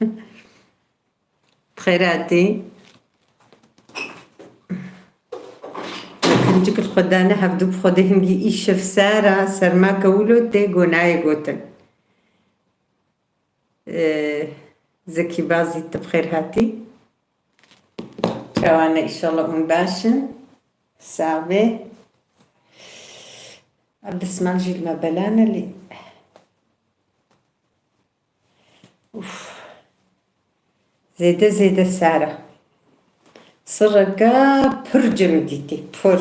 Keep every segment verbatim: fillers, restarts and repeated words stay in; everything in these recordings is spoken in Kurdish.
Bi xêr hatî. Kincik li xwe dane hevdû bi Xwedê hingî îşev sar e, serma ke wilo tê go nayê gotin. Ee, Zekî Bazî, tu bi xêr hatî. Çawa ne, înşallah hûn baş in. Sax bê. Ev desmal jî li me bela ne lê. Uf. Zêde zêde sar e. Sirreke pir cem dîtî, pir.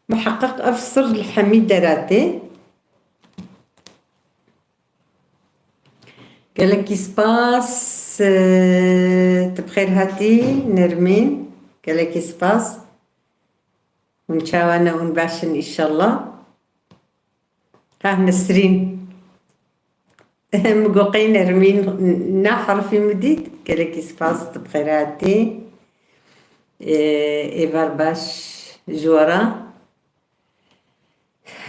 Miheqeq ev sir li hemî dera tê. Gelekî spas, e, tu bi xêr hatî Nermîn. Gelekî spas. Hûn çawa ne, hûn baş in înşallah. Ha, Nesrîn. Min got qey Nermîn na herfî min dît. Gelekî spas, tu bi xêr hatî. Ê, êvar baş ji we re.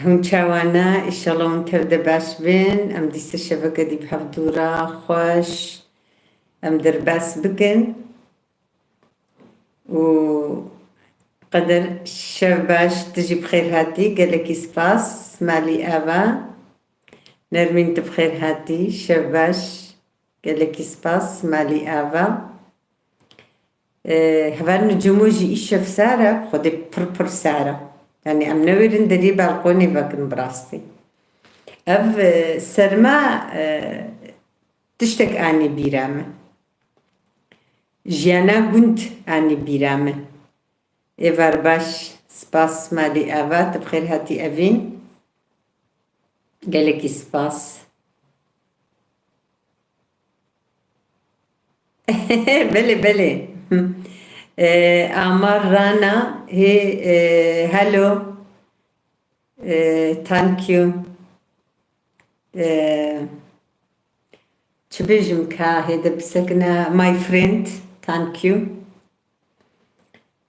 Hûn çawa ne? Înşallah hûn tev de baş bin. Em dîse şeveke dî bi hevdû re xweş em derbas bikin. Û Qeder, şev baş, tu jî bi xêr hatî, gelekî spas, malî ava. Nermîn, tu bi xêr hatî, şev baş, gelekî spas, malî ava. Ee, hevalno Cemo jî îşev sar e, Xwedê pir pir sar e. Yanî em newêrin deriyê balkonê vekin bi rastî. Ev, e, serma, e, tiştek anî bîra min. Jiyana gund anî bîra min. Êvar baş, spas malî ava, tu bi xêr hatî Evîn. Gelekî spas. Belê, belê. Ee, Amar Rana, hê, e, hello. Ee, thank you. Ee, çi bêjim ka hê de bisekine, my friend, thank you.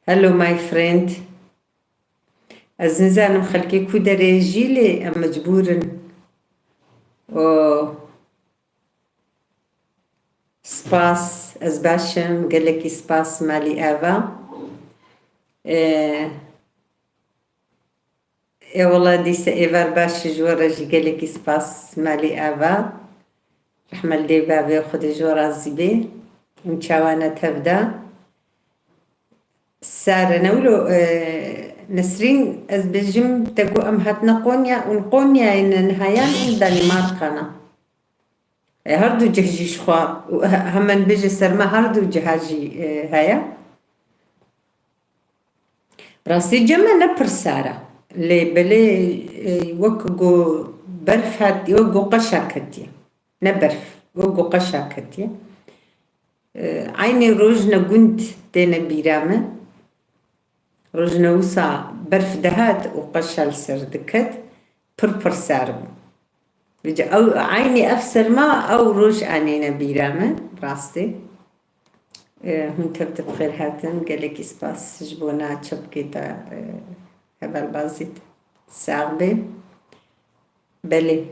Hello, my friend. Ez nizanim xelkê ku derê jî lê em mecbûr in. O, spas, ez baş im, gelekî spas malî ava. Ee, Ê wele dîse êvar baş ji we re jî gelekî spas malî ava. Rehme li dê bavê Xwedê ji we razî bê. Hûn çawa ne tev de? Sare ne wilo, e, Nesrîn, ez bêjim te ku em hatine Qonya, hûn Qonyayê ne niha yan hûn Danîmarka ne? E, her du cih jî ji xwe, û he-, hemen bêje serma her du ciha jî, e, heye. Rastî cem e ne pir sar e. Lê belê, e, wek ku berf hat, wek ku qeşa ketiye. Ne berf, wek ku qeşa ketiye. E, eynî rojne gund têne bîra min. Rojne wisa berf dihat û qeşa li ser diket, pir pir sar bû. Vêca ew, eynî ev serma ew roj anîne bîra min, rastî. E, hûn tev de bi xêr hatin. Gelekî spas ji bona çepkê te, e, hevalbazî te. Sax bê. Belê.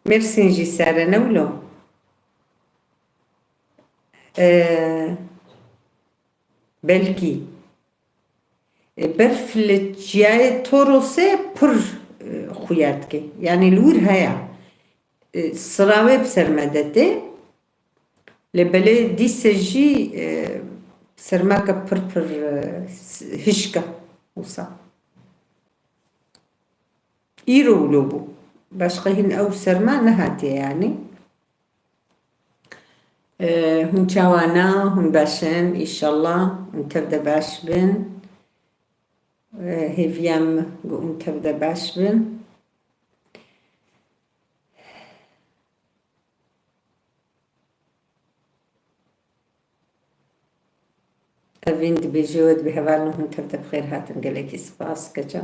Mêrsîn jî sar e ne wilo? E, belkî. E, berf li çiyayê Torosê pir, e, xuya dike. Yanî li wir heye. E, sirawê bi ser me de tê. Lê belê dîse jî, e, sermeke pir pir, e, s-, hişk e wisa. Îro wilo bû. Başqa hîn ew serma nehatiye yanî. E, hûn çawa ne? Hûn baş in? Înşallah hûn tev de baş bin. E, hêviya min ku hûn tev de baş bin. Evîn dibêje we dibê hevalno hûn tev de bi xêr hatin. Gelekî spas keça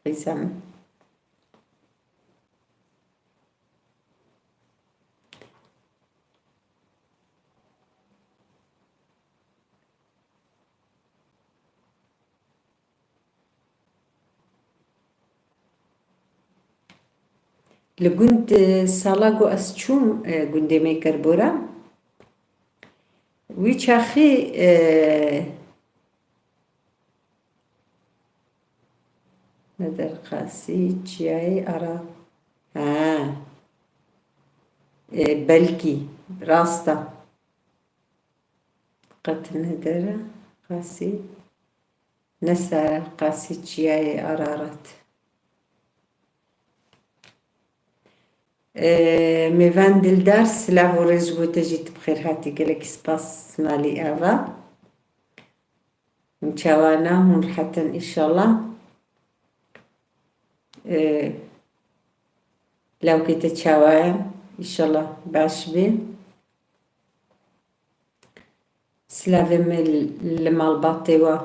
qîza min. Li gund, e, sala ku ez çûm, e, gundê me Kerbora, wî çaxî, e, ne der qasî çiyayê ara. Ha. E, belkî, rast e. Qet ne der e, qasî. Ne sar e, qasî çiyayê Ararat. E, mêvan dildar, silav û rêz ji bo te jî, tu bi xêr hatî, gelekî spas malî ava. Hûn çawa ne, hûn rihet in înşallah. E, lawkê te çawa ye? Înşallah baş bê. Silavê me li malbatê we,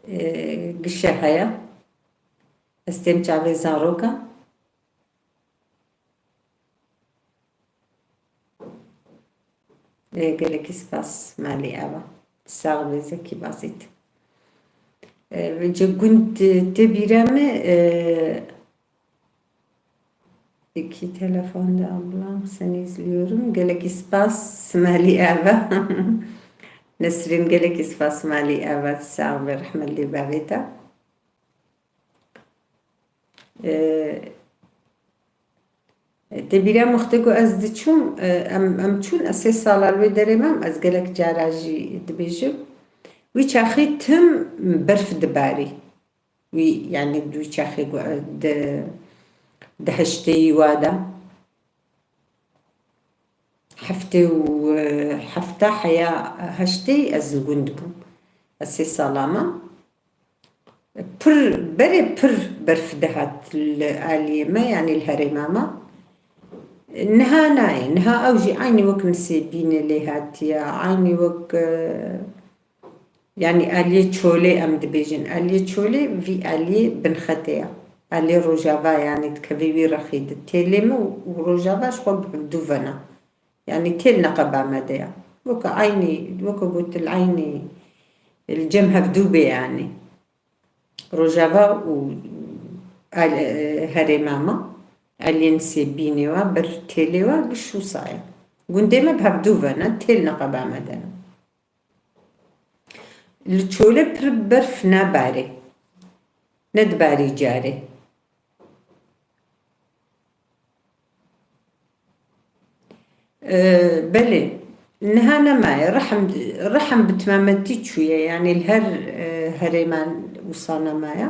e, gişe heye. Ez têm çavê zaroka. E, gelekî spas malî ava. Sax be Zekî Bazît. E, ji gund tê bîra me, e, iki telefon de ablam seni izliyorum. Gelekî spas malî ava. Nesrîn, gelekî spas malî ava. Sax be, rehmet lê bavê te. E, tê bîra min wextê ku ez diçûm, e, em, em çûn, ez sê sala li wê derê mam, ez gelek cara jî dibêjim. Wî çaxî tim berf dibarî. Wî, yanî di wî çaxê ku, e, di, di heşteyî wa de. Heftê û, e, hefta heya heştê ez li gund bûm. Ez sê sala me. Pir, berê pir berf dihat li aliyê me, yanî li herêma me. Niha nayê. Niha ew jî eynî wek Nisêbînê lê hatiye, eynî wek, e, Yanî aliyê Çolê em dibêjin. Aliyê Çolê vî aliyê binxetê ye. Aliyê Rojava, yanî dikeve wî rexî de. Têlê me û Rojava ji xwe bi hevdû ve ne. Yanî têl neqeba me de ye. Weke eynî, weke gotil eynî li cem hevdû bê yanî. Rojava û al-, herêma me, aliyê Nisêbînê we, ber têlê we, giş wisa ye. Gundê me bi hevdû ve ne, têl neqeba me de ne. Li Çolê pir berf nabarê. Nedibarî carê. Ee, belê. Niha nemaye. Rihim, rihim bi temametî çûye. Yanî li her, e, herêman wisa nemaye.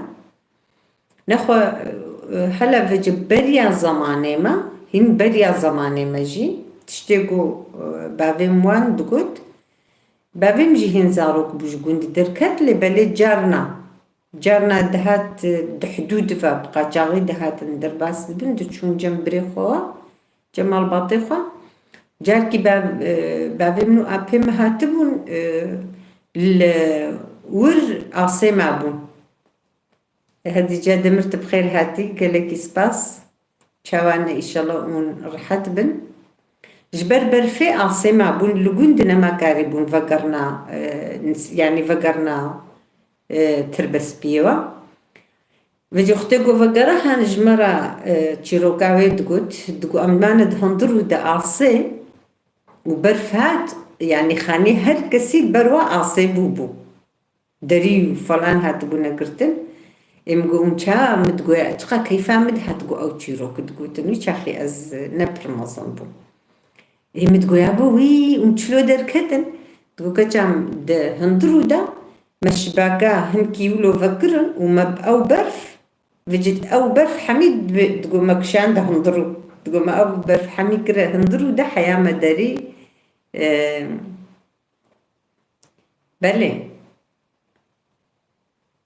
Nexwe, e, hele vêce beriya zemanê me, hîn beriya zemanê me jî, tiştê ku, e, bavê min wan digot, bavê min jî hîn zarok bû ji gund derket, lê belê carna, carna dihat, e, di hidûd ve bi qaçaxî dihatin derbas dibin, diçûn cem birê xwe, cem malbatê xwe. Carkî bav-, e, bavê min û apê min hatibûn, e, li wir asê mabûn. Hedîce Demir, tu bi xêr hatî, gelekî spas. Çawa ne, îşallah hûn rihet bin. Ji ber berfê asê mabûn, li gund nema karîbûn vegerna, e, nis-, yanî vegerna, e, tirbespiyê we. Vêce wextê ku vegera han ji me re, e, çîroka wê digot, digot, em mane di hundir û di asê û berf hat, yanî xanê her kesî ber wa asê bûbû. Derî û falan hatibûne girtin. Ê min got, hûn ça, min digoya, çiqa keyfa min dihat ku ew çîrok digotin. Wî çaxê ez ne pir mezin bûm. Ê min digoya, bo wî hûn çilo derketin? Digo, keça min di hundirû de me şibaka hinkî wilo vekirin û me bi ew berf, vecît ew berf hemî dibe-, digo me kişande hundirû. Digo me ew berf hemî kire hundirû de heya me derî, e, Belê.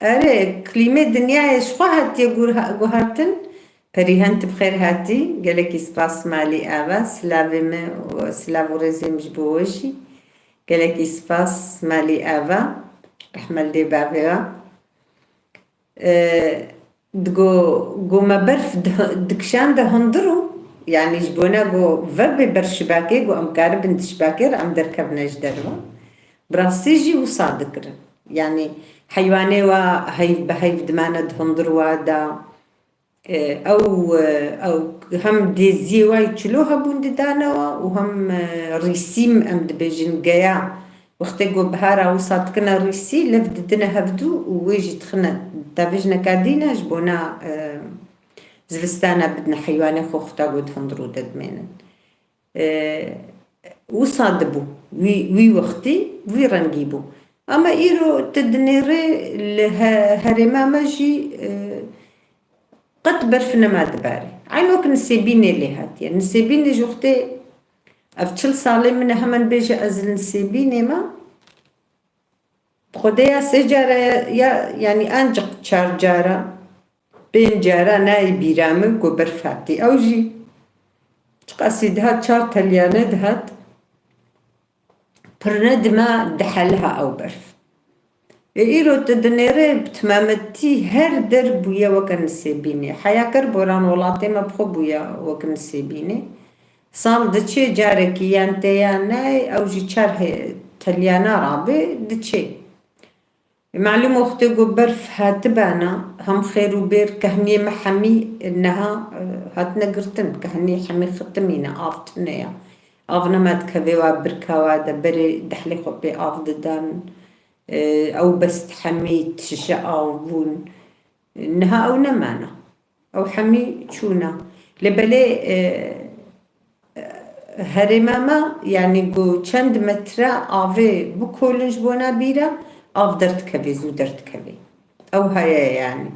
Erê, klîmê dinyayê ji xwe hatiye guha-, guhartin. Perîhan, tu bi xêr hatî. Gelekî spas malî ava. Silavê me û silav û rêzê min ji bo we jî. Gelekî spas malî ava. Rehme li dê bavê we. E, digo, go me berf di-, dikişande hundir û, yanî ji bona go vebê ber şibakê, go em karibin di şibakê re em derkevine ji derve. Bi rastî jî wisa dikirin. Yanî heywanê wa heyv bi heyv dimane di hundir wa de. E, ew, e, ew hem dêziyê wayî çilo hebûn didanewa û hem, e, rîsîm em dibêjin geya. Wextê ku bihara wisa dikine rîsî, lev didine hevdû û wê jî dixine tevijneka dîne ji bona, e, zivistana bidine heywanê xwe, xweta ku di hundirû de dimênin. E, wisa dibû. Wî, wî wextî, wî rengî bû. Ama îro tu dinêrê li he-, herêma me jî, e, qet berf nema dibarê. Eyn wek Nisêbînê lê hatiye. Nisêbînê ji wextê ev çil salê min e, hemen bêje ez li Nisêbînê me. Bi Xwedê ya sê cara ya, ya, yanî ancik çar cara, pênc cara nayê bîra min ku berf hatî. Ew jî çiqasî dihat, çar telyane dihat. Pirine dima diheliha ew berf. Ê îro tu dinêrê bi timametî her der bûye weke Nisêbînê. Heya ker boran welatê me bi xwe bûye weke Nisêbînê. Sal diçê carekî yan tê yan nayê, ew jî çar he-, telyana rabê diçê. Malûm wextê ku berf hatibana, hem xêr û bêr kehniyê me hemî niha, e, hatine girtin. Kehniyê hemî xitimîne, av tune ya. Av nema dikeve wa birka wa de, berê dehlê xwe pê av didan. E, ew bes hemî tije av bûn. Niha ew nemana. Ew hemî çûna. Lê belê, e, e, herêma me, yanî ku çend metre avê bikolin ji bona bîra, av derdikevê, zû derdikevê. Ew heye yanî.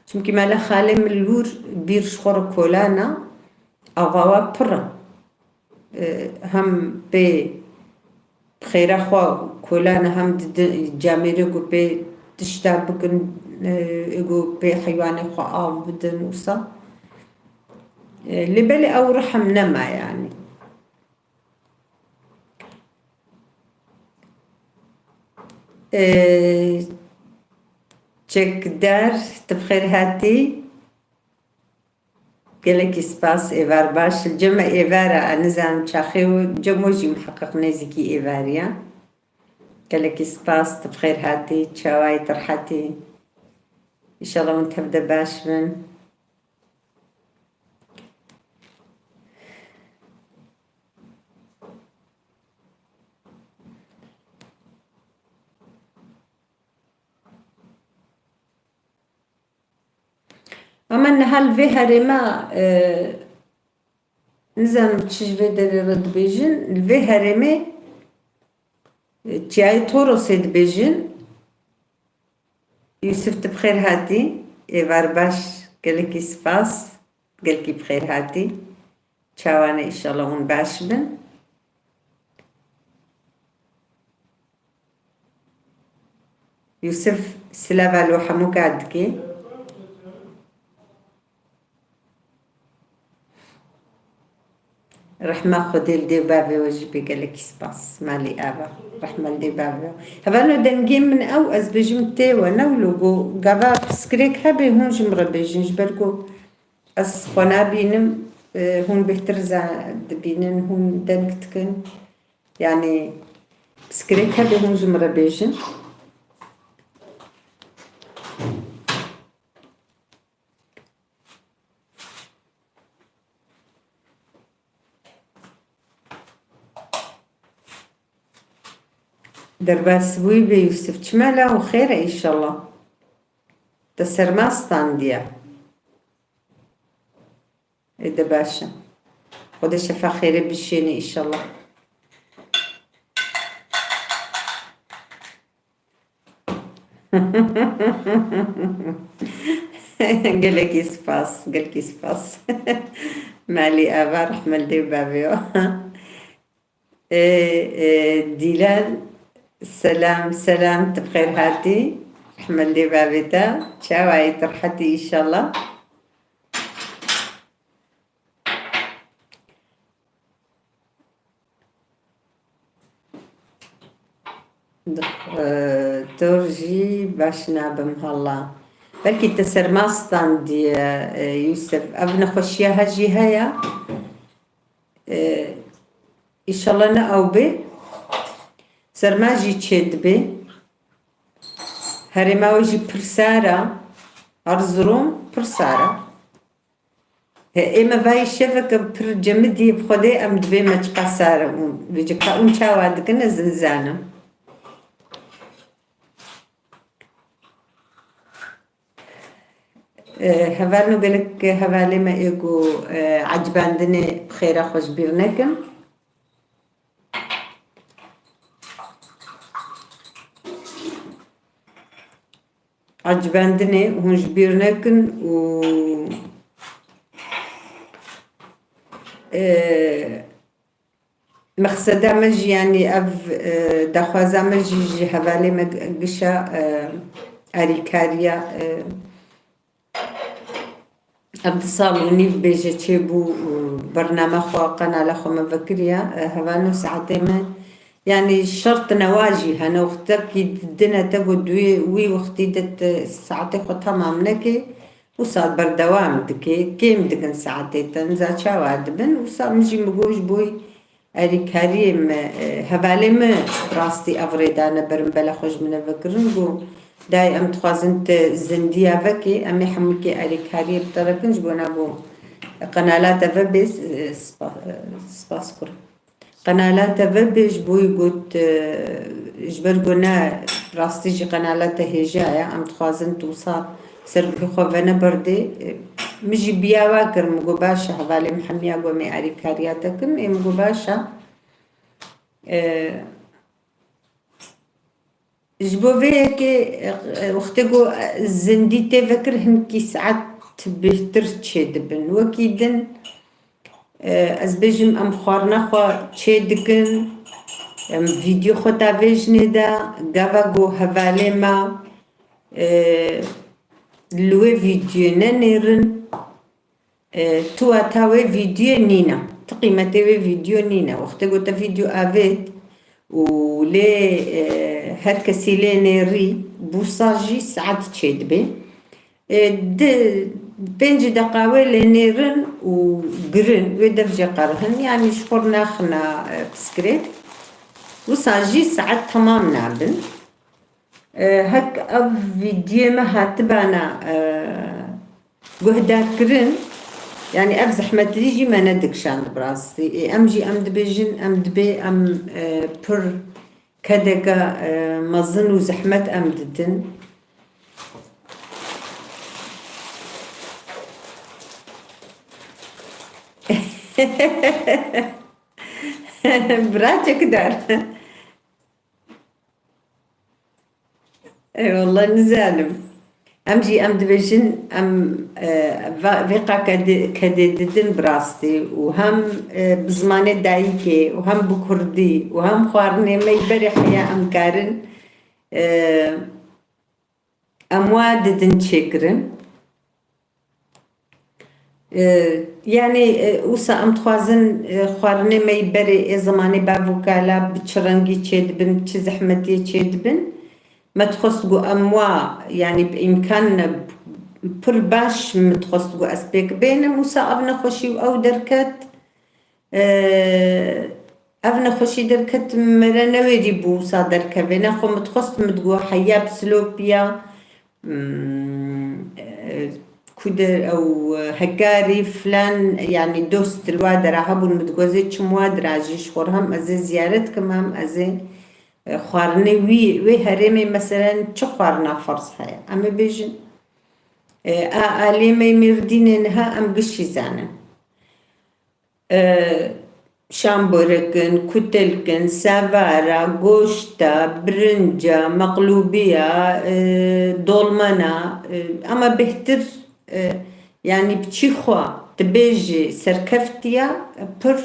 Çimkî mele xalê min li wir bîr ji xwe re kolana, ava wa pir e. E, hem pê xêra xwe kolane, hem di, di camêrê ku pê tişta bikin, e, ku pê heywanê xwe av bidin wisa. E, lê belê ew rihem nema yanî. E, çekdar, tu bi xêr hatî. Gelekî spas, êvar baş. Li cem me êvar e, ez nizanim çaxê û cem we jî miheqeq nêzîkî êvarî ye. Gelekî spas, tu bi xêr hatî, çawayî, tu rehetî. Înşallah hûn tev de baş bin. Ama niha li vê herêma, e, nizanim çi ji vê derê re dibêjin, li vê herêmê, e, çiyayê Torosê dibêjin. Yûsif, tu bi xêr hatî. Êvar baş, gelekî spas. Gelkî bi xêr hatî. Çawa ne, înşallah hûn baş bin. Yûsif, silava li hemûka dike. Rehma Xwedê li dê û bavê we jî bê, gelekî spas. Malî ava. Rehma li dê û bavê we. Hevalno, dengê min ew, ez bêjim tê we, ne wilo ku gava piskirêk hebe hûn ji min re bêjin, ji ber ku ez xwe nabînim, e, hûn bêhtir za-, dibînin, hûn deng dikin. Yanî piskirêk hebe hûn ji min re bêjin. Derbasbûyî bê Yûsif. Çima la û xêr e înşallah. Te serma standiye. Ê de baş e. Xwedê şefa xêrê bişêne înşallah. Gelekî spas, gelekî spas. Malî ava, rehme li dê û bavê we. Ê, ê, Dîlan, selam, selam, tu bi xêr hatî. Rehme li dê û bavê te. Çawa yî, tu rehetî înşallah. Doktor jî baş nabim hala. Belkî te serma standiye, e, Yûsif. Ev nexweşiya he jî heye. E, Înşallah ne ew bê. Serma jî çêdibe. Herêma wê jî pir sar e. Erzurum pir sar e. Ê me vayî şeveke pir cemidî bi Xwedê em dibê me çiqas sar û vêce ka hûn çawa dikin ez nizanim. E, hevalno gelek hevalê me ê ku, e, ecibandinê bi xêra xwe ji bîr nekin. Ecibandinê hûn ji bîr nekin û, e, mexseda me jî, yanî ev, e, daxwaza me jî ji hevalê me gişa, e, alîkariya, e, ev di sal û nîv bêje çêbû û bername xwe, qenala xwe me vekiriya, e, hevalno saetê me, yanî şert newa jî hene, wextekî didine te ku duê wî wextî de te saetê xwe temam nekê, wisa berdewam dike, kêm dikin saetê te, niza çawa dibin, wisa min jî min got ji bo Erîkariyê me, e, hevalê me rastî ev rêdane berin bela xwe ji min ve kirin, got, dayê, em dixwazin te zindiya vekê, em ê hemûkê erîkariyê bi te re kin, ji bona got, qenala te vebê, e, spa-, e, spas kur. Qenala te vebê, ji bo wî got, e, ji ber ku ne rastî jî qenala te hêja ye, em dixwazin tu wisa ser guhê xwe veneberdê. E, min jî biya wa kir, min got, baş e, hevalê min hemiya got, em ê erîkariya te kin, ê min got, baş e. E, ji bo vê yekê, e, e, wextê ku, e, zindî tê vekir, hinkî saet bêhtir çêdibin. Wekî din, e, ez bêjim, em xwarina xwe çêdikin, em vîdyo xwe da vê jinê de, gava ku hevalê me, e, li wê vîdyoyê nenêrin, e, tu wata wê vîdyoyê nîne. Tu qîmetê wê vîdyo nîne. Wextê ku te vîdyo avêt û lê, e, her kesî lê nêrî, bûsa jî saet çêdibê. E, di pêncî deqa wê lê nêrin û girin, wê dev jê qerihin. Yanî ji xwe naxina, e, piskirê. Wisa jî saet temam nabin. E, hek ev vîdyoyê me hatibana, e, guhdarkirin, yanî ev zehmetî jî me nedikişand bi rastî. Ê, em jî em dibêjin, em dibê em, e, pir kedeke, e, mezin û zehmet em didin. Bira çekidar. Ey wallah nizanim. Em jî em dibêjin, em, e, va-, vê qa kedê, kedê didin bi rastî û hem, e, bi zimanê dayikê û hem bi kurdî û hem xwarinê me yî berê heya em karin, e, em wa didin çêkirin. E, yanî, e, wisa em dixwazin, e, xwarinê me yî berê ê zimanê bav û kala bi çi rengî çêdibin, bi çi zehmetiyê çêdibin. Me dixwest ku em wa, yanî bi îmkan pir baş min dixwest ku ez pêk bênim. Wisa ev nexweşî û ew derket. Ev nexweşî derket, mere newêrî bû wisa derkeve. Nexwe min dixwest, min digot heya bi silopiya, hmm, e, ku de ew, e, hekarî filan, yanî dost li wa dera hebûn, min digot ez ê çim wa dera jî ji xwe re hem ez ê ziyaret kim, hem ez ê, e, xwarinê wî, wê herêmê meselen çi xwarina ferz heye? Em ê bêjin, e, a aliyê me yê Mêrdînê niha em gişî zanin. E, şamborekin, kutilkin, sevara, goşta, birinca, meqlûbiya, e, dolmena, e, ama bêhtir, e, yanî bi çî xwe dibêjî serkeftiya, pir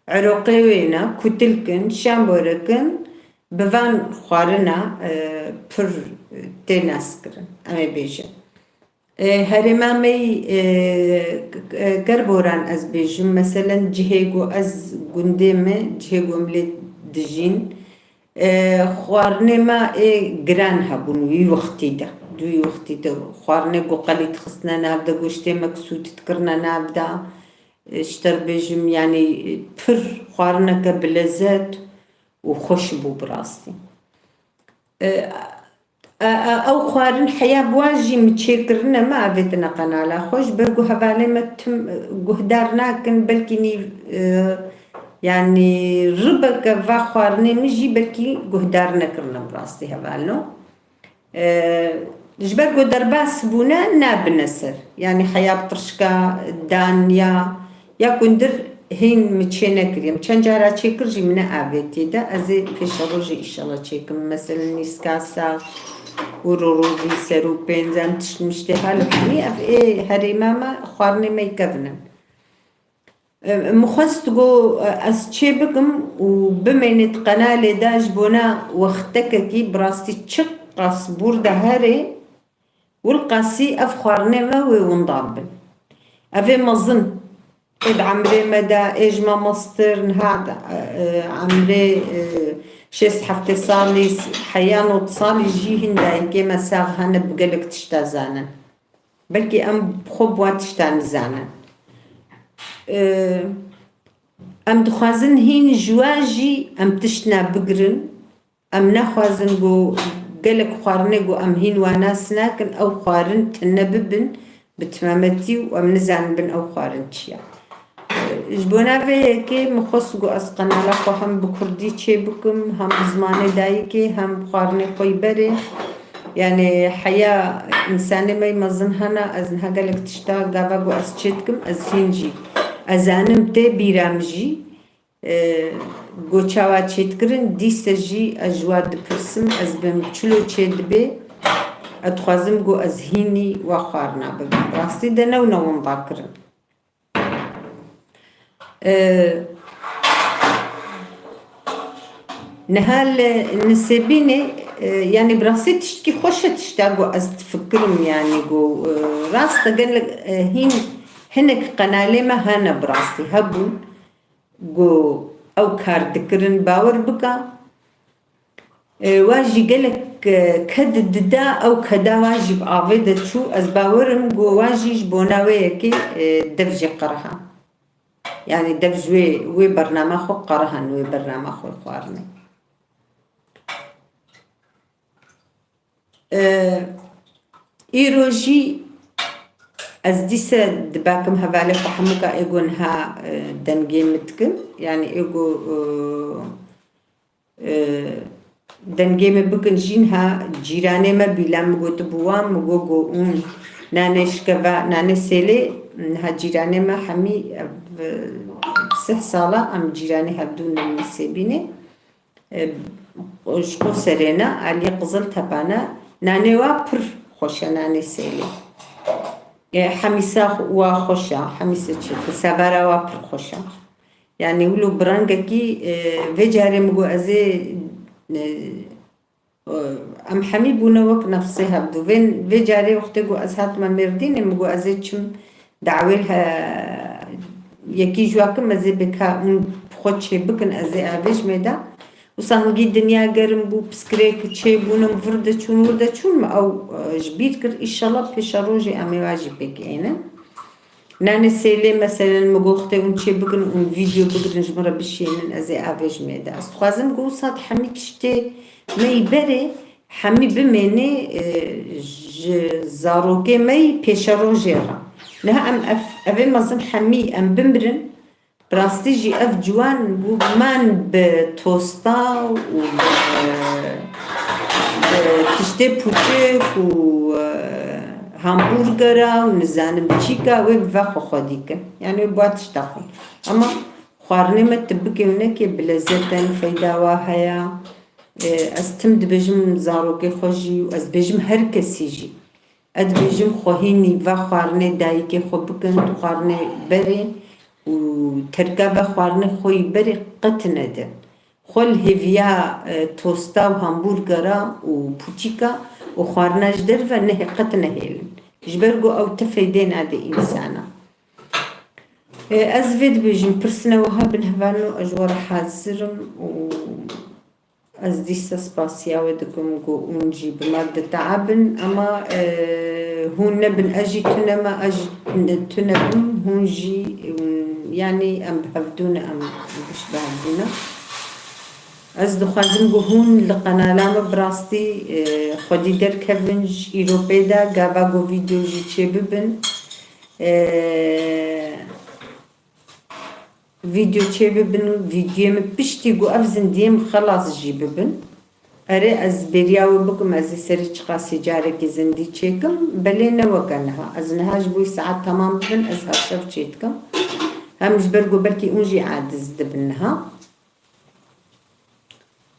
eroqê wê ne, kutilkin, şamborekin, bi van xwarina, e, pir tê naskirin, em ê bêjin. E, herêma me yî, e, k-, e, Kerboran ez bêjim, meselen cihê ku ez gundê me, cihê ku em lê dijîn, e, xwarinê me ê giran hebûn wî wextî de. Di wî wextî de xwarinê ku qelî dixistine nav de, goştê me kisût dikirine nav de. E, ji te re bêjim, yanî, e, pir xwarineke bi lezet û xweş bû bi rastî. E, E, e, ew xwarin heya bi wan jî min çêkirine, me avêtine qenala xwe, ji ber ku hevalê me tim, e, guhdar nakin, belkî nîv, e, yanî ribeke va xwarinê min jî belkî guhdar nekirine bi rastî hevalno. E, ji ber ku derbas bûne nabine ser. Yanî heya bi tirşika dan ya, ya kundir hîn min çê nekiriye. Çend cara çêkir jî min neavêtiye de. Ez ê pêşerojê îşallah çêkim. Meselen nîska sax û rorovî ser û pênc em tişt miştê hal û hemî ev ê herêma me xwarinê me yê kevin in. E, min xwest ku, e, ez çê bikim û bimênit qenalê de ji bona wextekekî bi rastî çiqas bûr de herê, wilqasî ev xwarinê me wê winda bin. Ev ê mezin. Ê di emrê me de, ê ji me mestir, niha de, e, emrê, e, şêst heftê salî, heya nod salî jî hin dayikê me sax hene bi gelek tişta zanin. Belkî em xwe bi wan tiştan nizanin. Ee, em dixwazin hîn ji wan jî em tiştna bigirin. Em nexwazin ku gelek xwarinê ku em hîn wan nas nakin, ew xwarin tune bibin bi timametî û em nizanin bin ew xwarin çi ye. Ji bona vê yekê min xwest ku ez qenala xwe hem bi kurdî çê bikim, hem bi zimanê dayikê, hem bi xwarinê xwe yî berê. Yanî heya însanê me yî mezin hene, ez niha gelek tişta gava ku ez çê dikim, ez hîn jî. Ez zanim tê bîra min jî, e, ku çawa çêdikirin, dîse jî ez ji wa dipirsim, ez bim çilo çê dibê, ez dixwazim ku ez hînî wa xwarina bibim. Rastî de ne wina winda kirin. E, niha li Nisêbînê, e, yanî bi rastî tiştkî xweş e tişta ku ez difikirim, yanî ku, e, rast e gelek, e, hîn hinek qenalê me hene bi rastî hebûn ku ew kar dikirin, bawer bika. E, wa jî gelek, e, ked dida, ew keda wa jî bi avê de çû. Ez bawerim ku wa jî ji bona wê yekê, e, dev jê qeriha. Yanî dev ji wê, wê bernama xwe qerihan, wê bernama xwe xwarinê. E, îro jî ez dîse dibakim hevalê xwe hemûka ê ku niha, e, dengê min dikin. Yanî ê ku, e, e, dengê min bikin jî niha cîranê me bîla min gotibû wan, min got, got, hûn nanê şikeva, nanê sêlê, niha cîranê me hemî ev, e, sih sala em cîranê hevdû ne Nisêbînê. E, ji Qoserê ne, aliyê Qizil Tepe ne, nanê wa pir xweş e, nanê sêlê. E, hemîsa wa xweş e, hemîsa çêtir, sevara wa pir xweş e. Yanî wilo bi rengekî, e, vê carê min got ez ê, e, e, em hemî bûne wek nefsê hevdu. Vê, vê carê wextê ku ez hatime Mêrdînê, min got ez ê çim dawêl he, yekî ji wa kim ez ê bê ka hûn bi xwe çê bikin, ez ê avêjmê de. Wisa hingî dinya germ bû, piskirêk çê bûn, em vir de çûn, wir de çûn, min ew, e, ji bîr kir. Îşallah pêşerojê em ê wa jî pêk ênin. Nanê sêlê, meselen, min got, wextê hûn çê bikin, hûn vîdeo bigirin, ji min re bişînin, ez ê avêjmê de. Ez dixwazim ku wisa di hemî tiştê me yî berê, hemî bimênê, e, ji zarokê me yî pêşerojê re. Niha em ev, ev ê mezin hemî em bimirin, bi rastî jî ev ciwan bû, man bi tosta û bi, bi tiştê pûçik û, e, hamburgera û nizanim çîka wê bi ve xwe xwedî kin. Yanî wê bi wa tişta xwe. Ema xwarinê me tu bikê û nekê bi lezet e, feyda wa heye. E, ez tim dibêjim zarokê xwe jî û ez dibêjim her kesî jî. Ez dibêjim xwe hînî va xwarinê dayikê xwe bikin, tu xwarinê berê û terka ve xwarinê xwe yî berê qet nede. Xwe li hêviya, e, tosta û hamburgera û pûçika û xwarina ji derve nehê-, qet nehêlin. Ji ber ku ew ti feydê nade însana. E, ez vê dibêjim, pirsine wiha bin hevalno, ez ji we re hazir im û ez dîsa spasiya we dikim ku hûn jî bi me diteabin, ema, e, hûn nebin, ez jî tune me, ez jî tune bim, hûn jî, em, yanî em bi hevdû ne, em giş bi hevdû ne. Ez dixwazim ku hûn li qenala min bi rastî, e, xwedî derkevin, ji îro pê de gava ku vîdeo jî çêbibin. E, vîdeo çêbibin, vîdeoyê min piştî ku ev zindiyê min xelas jî bibin. Erê, ez bêriya we bikim, ez ê serê çiqasî carekê zindî çêkim, belê ne weke niha. Ez niha ji bo saet temam bibin, ez her şev çêdikim. Hem ji ber ku belkî hûn jî aciz dibin niha.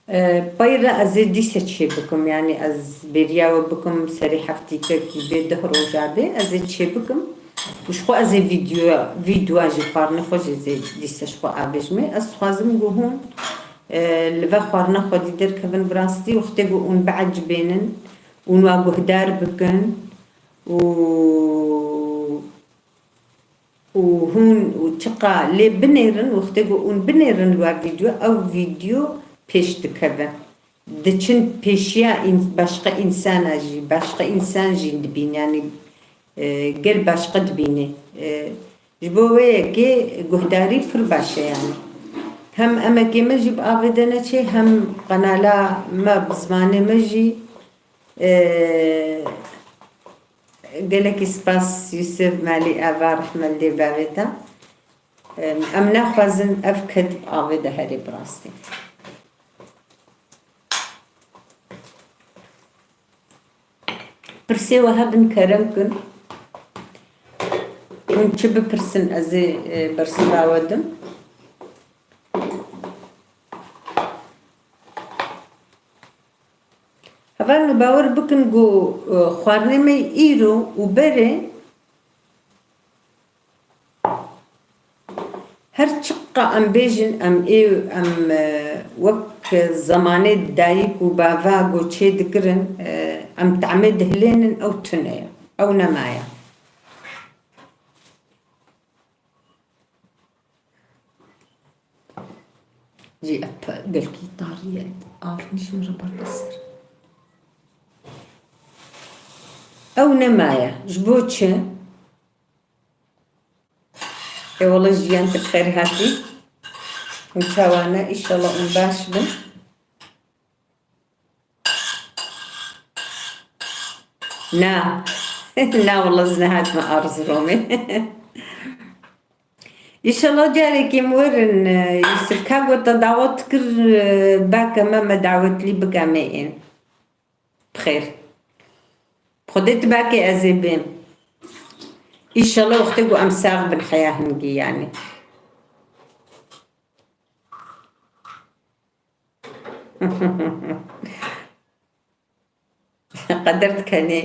E, pey re ez ê dîse çê bikim, yanî ez bêriya we bikim serê heftîkekî bê, deh roja bê, ez ê çê bikim. Û ji xwe ez ê vîdeo, vîdeo jî xwarina xwe jî zê dîse ji xwe avêjimê. Ez dixwazim ku hûn, e, li ve xwarina xwedî derkevin, bi rastî wextê ku hûn biecibênin, hûn wa guhdar bikin û û hûn û çiqa lê binêrin, wextê ku hûn binêrin li we vîdeo, ew vîdeo pêş dikeve. Diçin pêşiya în-, başqa însana jî, başqa însan jî dibîne, yanî, e, gel başqa dibîne. E, ji bo wê yekê guhdarî pir baş e, yanî. Hem emekê me jî bi avê de neçê, hem qenala me bi zimanê me jî, e, Gelekî spas Yusuf, Malî Eva, rehme li dê bavê te. Em, em naxwazin ev ket bi avê de herê bi rastî. Pirsê we hebin kerem kin. Hûn çi bipirsin ez ê, e, bersiva we dim. Hevalno, bawer bikin ku, e, xwarinê me îro û berê her çiqa em bêjin, em ê, em, e, wek zemanê dayik û bava ku çê dikirin, e, em tehmê dihilênin, ew tune ye, ew nemaye. Jî ev pe-, belkî tarî ye, av nîşin re berde ser. Ew nemaye. Ji bo çi? Ê wele jiyan, tu bi xêr hatî. Hûn çawa ne? Îşallah hûn baş bin. Na. Na, wele ez nehatime Erziromê. Îşallah carekê min werin, e, Yusuf, ka ku te dawet kir, e, bake me, me dawetlî bike me ên. Bi xêr. Xwedê tu bake ez ê bêm. Îşallah wextê ku em sax bin heya hingî, yanî. Qeder dikenê.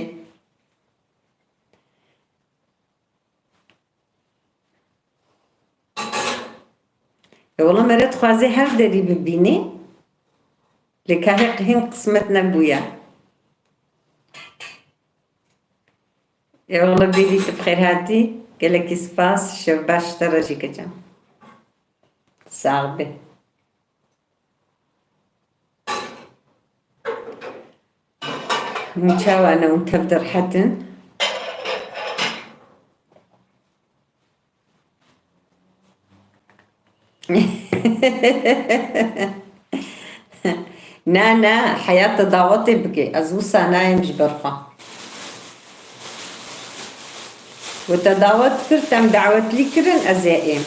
E, wela mere dixwazê her derî bibînê. Lê kahê hîn qismet nebûye. E, wela bêrî tu bi xêr hatî. Gelekî spas. Şev baş te re jî kecem. Sax be. Hûn çawa ne, hûn tev de rehet in? Na, na, heya te dawetê bike. Ez wisa nayêm ji ber xwe. We te dawet kir, te em dawetlî kirin, ez ê êm.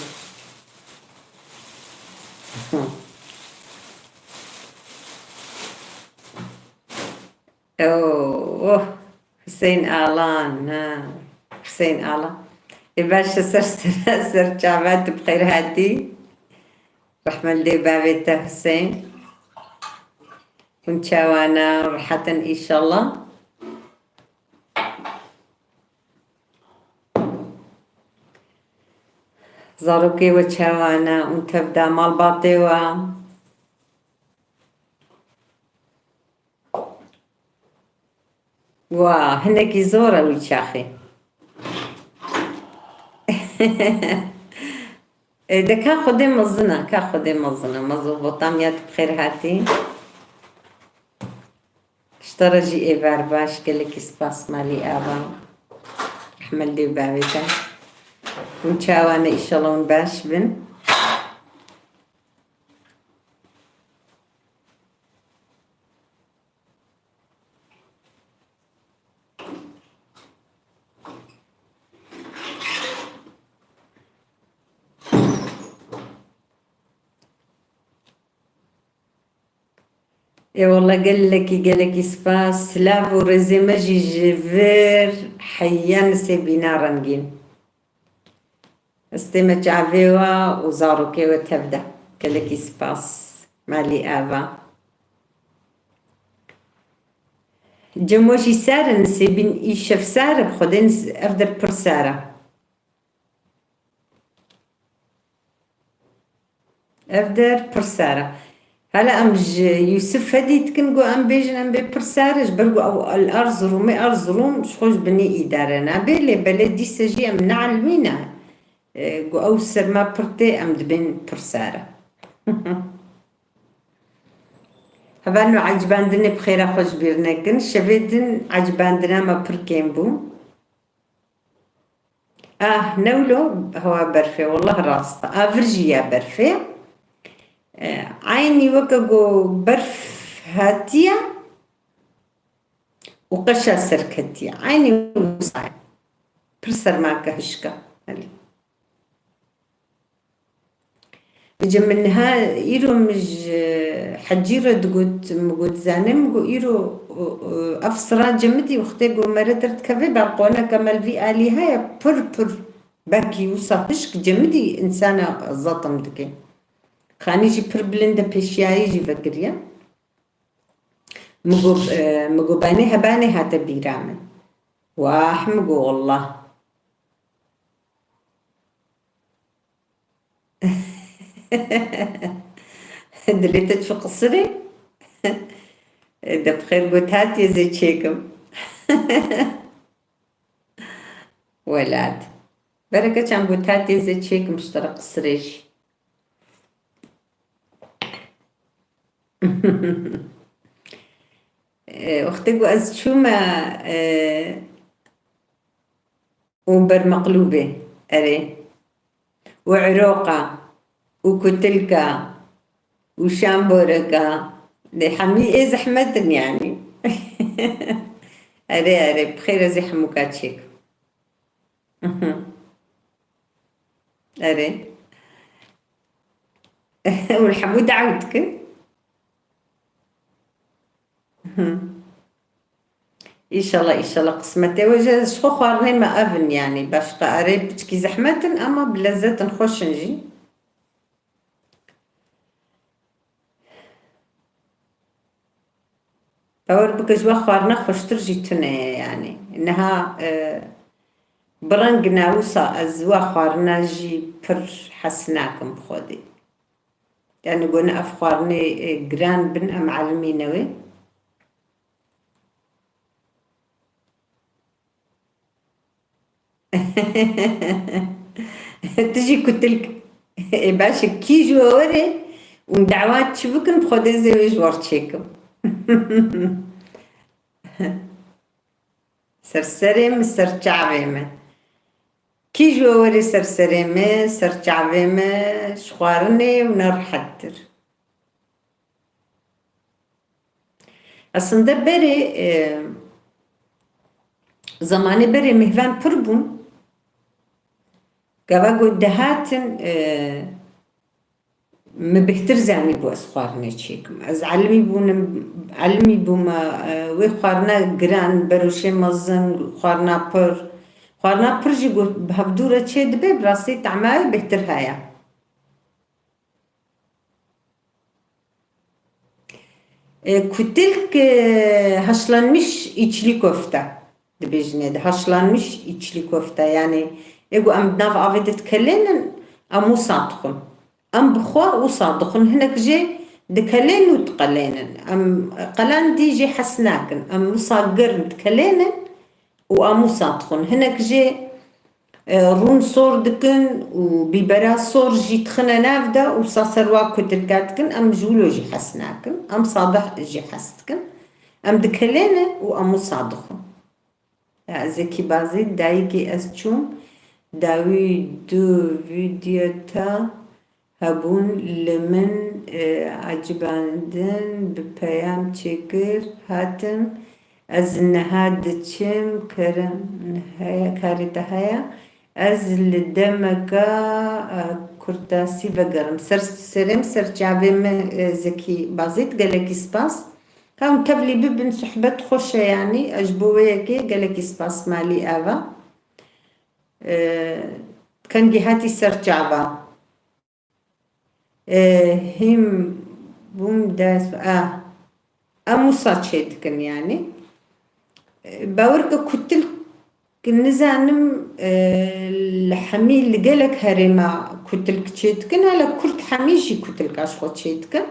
Oh, Hüseyin Alan, ha. Hüseyin Alan. Ê baş e, ser, ser, ser çava tu bi xêr hatî. Rehme li dê bavê te Hüseyin. Hûn çawa ne, rehet in înşallah. Zarokê we çawa ne, hûn tev de, malbatê we? Wa, hinekî zor e wî çaxê. E, de ka Xwedê mezin e, ka Xwedê mezin e. Mezopotamya, tu bi xêr hatî. Ji te re jî êvar baş, gelekî spas malî ava. Rehme li dê û bavê te. Hûn çawa ne, îşallah hûn baş bin. Ê wele gelekî, gelekî spas. Silav û rêzê me jî ji vir heya Nisêbîna rengîn. Stê me çavê we û zarokê we tev de. Gelekî spas. Malî ava. Cem we jî sar e, Nisêbîn îşev sar e, bi Xwedê nis-, ev der pir sar e. Ev der pir sar e. Hala em ji Yûsif fedî dikin, got em bêjin em bê pir sar e, ji ber got ew li Erzirûmê, Erzirum ji xwe ji binî îdare nabe, lê belê dîse jî em neelmîne. E, got ew serma pir tê, em dibên pir sar e. Hevalno, ecibandinê bi xêra xwe ji bîr nekin. Şevê din ecibandina me pir kêm bû. Ah, ne wilo hewa berfê, wallah rast e. A vir jî ya berfê. E, eynî weke ku berf hatiye û qeşa ser ketiye. Eynî wisa ye. Pir sermake hişka. Belê. Vêce min niha îro min ji Hecî re digot, min got, zanê, min got, îro, o, o, ev sira cemidî wextê ku mere derdikeve, balqoneke me li vî alî heye, pir, pir, belkî wisa hişk cemidî însana zetim dike. Xanî jî pir bilind e, pêşiyayî jî vekiriye. Min got, e, min got, benê hebanê hate bîra min. Wah, min got, wallah. Dilê te çû qisirê? De bi xêr got hatiye zê çêkim. Welat. Bereke çend got hatiye zê çêkim ji te re qisirê jî. E, wextê ku ez çûme, e, û bermeqlûbê, erê, û eroqa, û kutilka, û şamboreka, lê hemî ê zehmet in yanî. Erê, erê, bi xêr ez ê hemûka çêkim. Erê. Hûn hemû dawî dikin? Hı. Îşallah, îşallah qismetê we jî, ji xwe xwarinê me ev in, yanî başqa erê piçkî zehmet in, ama bi lezzetin xweş in jî. Bawer bike, ji we xwarina xweştir jî tune ye, yanî. Niha, e, bi reng ne wisa ez wa xwarina jî pir hes nakim bi xwedê. Yani gone ev xwarinê, e, giran bin, em elimîne wê. Tu jî kutilk. Ê baş e, kî ji we were û dawa çi bikin, bi Xwedê zê wê ji we re çêkim. Ser serê min, ser çavê min. Kî ji we were ser serê min, ser çavê min, ji xwarinê wina rehettir. Aslında berê, e, zemanê berê mêvan pir bûn. Gava ku dihatin, e, min bêhtir zanîbû ez xwarinê çêkim. Ez elimî bûnim, elimî bûme, e, wê xwarina giran, beroşê mezin, xwarina pir. Xwarina pir jî ku bi hevdû re çê dibe, bi rastî tema wê bêhtir heye. E, kutilk, e, haşlanmış içli köfte dibêjin ê de. Haşlanmış içli köfte, yani, ê ku em di nav avê de dikelênin, em wisa dixwin. Em bi xwe wisa dixwin. Hinek jê dikelên û diqelênin. Em qelandî jê hes nakin. Em wisa germ dikelênin û em wisa dixwin. Hinek jê, e, rûn sor dikin û bîbera sor jî dixine nav de û wisa ser wa kutilka dikin. Em ji wilo jî hes nakin. Em sadeh jî hes dikin. Em dikelêne û em wisa dixwin. Ya, Zekî Bazî, dayikê ez çûm, dawî du vîdyo te hebûn li min, e, ecibandin, bi peyam çêkir, hatim, ez niha diçim, kerem heye, karê te heye, ez li demeka, e, kurtasî vegerim. Ser, serê min, ser çavê min, e, Zekî Bazî, gelekî spas. Ka hûn tevlî bibin, sohbet xweş e yanî. Ez ji bo wê yekê gelekî spas malî ava. E, kengî hatî ser çava. E, hîm bûm dest, a, em wisa çê dikin yanî. E, bawer ke kutilk nizanim, e, li hemî, li gelek herêma kutilk çê dikin, hele Kurd hemî jî kutilka ji xwe çê dikin.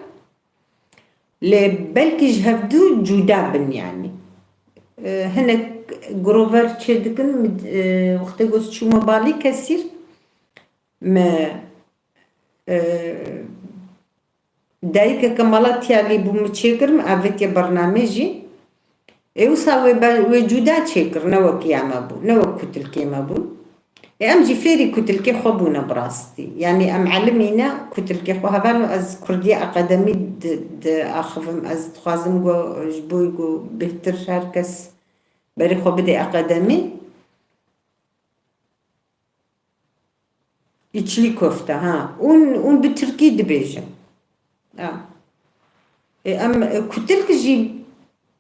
Lê belkî ji hevdû cuda bin yanî. E, hinek grover çê dikin, min, e, wextê ku ez çûme balî kesîr, me, e, dayikeke mala tiyalî bû, min çêkir, min avêtiye bernamê jî. Ê wisa wê be-, wê cuda çêkir, ne wek ya me bû, ne wek kutilkê me bû. Ê em jî fêrî kutilkê xwe bûne bi rastî. Yanî em elimî ne kutilkê xwe. Hevalno ez kurdiya akademî di, diaxivim. Ez dixwazim ku ji bo ku bêhtir her kes berê xwe bide akademî. İçli köfte, ha. Un, un bi tirkî dibêjin. Ha. E, em, e, kutilk jî,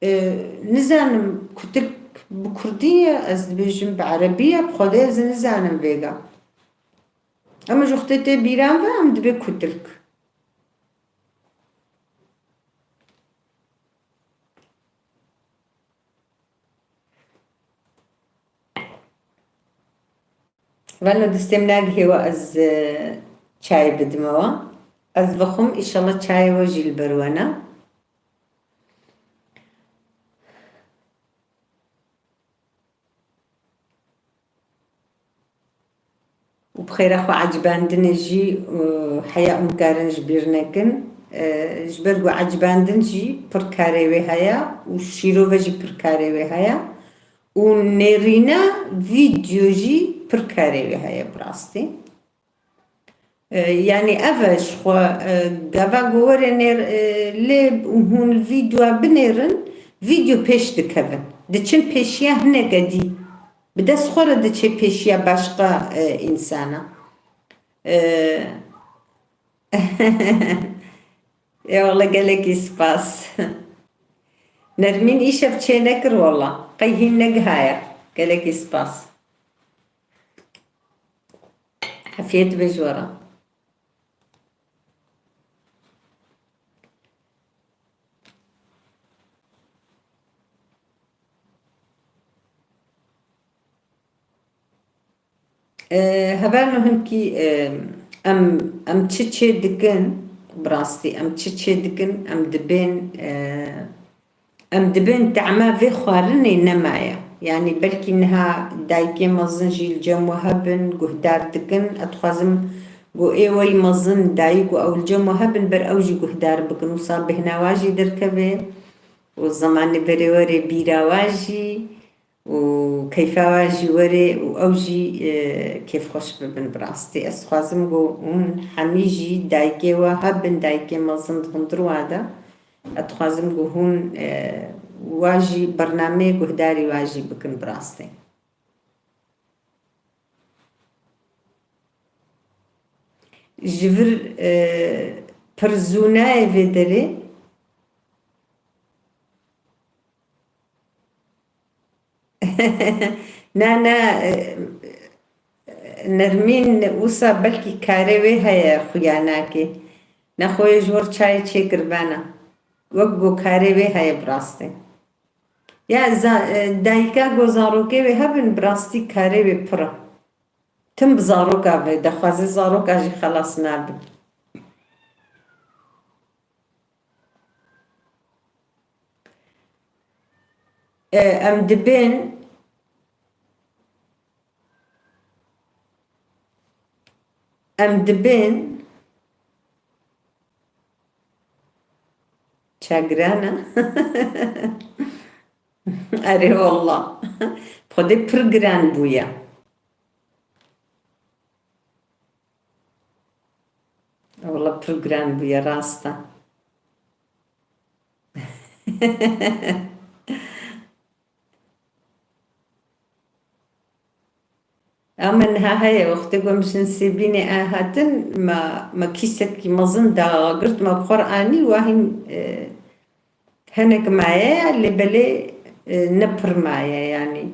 e, nizanim, kutilk bi kurdî ye, ez dibêjim bi erebî ye, bi Xwedê ez nizanim vêga. Em ji wextê tê bîran ve, em dibê kutilk. Vano distê min nagihê we ez, e, çayê bidime we. Ez vexwim, îşallah çayê we jî li ber we ne. Û bi xêra xwe ecibandinê jî, û heya hûn karin ji bîr nekin. E, ji ber ku ecibandin jî pir karê wê heye û şîrove jî pir karê wê heye û nêrîna vîdeo jî pir karê wê heye bi rastî. E, yanî ev e ji xwe, e, gava ku were nêr, e, lê hûn vîdyoa binêrin, vîdyo pêş dikevin. Diçin pêşiya hineke dî. Bi dest xwe re diçe pêşiya başqa, e, însana. E, ê wele gelekî spas. Nermîn îşev çê nekir wela. Qey hîn negihaye. Gelekî spas. Efiyet be ji we re. E, hevalno hinkî, e, em, em çi çê dikin, bi rastî em çi çê dikin, em dibên, e, em dibên tehma vê xwarinê nemaye. Yanî belkî niha dayikê mezin jî li cem we hebin, guhdar dikin. Ez dixwazim ku ê wey mezin dayik û ew li cem we hebin, ber ew jî guhdar bikin. Wisa bêhna wa jî derkeve û zemanê berê were bîra wa jî û keyfa wa jî were û ew jî, e, kêfxweş bibin bi rastî. Ez dixwazim ku hûn hemî jî dayikê we hebin, dayikê mezin di hundir wa de. Ez dixwazim ku hûn, e, wa jî bernameyê guhdarî wa jî bikin bi rastî. Ji vir, e, pir zû nayê vê derê. Na, na, e, Nermîn wisa belkî karê wê heye xuya nake. Nexwe ji wir çayê çêkir bena. Wek ku karê wê heye bi rastî. Ya za-, e, dayika ku zarokê wê hebin bi rastî karê wê pir e. Tim bi zaroka ve, dixwaze zaroka jî xelas nabin. E, em dibên, em dibên, ça giran e? Erê wallah. Xwedê pir giran bûye. Wala pir giran bûye, rast e. Ama niha heye, wextê ku em ji Sêbînê a hatin, me, me kîsekî mezin dagirt, me bi xwe re anî, wahîn, e, Hinek maye ye, lê belê, e, ne pir maye, yanî.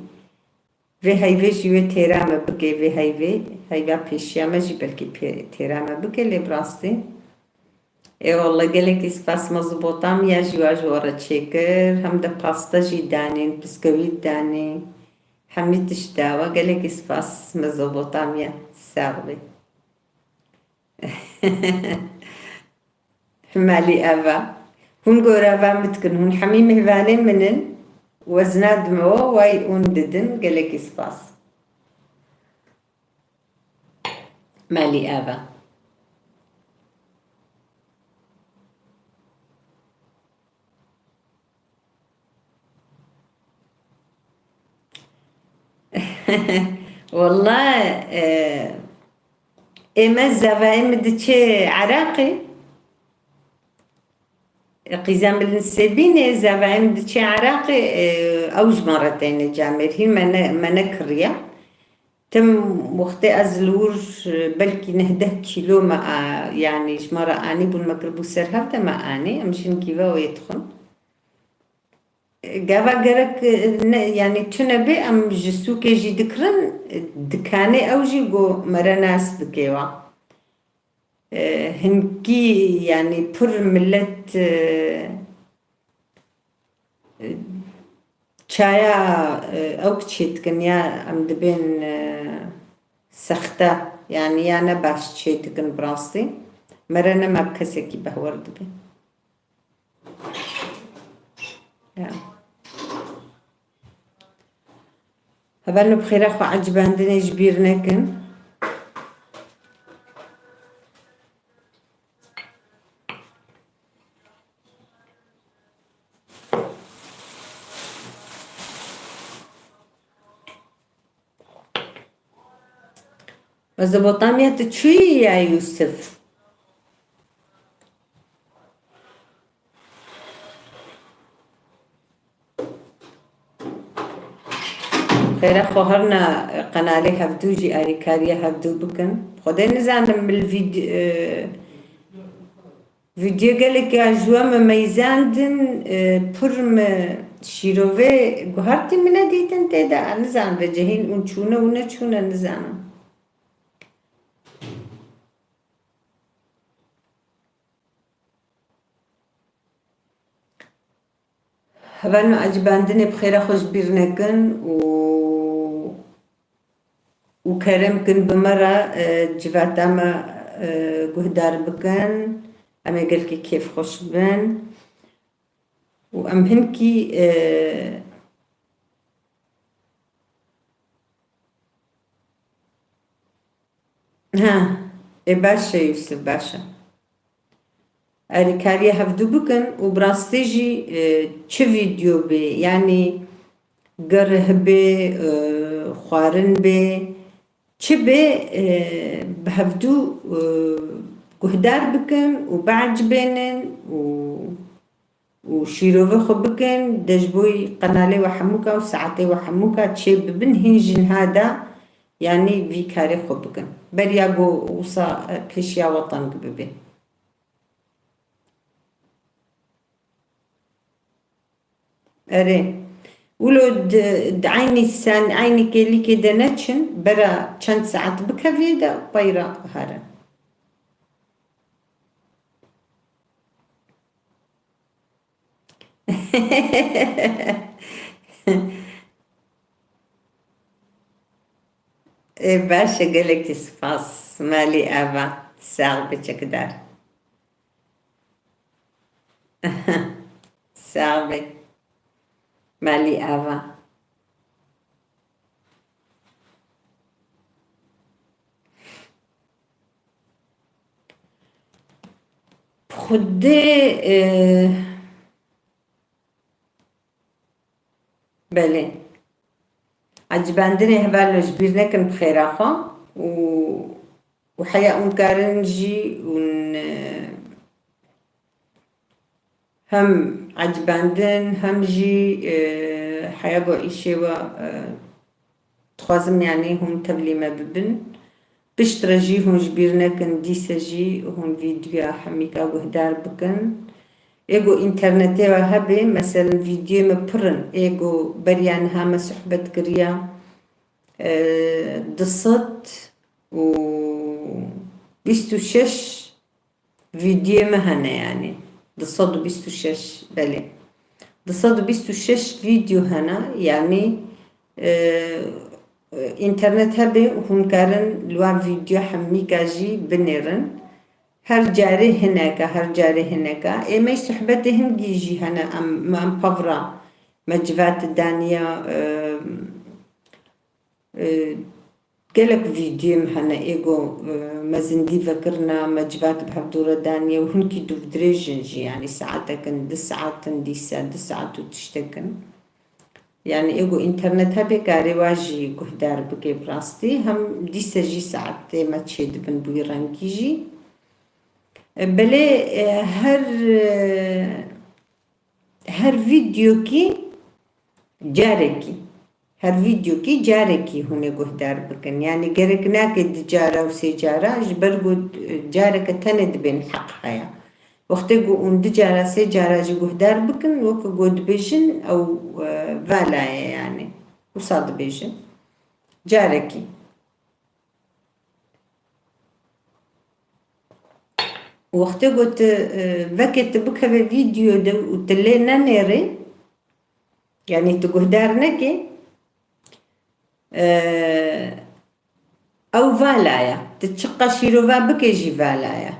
Vê heyvê jî wê têra me bike, vê heyvê, heyva pêşiya me jî belkî pê-, têra me bike, lê bi rastî. Ê wele gelekî spas Mezopotamya jî wa ji we re çêkir. Hem de pasta jî danîn, biskewît danî. Hemî tişt dawa. Gelekî spas Mezopotamya. Sax bî. Malî eva. Hûn goreva min dikin. Hûn hemî mêvanê min in. Wezna dime we, way hûn didin. Gelekî spas. Malî eva. Wela, e, ê me zavayê min diçe Iraqê. Qîza min li Sêbînê, zavayê min diçe Iraqê, e, ew ji me re teyne camêr. Hîn me ne, me nekiriye. Tim wextê ez li wir, e, belkî neh deh kîlo me a, yanî ji me re anî bûn, me kiribû ser hev de me anî. Em jin kîva wê dixwin. Gava gerek, e, ne, yanî tune bê, em ji sûkê jî dikirin, e, dikanê ew jî go mere nas dike wa. E, hinkî, yanî pir milet, e, e, çaya, e, ew çê dikin ya em dibên, e, sexte, yanî ya ne baş çê dikin bi rastî. Mere nema bi kesekî behwer dibe. Ya. Hevalno bi xêra xwe ecibandinê ji bîr nekin. Mezopotamya tu çûyî ya Yûsif? Xêre xwe herna qenalê hevdû jî alîkariya hevdû bikin. Xwedê nizanim min vîd-, e, vîdyo gelek ya ji we me meyzandin, e, pir me şîrovê guhertî min nedîtin tê de, nizan vecehîn û çûne û neçûne nizanim. Hevalno ecibandinê bi xêra xwe ji bîr nekin û, û kerem kin bi me re, e, civata me, e, guhdar bikin. Em ê gelkî kêfxweş bin. Û em hinkî, e, Ha, ê baş e Yûsif, baş e. Alîkariya hevdû bikin û bi rastî jî, e, çi vîdyo bê, yanî gerih bê, e, xwarin bê, çi bê, e, bi hevdû, e, guhdar bikin û biecibênin û û şîrovê xwe bikin, de ji bo qenalê we hemûka û saetê we hemûka çê bibin, hîn jin ha de, yanî vî karê xwe bikin. Beriya ku wisa, e, pêşiya we teng bibe. Erê. Wilo di, di eynî sen, eynî kêlîkê de neçin, bera çend saet bikevê de peyra herin. Ê, baş e, gelekî spas. Malî ava. Sax be çekidar. Sax be. Malî ava. Xwedê, e, belê. Ecibandinê hevalno ji bîr nekin bi xêra xwe û, û heya hûn karin jî hûn, e, hem ecibandin, hem jî, e, heya ku îşê we, e, dixwazim, yanî hûn tevlî me bibin. Piştre jî hûn ji bîr nekin, dîse jî hûn vîdyoya hemîka guhdar bikin. Ê ku înternetê we hebe, meselen vîdyoyê me pir in. Ê ku beriya niha me sohbet kiriya, e, du sed û bîst û şeş vîdyoyê me hene yanî. Du sed û bîst û şeş, belê. Du sed û bîst û şeş vîdyo hene, yanî, e, e, înternet hebe, hûn karin li wan vîdyo hemîka jî binêrin. Her carê hineka, her carê hineka. Ê me sohbetê hingî jî hene, em, me em pevra, me civat daniya, e, e, gelek vîdyoyê me hene, ê ku, e, me zindî vekirina, me civat bi hevdû re daniye û hinkî dûvdirêj in jî, yanî saetek in, du saet in, dîsa du saet û tiştek in. Yanî ê ku înternet hebe, karê wa jî guhdar bike bi rastî. Hem dîsa jî saetê me çêdibin bi wî rengî jî. E, belê, e, her, e, her vîdyokî carekî, her vîdyokî carekî hûn ê guhdar bikin. Yanî gerek nake du cara û sê cara, ji ber ku, e, careke tenê dibên heq heye. Wextê ku hûn du cara, sê cara jî guhdar bikin, weke ku dibêjin ew, e, vala ye yanî. Wisa dibêjin. Carekî. Wextê ku tu, e, veke tu bikeve vîdyo de û tu lê nenêrê, yanî tu guhdar neke, e, ew vala ye. Tu çiqas şîrove bike jî vala ye.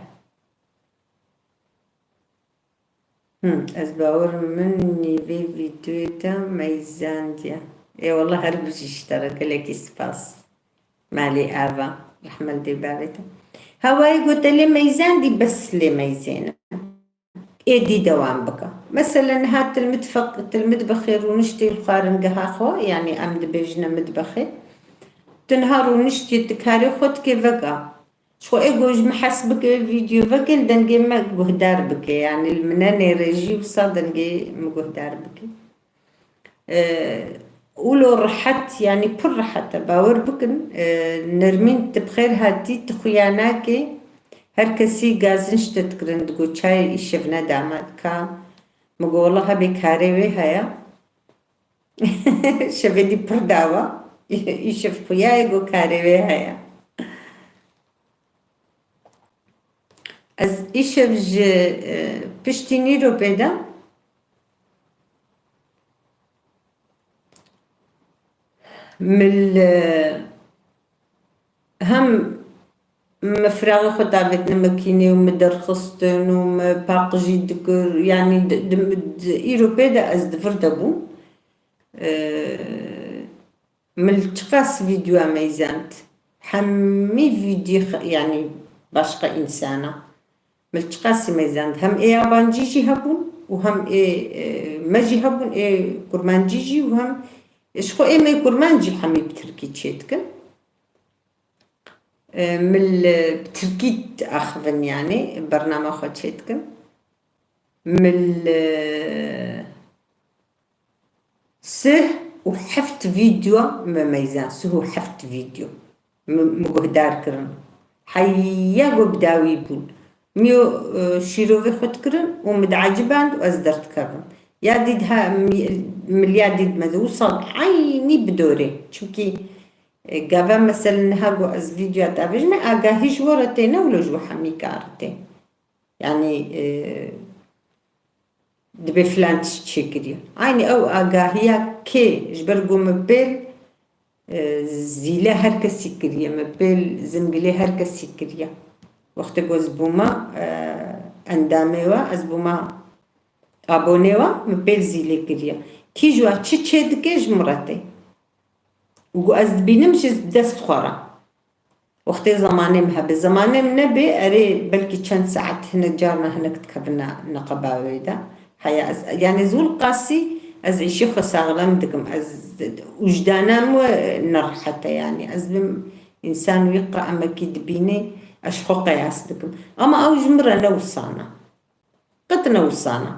Him, ez bawer min nîvê vîdyoyê te meyzandiye. Ê wele her bijî ji te re gelekî spas. Malê ava, rehmet dê bavê te. Hawayê ku te lê meyzandî bes lê meyzêne. Êdî dewam bike. Mesela niha til mitfeq, til mitbexê rûniştê li xwaringeha xwe, yanî em dibêjine mitbexê. Tu niha rûniştî, tu karê xwe dikê veka. Ji xwe ê ku ji min hez bike, vîdyo veke, li dengê me guhdar bike. Yanî li min nenêre jî wisa dengê min guhdar bike. E, wilo rehet, yanî pir rehet e. Bawer bikin, e, Nermîn, tu bi xêr hatî, tu xuya nake. Her kesî gazin ji te dikirin, digo çayê îşev nedame, ka. Min got, wela hebê karê wê heye. Şevê dî pir dawa. Îşev xuya ye, got karê wê heye. Ez îşev ji, e, piştî nîro pê de min, e, hem min firaxê xwe davêtine mekînê û min derxistin û min paqijî dikir, yanî di, di, di, îro pê de ez di vir de bûm. E, Min çiqas vîdyoya meyzand. Hemî vîdyo xe-, yanî başqa însana. Min çiqasî meyzand. Hem ê yabancî jî hebûn û hem ê, e, me jî hebûn, ê kurmancî jî û hem, e, ji xwe ê me kurmancî hemî bi tirkî çêdikin. E, min li, bi tirkî axivin yanî bernama xwe çêdikin. Min li, Sih û heft vîdyo me meyzan, sih û heft vîdyo me, me guhdar kirin. Heya ku bi dawî bûn. Min yo, e, şîrovê xwe dikirin û min dieciband û ez derdikevim. Ya dî diha mi-, milya dî dimeze. Wisa eynî bi dorê. Çimkî, e, gava mesele niha ku ez vîdyoya davêjime, agahî ji we re tê, ne wilo ji we hemî kar tê. Yanî, e, dibê filan tişt çêkiriye. Aynî ew agahiya kê ji ber ku min pêl, e, zîle her kesî kiriye, min pêl zingilê her kesî kiriye. Wextê ku ez bûma, e, endamê we, ez bûma abonê we, min pêl zîlê kiriye. Kî ji we çi çêdike ji min re tê. Û ku ez dibînim ji dest xwe re. Wextê zemanê min hebe. Zemanê min nebe, erê belkî çend saet hinek carna hinek dikevine neqeba wê de. Heya ez, yanî ez wil qasî ez îşê xwe saxlem dikim. Ez wijdana min ne rehet e yanî. Ez bim însan wî qamekî dibîne, ez ji xwe qeyas dikim. Ama ew ji min re ne wisana. Qet ne wisana.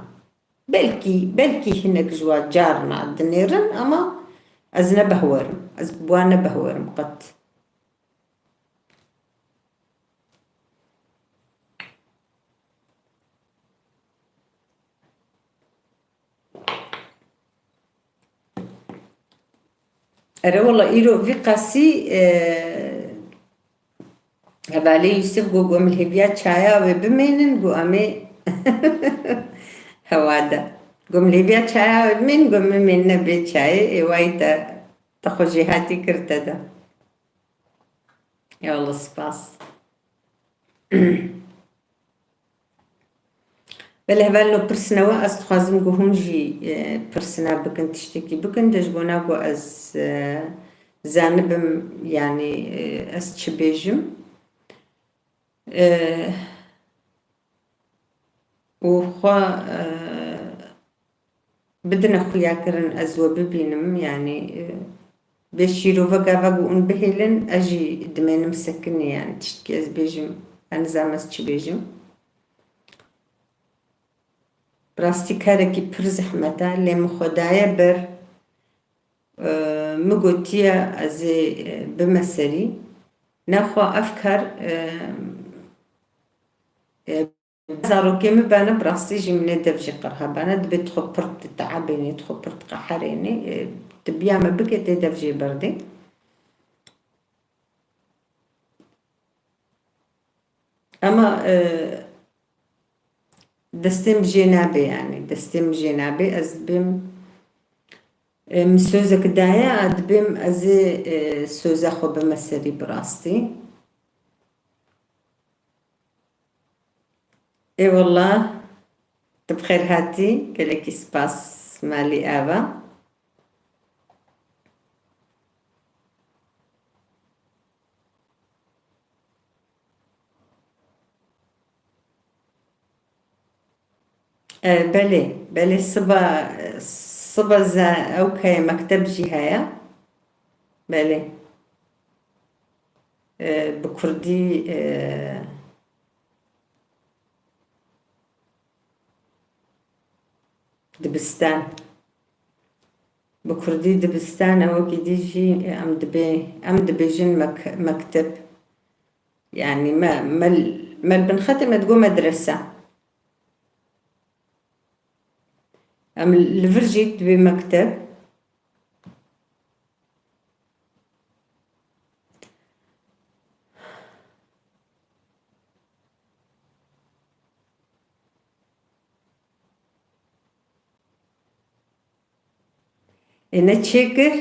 Belkî, belkî hinek ji wan carna dinêrin ama ez ne behwerim. Ez bi wan ne behwerim qet. Ere wela îro vî qasî, e, hevalê Yusuf got, got, em li hêviya çaya wê bimênin, got, em ê hewa de. Got, em li hêviya çaya wê bimênin, got, em bimênine bê çayê, ê wayî te, te xwe jêhatî kir te de. Ya Allah, spas. Belê hevalno, pirsine we, ez dixwazim ku hûn jî, e, pirsina bikin, tiştekî bikin, de ji bona ku ez, e, zanibim, yanî, e, ez çi bêjim. E, û xwe, e, bidine xuyakirin, ez we bibînim, yanî, e, bê şîrove gava ku hûn bihêlin, ez jî dimênim sekinî, yanî tiştekî ez bêjim, ez nizam ez çi bêjim. Bi rastî karekî pir zehmet e, lê min xwe daye ber, e, min gotiye ez ê, e, bime serî. Nexwe ev kar, e, e, zarokê min bene, bi rastî jî min ê dev jê qirha bene, dibê tu xwe pir diteebênî, tu xwe pir diqeherênî, e, tu biya me bike tê dev jê berdê. Ema, e, destê min jê nabe, yanî destê min jê nabe, ez dibêm, e, min sözek daye, a dibêm ez ê, e, söze xwe bime serî bi rastî. Ê wela, tu bi xêr hatî, gelekî spas malî ava. E, belê, belê, siba, siba ze ew keye mekteb jî heye. Belê. E, bi kurdî, e, dibistan. Bi kurdî dibistan e, wekî dî jî em dibê-, em dibêjin mek-, mekteb. Yanî me, me, me li bin xetê me digo medrese. Em li vir jî dibê mekteb. Ê ne çêkir?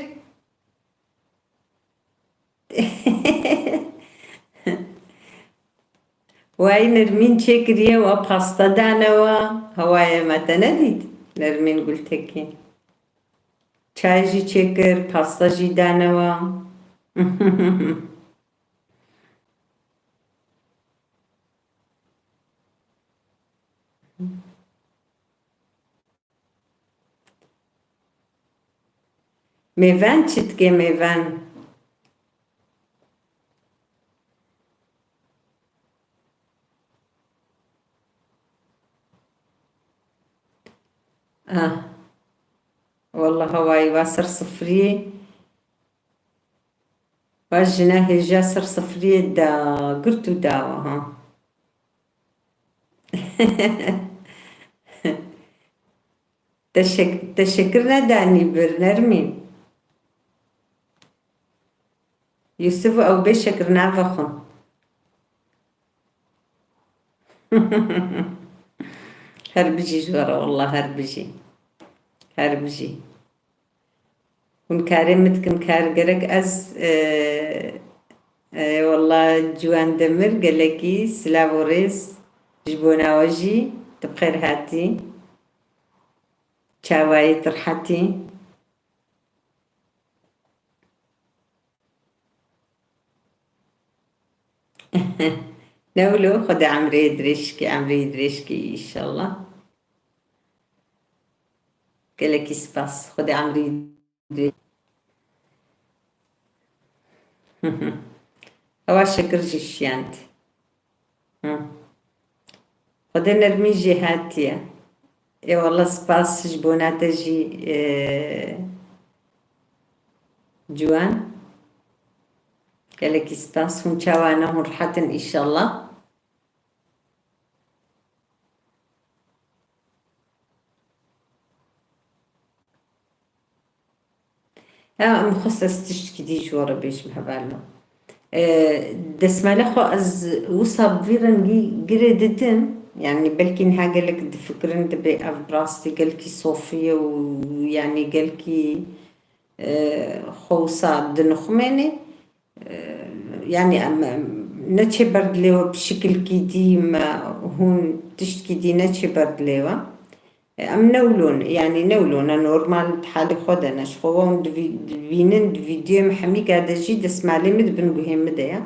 Wayî Nermîn çêkiriye, wa pasta dane wa. Hewayê me te nedît Nermîn Gultekî. Çay jî çêkir, pasta jî dane wa. Mêvan çi dike mêvan? Ah. Wallah hewayî wa ser sifriyê. Va jina hêja ser sifriyê da girt û dawa ha. Te şek-, te şekir nedanî bir Nermîn. Yusuf ew bê şekir navexwin. Her bijî ji we re, wallah her bijî. Her bijî. Hûn karê min dikin kar gerek ez, e, e, wallah Ciwan Demir gelekî silav û rêz ji bona we jî tu bi xêr hatî. Çawayî tu rehetî. Ne wilo, Xwedê emrê dirêj kî, emrê dirêj kî înşallah. Gelekî spas. Xwedê emrê dirêj. Ewa şekir jî şiyand. Hı. Xwedê Nermîn jî hatiye. Ê wallah spas ji bona te jî, e, Ciwan. Gelekî spas. Hûn çawa ne, hûn rehet in înşallah. Ya, em xwest ez tiştkî dî ji we re bêjim hevalno. E, Desmale xwe ez wisa bi vî rengî girê didim. Yani belkî niha gelek difikirin dibê ev bi rastî gelkî sofî ye û yani gelkî, e, xwe wisa dinixumênê. E, yani em, em neçê ber dilê we bi şikilkî dî me hûn tiştkî dî neçê ber dilê we. E, em ne wilo ne, yani ne wilo ne normal di halê xwe de ne. Ji xwe wan divî-, dibînin di vîdyoyê min hemîka de jî destmalê min di bin guhê min de ye.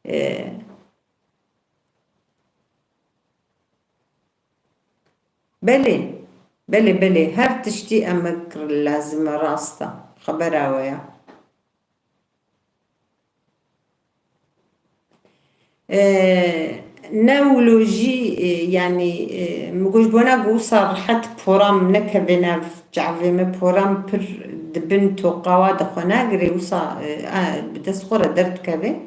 E, belê, belê, belê, her tiştî emek lazim e, rast e. Xebera we ye. E, ne wilo jî, e, yani, e, min got ji bona ku wisa rehet poram nekeve nav çavê me, poram pir di bin toqawa de xwe nagirê, wisa, e, a, bi dest xwe re derdikeve.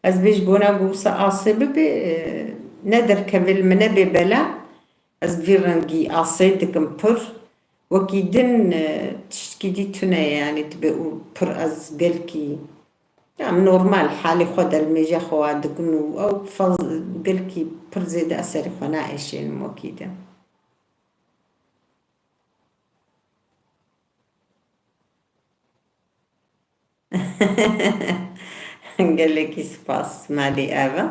Ez bê ji bona ku wisa asê bibe, e, ne derkeve li min nebê bela. Ez bi vî rengî asê dikim pir. Wekî din, e, tiştkî dî tune ye, yani dibe û pir ez gelkî, ya, normal halê xwe de li mêja xwe wa dikin û ew faz gelkî pir zêde ez serê xwe naêşênim wekî din. Gelekî spas, malî ev e.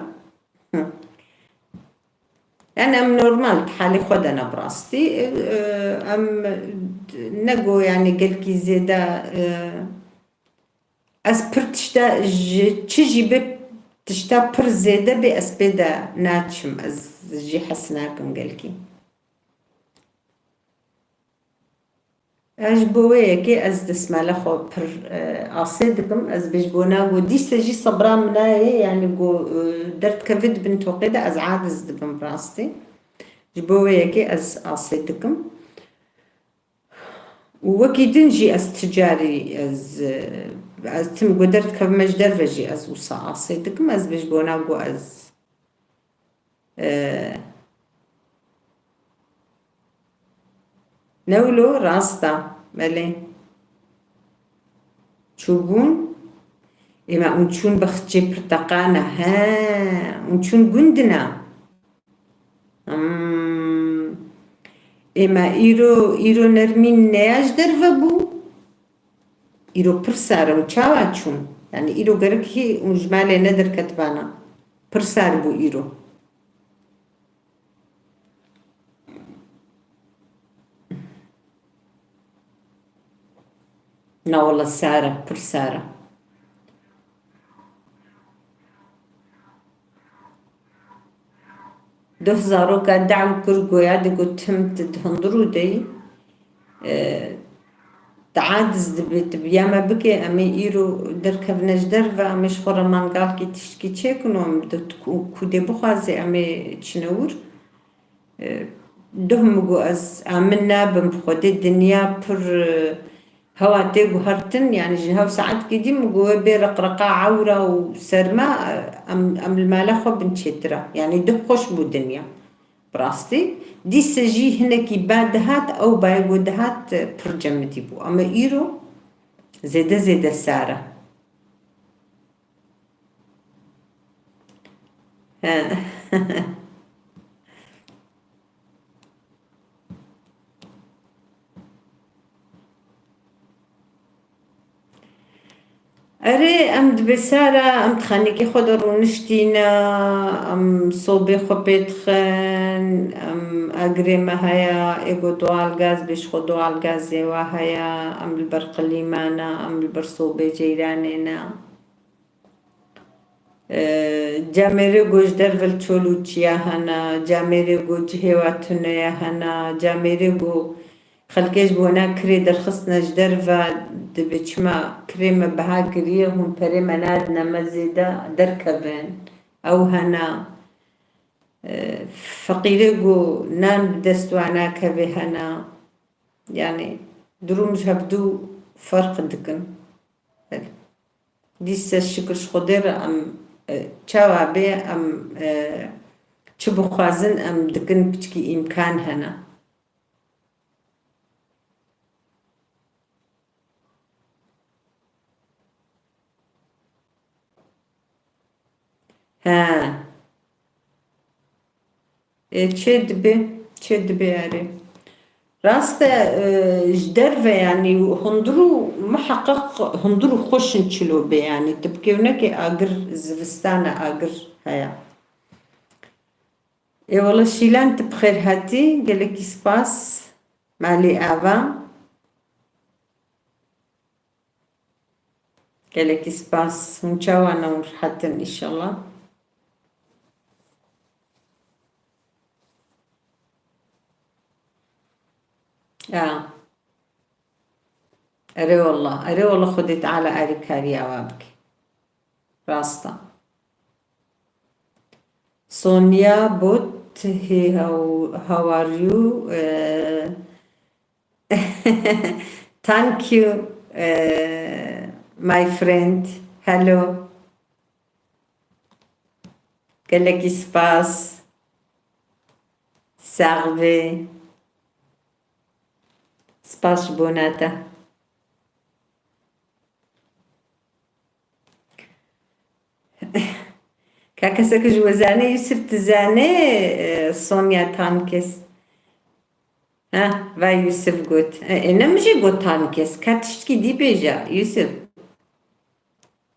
Yani em normal di halê xwe de ne bi rastî. E, em ne go yani gelkî zêde, e, ez pir tişta ji çi jî bi tişta pir zêde bê ez pê de naçim. Ez jî hes nakim gelkî. Ez ji bo wê yekê ez destmala xwe pir, e, asê dikim. Ez bê ji bona ku dîse jî sebra min nayê, yani ku, e, derdkeve di bin toqê de ez aciz dibim rastî. Ji bo wê yekê ez asê dikim. Û wekî din jî ez ti carî ez, e, ez tim ku derdkevime ji derve jî ez wisa asê dikim. Ez bê ji bona ku ez Ee, ne wilo rast e. Belê. Çûbûn. Ê me hûn çûn bexçê pirteqana. He, hûn çûn gundina. Hmm. Ê me îro, îro Nermîn neya ji derve bû? Îro pir sar e, hûn çawa çûn? Yani îro gerek hî hûn ji malê nederketibana. Pir sar bû îro. Na wele sar e, pir sar e. Doh zaroka dew kir goya digot, tim tu di hundirû de yî. E, tu aciz dibî, tu bi ya me bike, em ê îro derkevine ji derve, em ê ji xwe re mangalkî tiştkî çêkin û em di ku-, kûdê bixwaze, em ê çine wir. E, doh min got, ez amin nabim, bi Xwedê dinya pir, e, hewa tê guhertin, yani ji hev saetkî dî min got, wê bê reqreqa ewra û serma, e, em, em li mala xwe bin çêtir e. Yani doh xweş bû dinya. Bi rastî. Dîse jî hinekî ba dihat, ew bayê got dihat, e, pir cemidî bû. Ama îro zêde zêde sar e. He. Erê, em dibê sar e, em di xanîkê xwe de rûniştîne, em sobê xwe pê dixin, em agirê me heye, ê got doğal gaz bê, ji xwe doğal gazê we heye, em li ber qilîma ne, em li ber sobê ceyranê ne. E, camêrê ku ji derve li çol û çiya hene, camêrê ku cihê wa tune ye hene, camêrê ku xelkê ji bona kirê derxistine ji derve, dibê çima kirê me biha kiriye, hûn perê me nadine me zêde derkevin. Ew hene. E, feqîrê ku nan bi dest wa nakeve hene. Yani durum ji hevdû ferq dikin. Belê. Dîse şikir ji Xwedê re em, e, çawa bê em, e, çi bixwazin em dikin piçkî îmkan hene. He. Ê, çê dibe, çê dibe erê. Rast e, e, ji derve, yanî hundir û muheqeq hundir û xweş in çilo bê, yanî tu bi kêwnekê agir, zivistana agir heye. Ê wele Şîlan, tu bi xêr hatî, gelekî spas. Malî ava. Gelekî spas. Hûn çawa ne, hûn rihet in înşallah? Ya. Erê wallah. Erê wallah, Xwedê Teala alîkariya we bike. Rast e. Sonia Bot, hey, how, how are you? Eh, thank you, eh, my friend. Hello. Gelekî spas. Sax bî. Spas ji bona te. Ka kesek ji we zanê, Yusuf, tu zanê, e, Sonya Tankes? Ha, va Yusuf got. E, e, ne min jî got Tankes. Ka tiştkî dî bêje, Yusuf.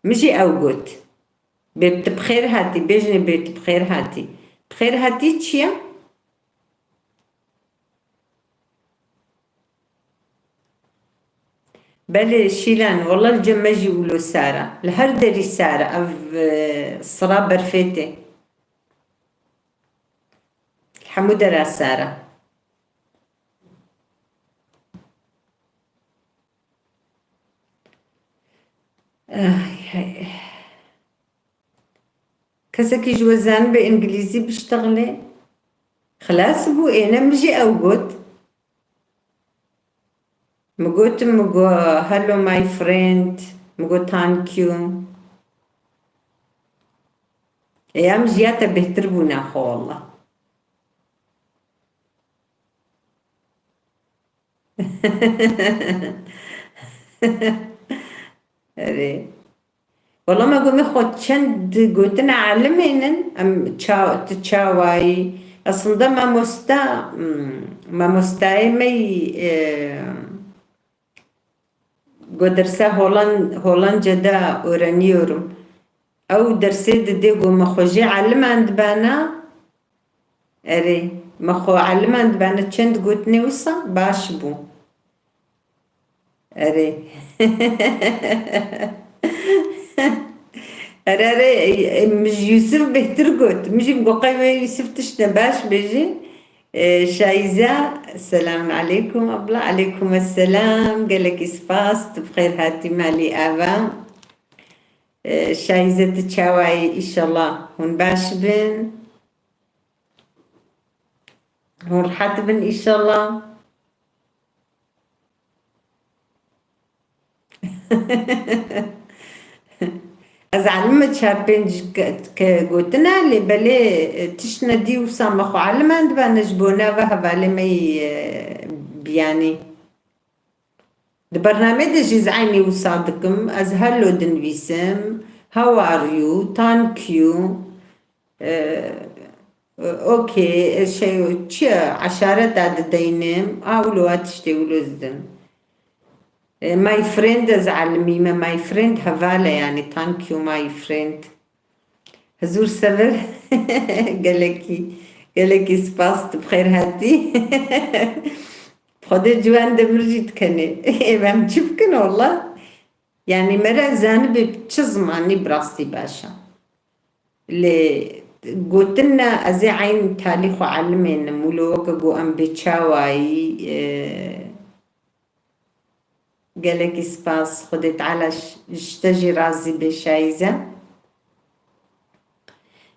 Min jî ew got. Bê tu bi xêr hatî, bêjinê bê tu bi xêr hatî. Bi xêr hatî çi ye? Belê Şîlan, wela li cem me jî wilo sar e. Li her derî sar e. Ev, e, sira berfê tê. Li hemû dera sar e. Ay, ay. Kesekî ji we zanibe îngilîzî biştexile? Xilas bû, ê ne min jî ew got. Min got, min got, "Hello my friend." Min got, "Thank you." Ê, em ji ya te bêhtir bûne xwe, wallah. Erê. Wela me got, me xwe çend gotina elimên in, em ça-, tu çawayî? Aslında mamosta, hmm, mamostayê me yî, e, got dersa Holan-, Holandya'da öğreniyorum. Ew dersê didê, got me xwe jê eliman dibana. Erê, me xwe eliman dibana, çend gotinê wisa baş bû. Erê. Erê, erê, e, e, min ji Yusuf bêhtir got. Min jî got, qey wê Yusuf tiştine baş bêjî. E, Şayize, selamun aleykum abla. Aleykum esselam. Gelekî spas. Tu bi xêr hatî malî ava. E, Şayize, tu çawayî? Înşallah hûn baş bin. Hûn rihet bin înşallah. Ez elime çar pênc ke-, ke gotina, lê belê, e, tiştine dî wisa me xwe eliman dibane ji bo nava hevalê me yî, e, biyanî. Di bernamê de jî ez eynî wisa dikim. Ez hello dinivîsim. How are you? Thank you. E, e, okay, e, şey, çi ye? Eşareta dideynim. A, wilo, a tiştê wilo ez din. E, my friend ez elimîme. My friend heval e, yanî thank you, my friend. Hizûr Sevir, gelekî, gelekî spas, tu bi xêr hatî. Xwedê ciwan demir jî dikenê. Ê, em çi bikin wela? Yanî me re zanibê çi zimanî bi rastî baş e. Lê gotin ne, ez ê eyn talî xwe elimênim. Wilo weke got em bê çawayî, e, Gelekî spas. Xwedê Teala ş-, ji te jî razî bê Şayize.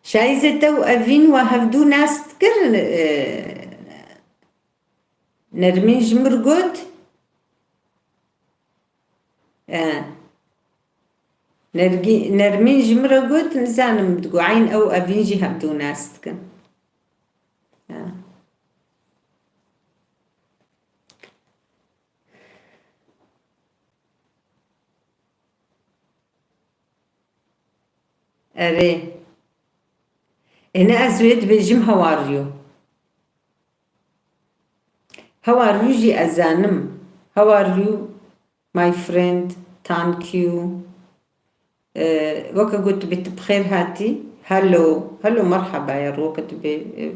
Şayize, te û Evîn we hevdû nas dikirin, e, Nermîn ji mir got. E, Nergî-, Nermîn ji mir re got, nizanim, digo eyn ew Evîn jî hevdû nas dikin. E. Erê. Ê ne ez wê dibêjim how are you? How are you jî ez zanim. How are you, my friend? Thank you. Ee, weke got dibê tu bi xêr hatî. Hello. Hello, merhaba ya, weke dibê, e,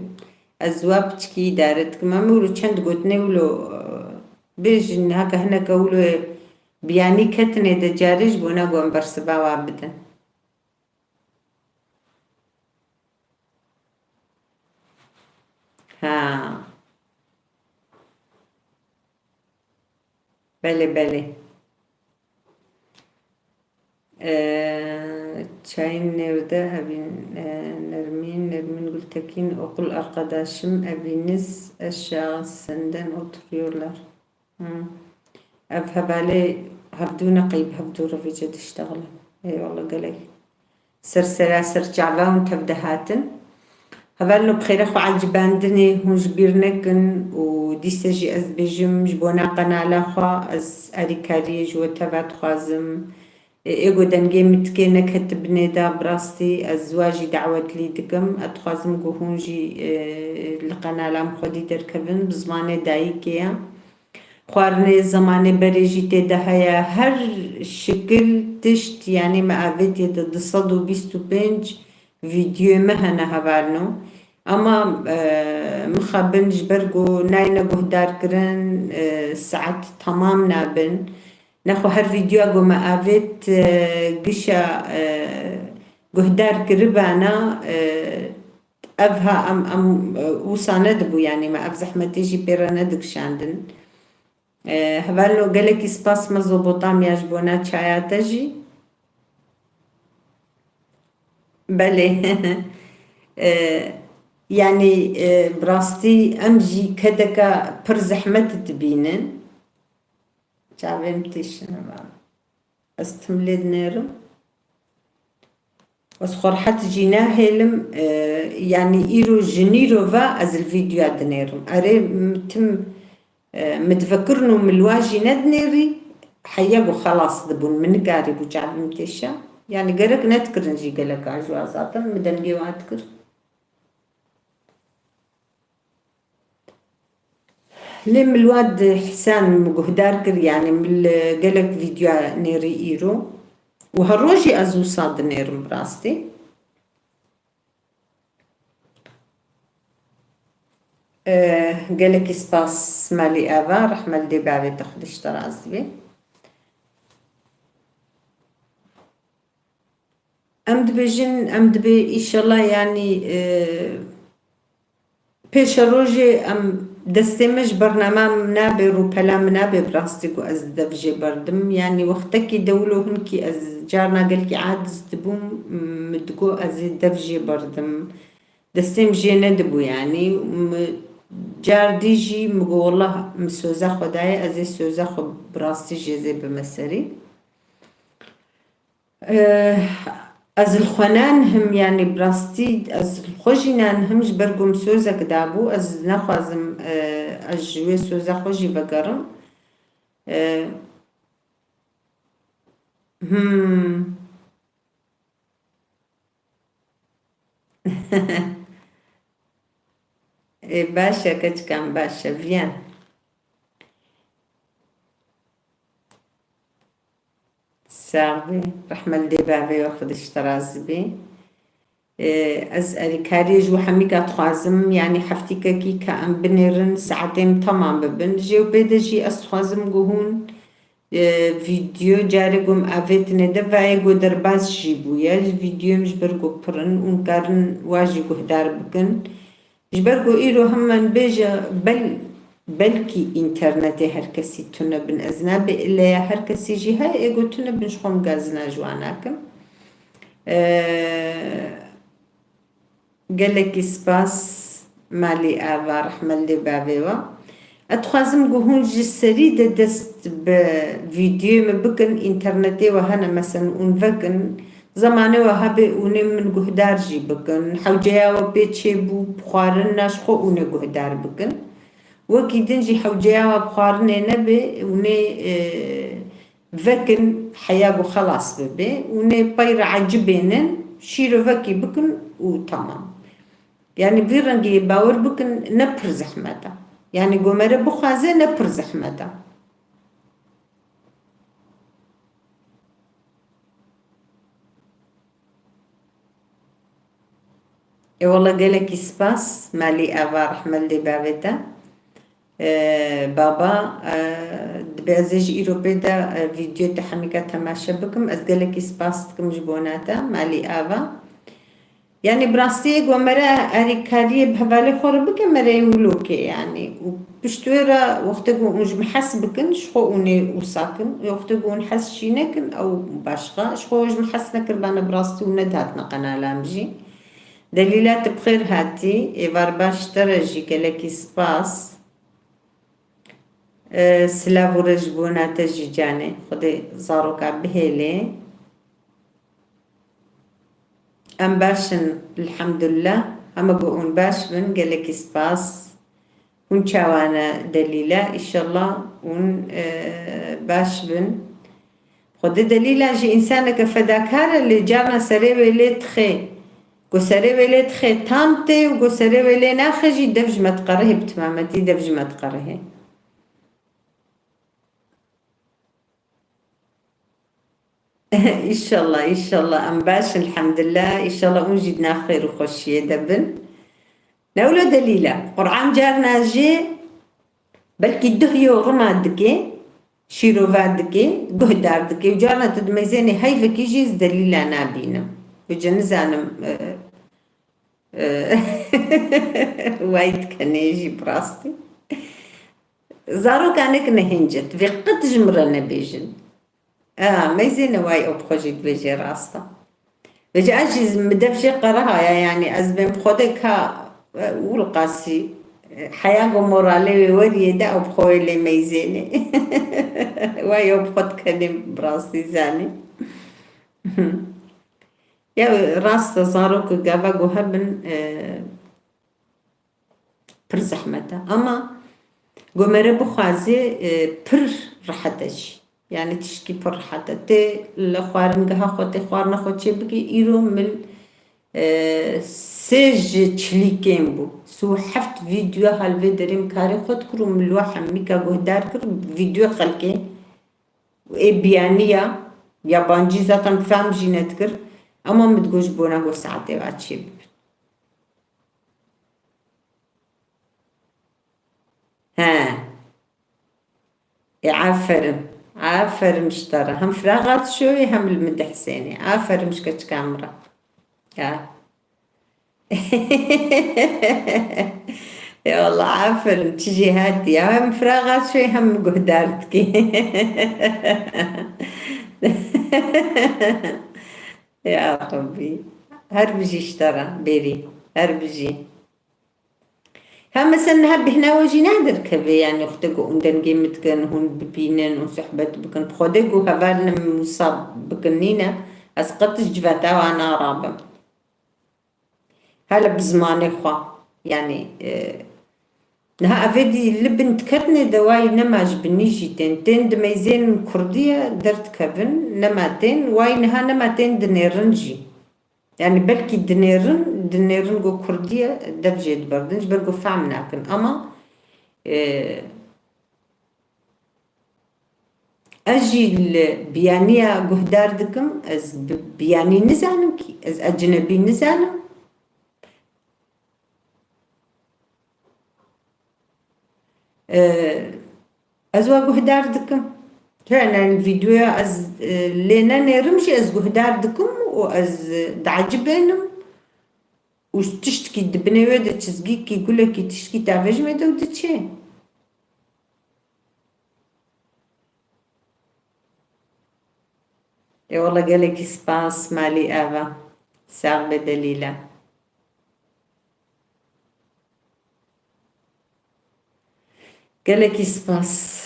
ez wa piçkî îdare dikim. Em wilo çend gotinê wilo, e, bêjin, heke hineke wilo, e, biyanî ketinê de carê ji bona ku em bersiva wa bidin. Ha. Belê, belê. Ee, çayın nerede? Evin, e, Nermin, Nermin Gültekin, okul arkadaşım, eviniz aşağı, senden oturuyorlar. Hmm. Ev hevalê hevdû ne qey bi hevdû re vêce diştexilin. Eyvallah gelek. Ser sera ser çava hûn tev de hatin. Hevalino bi xêre xwe ecibandinê hûn ji bîr nekin û dîse jî ez dibêjim ji bona qenala xwe ez alîkariyê ji we teva dixwazim. Ê, ê ku dengê min tikê neketibinê de, bi rastî ez wa jî dawetlî dikim. Ez dixwazim ku hûn jî, e, li qenalan xwedî derkevin, bi zimanê dayikê ye. Xwarinê zemanê berê jî tê de heye. Her şikil tişt, yanî me avêtiye de du sed û bîst û pênc vîdyoyê me hene hevalno. Ama, e, mixabin ji ber ku nayne guhdarkirin, e, saet temam nabin. Nexwe her vîdyoya ku me avêt, e, gişa, e, guhdar kiribana, e, ev ha em, em, e, wisa nedibû, yanî me ev zehmetê jî pê re nedigişandin. E, hevalno gelekî spas Mezopotamya ji bona çaya te jî. Belê. E, yanî, e, bi rastî em jî kedeka pir zehmet dibînin. Çavên têşin heval. Ez tim lê dinêrim. Ez xwe rehet jî nahêlim, e, yanî îro ji nîro ve ez li vîdyoya dinêrim. Erê, m-, tim, e, min divekirin û min li wa jî nedinêrî, heya ku xelas dibûn, min nikarîbû çavê min têşa. Yanî gerek nedikirin jî geleka ji wa zaten, min dengê wa dikir. Lê min li wa di Hesen min guhdar kir, yanî min li gelek vîdyoya nêrî îro û her rojî ez wisa dinêrim bi rastî. Eh, gelekî spas Melî Eva, rehmet dê bavê te xwedî ji te razî bê. Em dibêjin, em dibê, îşellah, yanî, e, pêşerojê em destê me ji bernama min nabe, rûpela min nabe, bi rastî ku ez dev jê berdim. Yanî wextekî de wilo hinkî ez carna gelkî aciz dibûm, min digot ez ê dev jê berdim. Destê min jê nedibû, yanî min car dî jî min got, wellah min soza xwe daye, ez ê soza xwe bi rastî jê zê bime serî. Eh, ez li xwe nanihim, yanî bi rastî ez li xwe jî nanihim, ji ber ku min sozek dabû, ez naxwazim, eh, ez ji wê soza xwe jî vegerim. Eh, hmm. Ê, baş e, keçika min, baş e, viyan. Sax bî. Rehmet li dê bavê we, Xwedê ji te razî bî. Ê, ez alîkariyê ji we hemîka dixwazim, yanî heftîkekî ka em binêrin, saetê min temam bibin. Jê û pê de jî ez dixwazim ku hûn, e, vîdyo carê ku em avêtinê de vayê ku derbas jî bûye. Vîdyoyê min ji ber ku pir in, hûn karin wa jî guhdar bikin. Ji ber ku îro hema min bêje bel-, belkî înternetê her kesî tune bin, ez nabê ille ya her kesî jî heye, ê ku tune bin ji xwe min gazina ji wan nakim. Ee, gelekî spas Malî Ava, rehmet lê bavê we. Ez dixwazim ku hûn ji serî de dest bi vîdyoyê min bikin, înternetê we hene, mesen hûn vekin, zemanê we hebe hûnê min guhdar jî bikin. Hewceya we pê çêbû, bi xwarina ji xwe hûnê guhdar bikin. Wekî din jî hewceya we bi xwarinê nebe, hûnê, e, vekin, heya ku xelas bibe. Hûnê pey re ecibênin, şîrovekî bikin û temam. Yanî vî rengî bawer bikin ne pir zehmet e. Yanî ku mere bixwaze ne pir zehmet e. Ê wele gelekî spas, malî ava rehmet lê bavê te. Ee, baba, ee, dibê ez ê ji îro pê de, ee, vîdyoyê te hemîka temaşe bikim. Ez gelekî spas dikim ji bona te, malî ava. Yanî bi rastî ku mere erêkariyê bi hevalê xwe re bike, mere yê wilo ke yanî. Û pişt wê re wextê ku hûn ji min hez bikin, ji xwe hûn ê wisa kin. Wextê ku hûn hez jî nekin, ew başqa. Ji xwe ji min hez nekiribane bi rastî û nedihatine qenala min jî. Delîla, tu bi xêr hatî. Êvar baş ji te re jî gelekî spas. Ee, silav û rêz ji bona te jî canê. Xwedê zaroka bihêlê. Em baş in, elhamdulillah. Hema ku hûn baş bin, gelekî spas. Hûn çawa ne Delîla? Îşallah hûn, e, baş bin. Xwedê Delîla jî însaneke fedakar e, lê carna serê wê lê dixê. Ku serê wê lê dixê tam tê û ku serê wê lê naxe jî dev ji me diqerihê, bi timametî dev ji me diqerihê. Înşallah, înşallah em baş in, elhamdulillah. Înşallah hûn jî di nav xêr û xweşiyê de bin. Ne wilo Delîla, Qur'an carna jî belkî duh yo rima dike, şîrova dike, guhdar dike û carna tu dimeyzênê heyvekî jî ez Delîla nabînim. Vêce nizanim, e, e, way dikenê jî bi rastî. Zaroka nek ne hêncet, vê qet ji min re nebêjin. A, meyzê newayî ew bi xwe jî dibêje, rast e. Vêca ez jî min dev jê qerihaya, yanî ez bên bi xwe de ka, e, wilqasî, e, heya ku moralê wê weriyê de ew bi xwe wê lê meyzênê. Way ew bi xwe dikenê bi rastî zanî. Ya rast e, zarok gava ku hebin, e, pir zehmet e. Ama ku mere bixwazê, e, pir rehet e jî. Yanî tişkî pir rehet e. Tê li xwaringeha xwe, tê xwarina xwe çêbikî. Îro min, e, sê ji çilîkên bû. Sî û heft vîdyoya li vê derê min karê xwe dikir û min li we hemîka guhdar kir, vîdyoya xelkê. Ê biyaniya, yabancî zaten fehm jî nedikir. Ama min digot ji bona ku saetê ve çêbibin. He. Ê, aferin. Aferin ji te re. Hem Firaxat Şoyê hem li min dihsênê. Aferin ji keçika min re. Ya. Ya Allah, aferin. Çi jêhatî. Ya hem Firaxat Şoyê hem min guhdar dikî. Ya Rabbî. Her bijî ji te re, Bêrî. Her bijî. Ha, mesela niha bêhna we jî ne derkeve, yanî wextê ku hûn dengê min dikin, hûn bibînin û sohbet bikin. Bi Xwedê ku hevalin min wisa bikin nîne, ez qet ji civata wan narabim. Hele bi zimanê xwe. Yanî, e, niha evê dî li bin diketine de wayî nema ji binî jî tên. Tên dimeyzên kurdî ye, derdikevin, nema tên. Wayî niha nema tên dinêrin jî. Yanî belkî dinêrin, dinêrin ku kurdî ye, dev jê diberdin, ji ber ku fehm nakin. Ama, e, ez jî li biyaniya guhdar dikim, ez bi biyanî nizanim kî, ez ecinebî nizanim. E, ez we guhdar dikim. Hene vîdyoya ez, e, lê nenêrim jî ez guhdar dikim û ez, e, diecibênim. Û tiştkî di binê wê de çizgîkî, gulekî, tiştkî tavêjimê de û diçê. Ê wele gelekî spas, malî ava. Sax be Delîle. Gelekî spas.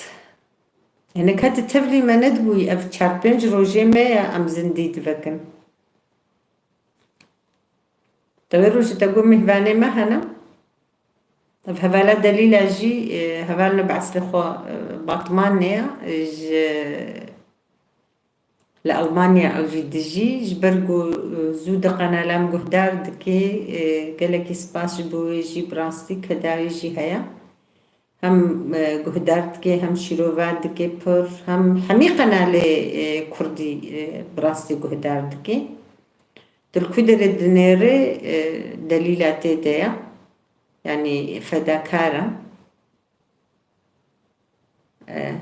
Hinek heti tevlî me nedibûyî, ev çar pênc rojê me ye, em zindî divekin. Te wê rojê te got mêhvanê me hene. Ev hevala Delîla jî, e, hevalno bi eslê xwe, e, Batmanê ye, e, ji, li Almanya ew jî dijî, ji ber ku zû di qenalan guhdar dike. E, gelekî spas ji bo wê jî, bi rastî kedayê jî heye. Hem, e, guhdar dike, hem şîrove dike pir, hem hemî qenalê, e, kurdî, e, bi rastî guhdar dike. Tu li ku derê dinêrî, e, delîla tê de ye. Yanî fedakar e. E.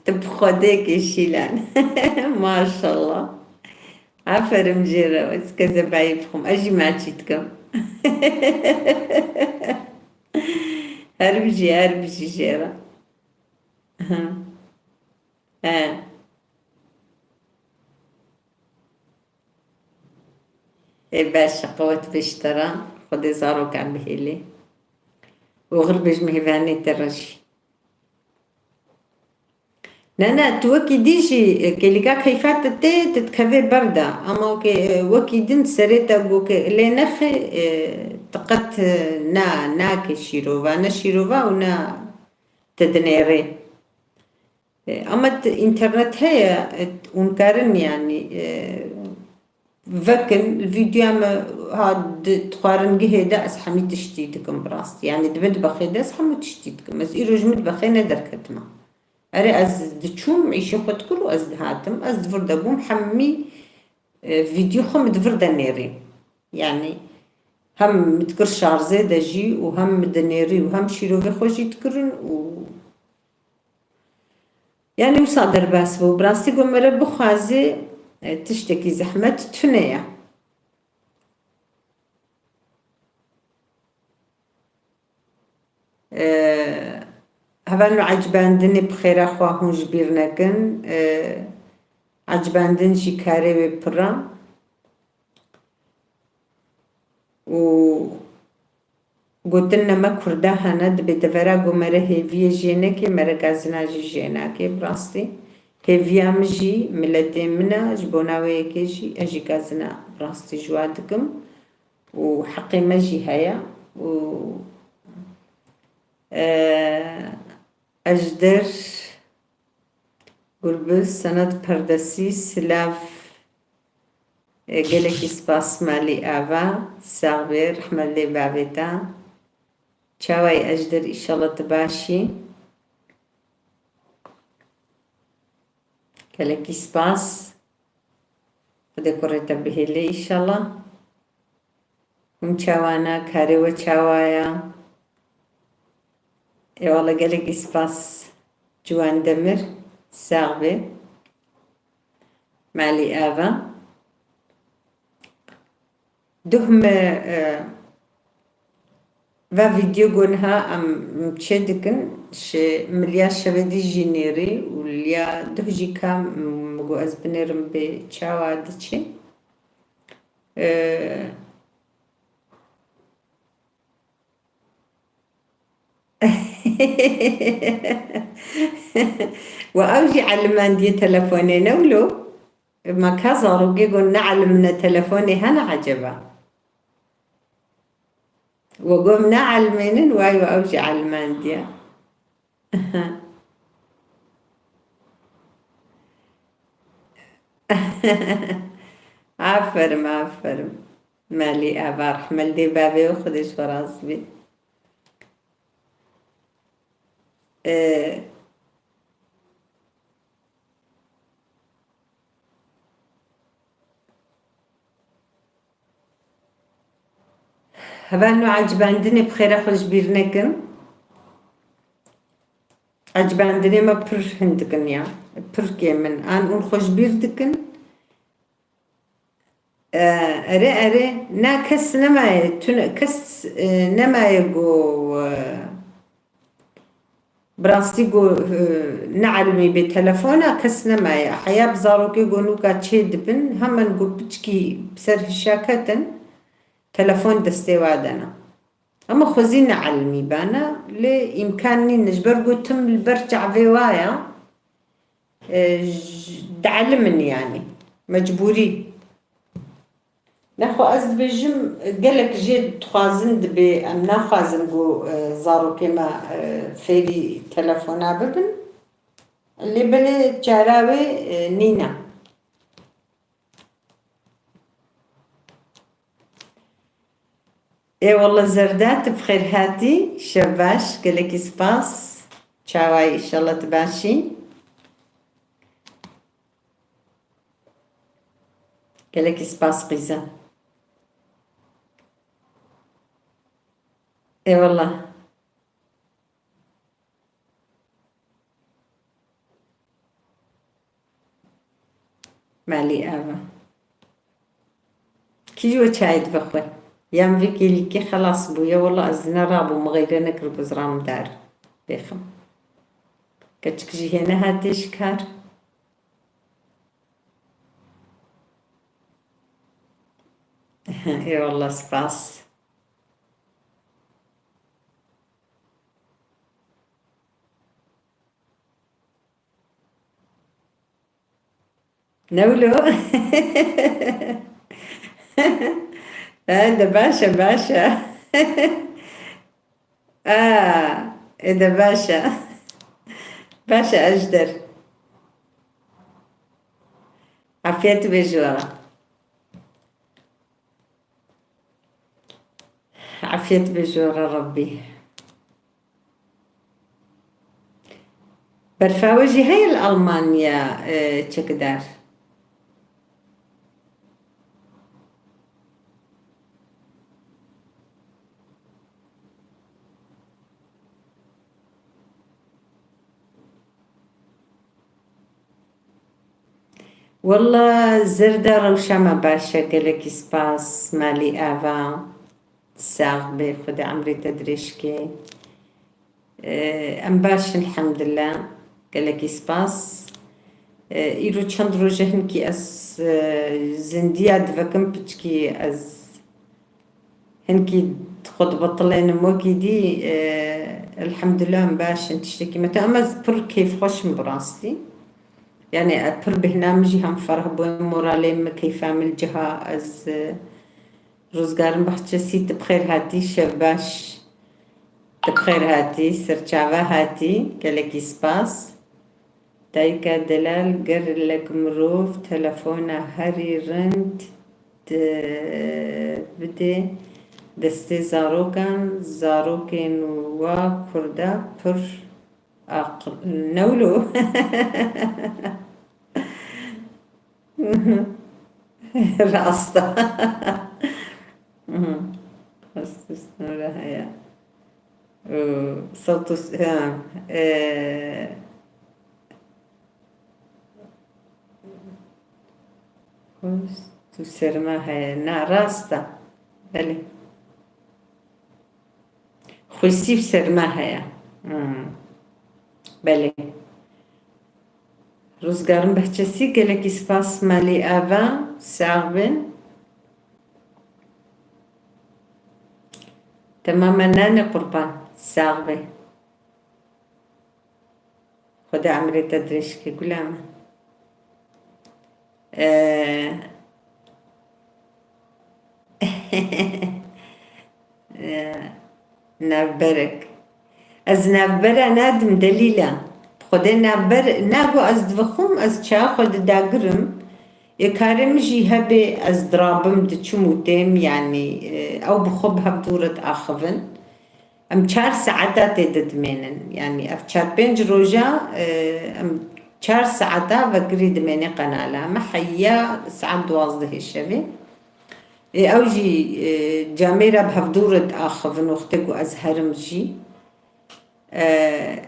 Tu bi Xwedê kê Şîlan. Maşallah. Aferin jê re. Ez kezebayî bixwim. Ez jî maçî dikim. Her bijî, her bijî jê re. Aha. E. Ê baş e, qewet bêjtera, Xwedê zarokan bihêlê. Oxir bêj mêvanê te re jî. Ne, ne, tu wekî dî jî, e, kêlîka keyfa te tê, tu dikevê ber de. Ama wekî, e, wekî din serê te goke lê nexe, e, tu qet, e, na, nake şîrova, ne şîrova û ne te dinêrê. E, ama t-, înternet heye, e, hûn karin, yanî, e, vekin, li vîdyoya me ha di, di xwaringihê de ez hemî tiştî dikim, bi rastî. Yanî di midbexê de ez hemû tiştî dikim. Ez îro ji midbexê nederketime. Erê, ez diçûm, îşê xwe dikir û ez dihatim. Ez di vir de bûm, hemî, e, vîdyo xwe min di vir de nêrî. Yanî hem min dikir şarzê de jî û hem min dinêrî û hem şîrovê xwe jî dikirin û Yanî wisa derbas bû. Bi rastî ku mere bixwazê, e, tiştekî zehmet tune ye. E, hevalno ecibandinê bi xêra xwe hûn ji bîr nekin. E, ecibandin jî karê wê pir e. û gotin, ne me Kurda hene, dibê devera ku mere hêviyê jê neke, mere gazina jî jê nake, bi rastî. Hêviya min jî, miletê min e, ji bona wê yekê jî, ez jî gazina bi rastî ji wa dikim û heqê me jî heye û, e, Ejder Gurbuz, Sanat Perdesî, silav, e, gelekî spas malî ava, sax bê, rehmet lê bavê te. Çawa yî Ejder, îşallah tu baş î. Gelekî spas. Xwedê kurê te bihêlê îşallah. Hûn çawa ne, karê we çawa ye? Êwala gelekî spas Ciwan Demir, sax bê. Malî ava. Duh me, e, va vîdeo ku niha em çê dikin, ji miliya şevê dî jî nêrî û liya duh jî ka min got ez binêrim bê çawa diçê. E, Wa ew jî elimandiye telefonê ne wilo? Ma ka zarokê got ne elimine telefonê hene eceba? Wa got ne elimênin, way wa ew jî elimandiye. Aferin, aferin. Malî ava, rehmet dê bavê û Xwedê ji we razî bê. Ee, Hevalno ecibandinê bi xêra xwe ji bîr nekin. Ecibandinê me pir hin dikin ya. Pir kêm in. An hûn xwe ji bîr dikin. E, erê, erê, na kes nemaye, tune, kes, e, nemaye ku, e, bi rastî ku, e, neelimî bê telefona, kes nemaye. Heya bi zarokê ku nûka çê dibin, hemen ku piçkî bi ser hişa ketin, telefon destê wa dene. Ema xwezî neelimî bana, lê îmkan nîne, ji ber ku tim li ber çavê wa ya, e, j-, dielimin yanî, mecbûrî. Nexwe ez dibêjim, gelek jê dixwazin dibê, em naxwazin ku, e, zarokê me, e, fêrî telefona bibin. Lê belê çara wê, e, nîne. Ê wele Zerda, tu bi xêr hatî. Şev baş, gelekî spas. Çawa yî, înşallah tu baş î. Gelekî spas qîza. Ê wele. Malî ava. Kî ji we çayê dibe xwe? Yan vê kêlîkê xelas bûye, wela ez nerabûm, min xeyre nekir ku ez ranim dar bêxim. Keçik jî hêne hatiye ji kar. Ê wele spas. Newlo. E, de baş e, baş e. A, e, de baş e. Baş e, Ejder. Afiyet be ji we re. Afiyet be ji we re Rebbî. Berfa we jî heye li Almanya, e, çekidar? Wele Zerda, rewşa me baş e, gelekî spas, malî ava, sax bê, Xwedê emrê te dirêj ke. Em baş in, elhemdulillah, gelekî spas. Îro çend roj e hinkî ez, e, zindiya divekim piçkî ez Hinkî xwe dibetilênim wekî dî, e, elhemdulillah em baş in, tiştekî me te. Em ez pir kêfxweş im bi rastî. Yani, e, pir bêhna min jî hem ferh bûye, moralê min, keyfa min li ciha, ez, e, Rizgar Bahçesî, tu bi xêr hatî, şev baş. Tu bi xêr hatî, serçava hatî, gelekî spas. Dayika delal, ger lek mirov telefona herî rind di-, bidê destê zarokan, zarokên wa kurda pir aqil, ne wilo? Rast e. Rast e, snora heye. Ee, sewt û s-, ha, ee, tu serma heye. Na, rast e. Belê. Xwîsî û serma heye. Hmm. Belê. Rizgarin Behçesî, gelekî spas malî ava, sax bin. Temam e, nanê qurban, sax be. Xwedê emrê te dirêj ke, gula min. Ee, ee, navberek. Ez navbera nadim Delîla. Bi Xwedê navber, nago ez divixwim, ez çaya xwe didagirim. Ê karê min jî hebe ez dirabim, diçim û têm, yanî, e, ew bi xwe bi hevdû re diaxivin. Em çar saeta tê de dimênin. Yanî ev çar pênc roja, e, em çar saeta vekirî dimênê qenala me, heya saet duwazdehê şevê. Ê, ew jî, e, camêra bi hevdû re diaxivin wextê ku ez herim jî. E,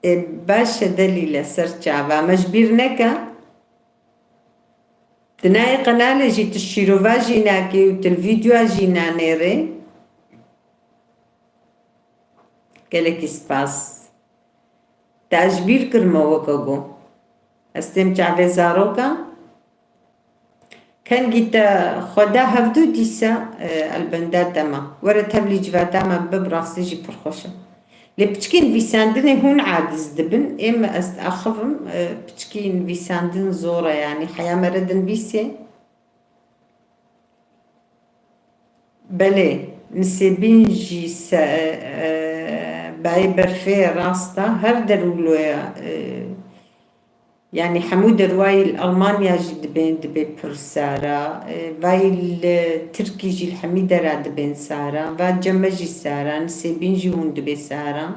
ê, baş e Delîle, ser çava me ji bîr neke. Di nayê qenalê jî tu şîrova jî nakê û tu li vîdyoa jî nanêrê. Gelekî spas. Te ez ji bîr kirime weke got. Ez têm çavê zaroka. Kengî te xwe da hevdû dîsa, e, elbenda te ma. Were tevlî civata me bibe, bi rastî jî pir xweş e. Lê piçikî nivîsandinê hûn aciz dibin. Ê me ez diaxivim, e, piçikî nivîsandin zor e, yanî heya me re dinivîsê. Belê, Nisêbîn jî se-, e, bayê berfê rast e, her der wilo ye, e, Yanî hemû derwayî li Almanya jî dibên, dibê pir sara. E, vayî li Tirkî jî li hemî dera dibên sara. Va ceme jî sara, Nisêbîn jî hûn dibê sara.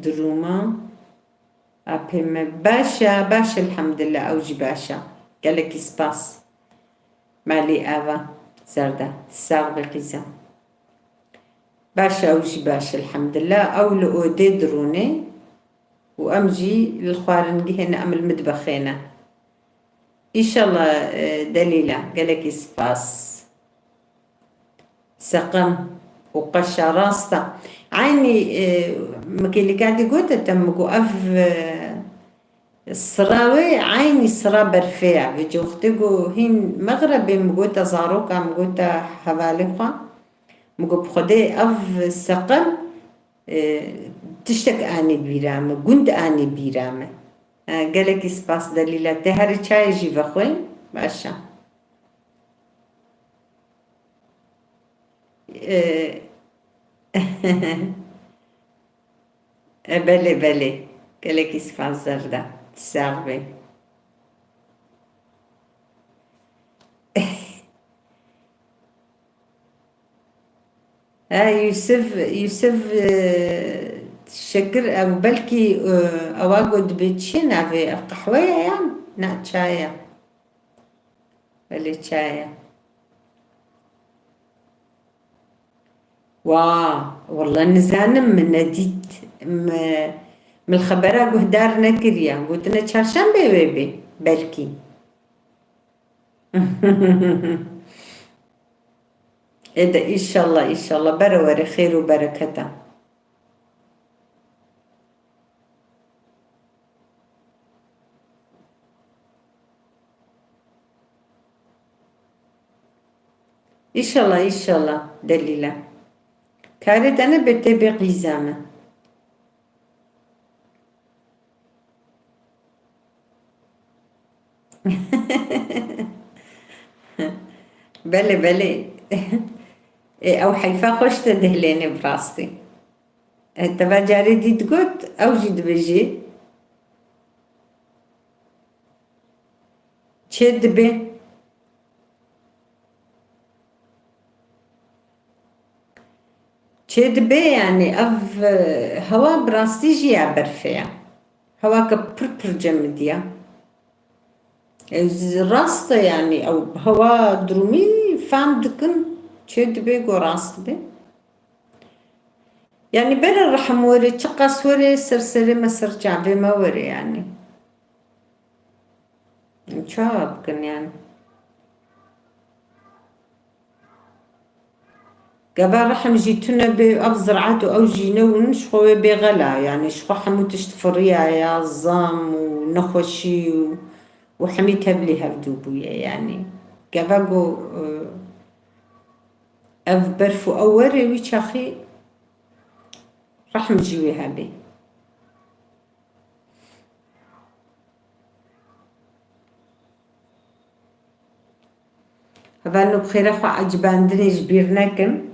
Duruma apê me baş e, baş e, elhamdulillah, ew jî baş e. Gelekî spas. Malî ava zerda. Sax be qîza. Baş e, ew jî baş e, elhamdulillah. Ew li odê dirûnê û em jî li xwaringihê ne, em li midbexê ne. Înşallah, e, Delîla, gelekî spas. Seqem û qeşa rast e. Eynî, e, min kêlîka dî gote te, min got ev, e, sira wê eynî sira berfê ye. Vêca wextê got hîn mexrebê, min gote zaroka, min gote hevalê xwe. Min got bi Xwedê ev seqem, e, tiştek anî bîra min, gund anî bîra min. E, gelekî spas Delîla. Tê herî çayê jî vexwe. Baş e. E, e, belê, belê. Gelekî spas zerda. Sax be. Ha, Yusuf, Yusuf, e, Şekir, ew belkî, e, ewa got dibê çi navê ev qehwe ye yan? Na, çay e. Belê, çay e. Wa, walla nizanim, min nedît. Me, min li xebera guhdar nekiriye. Gotine çarşembê wê bê, belkî. Ê de, înşallah, înşallah. Bere were xêr û bereketa. Înşallah, înşallah Delîla. Karê te nebe tê bê qîza me. Belê, belê. Ê, ew heyfa xweş te dihlênê bi rastî. E, te va carê dî digot, ew jî dibêjî. Çê dibe. Çê dibe, yanî ev, e, hewa bi rastî jî ya berfê ye. Hewake pir pir cemidiye. E, z-, rast e, yanî ew hewa durumî fam dikin, çê dibe ku rast dibe. Yanî bere rehim were, çiqas were, ser serê me, ser çavê me were yanî. Çawa bikin yanî? Gava rehim jî tune bê, ev ziraet û ew jî newin, ji xwe wê bê xela, yanî ji xwe hemû tişt firiyaye, zam û nexweşî û, û hemî tevlî hevdû bûye, yanî gava ku, e, ev berf û ew were wî çaxî rehim jî wê hebê. Hevalno bi xêra xwe ecibandinê ji bîr nekin.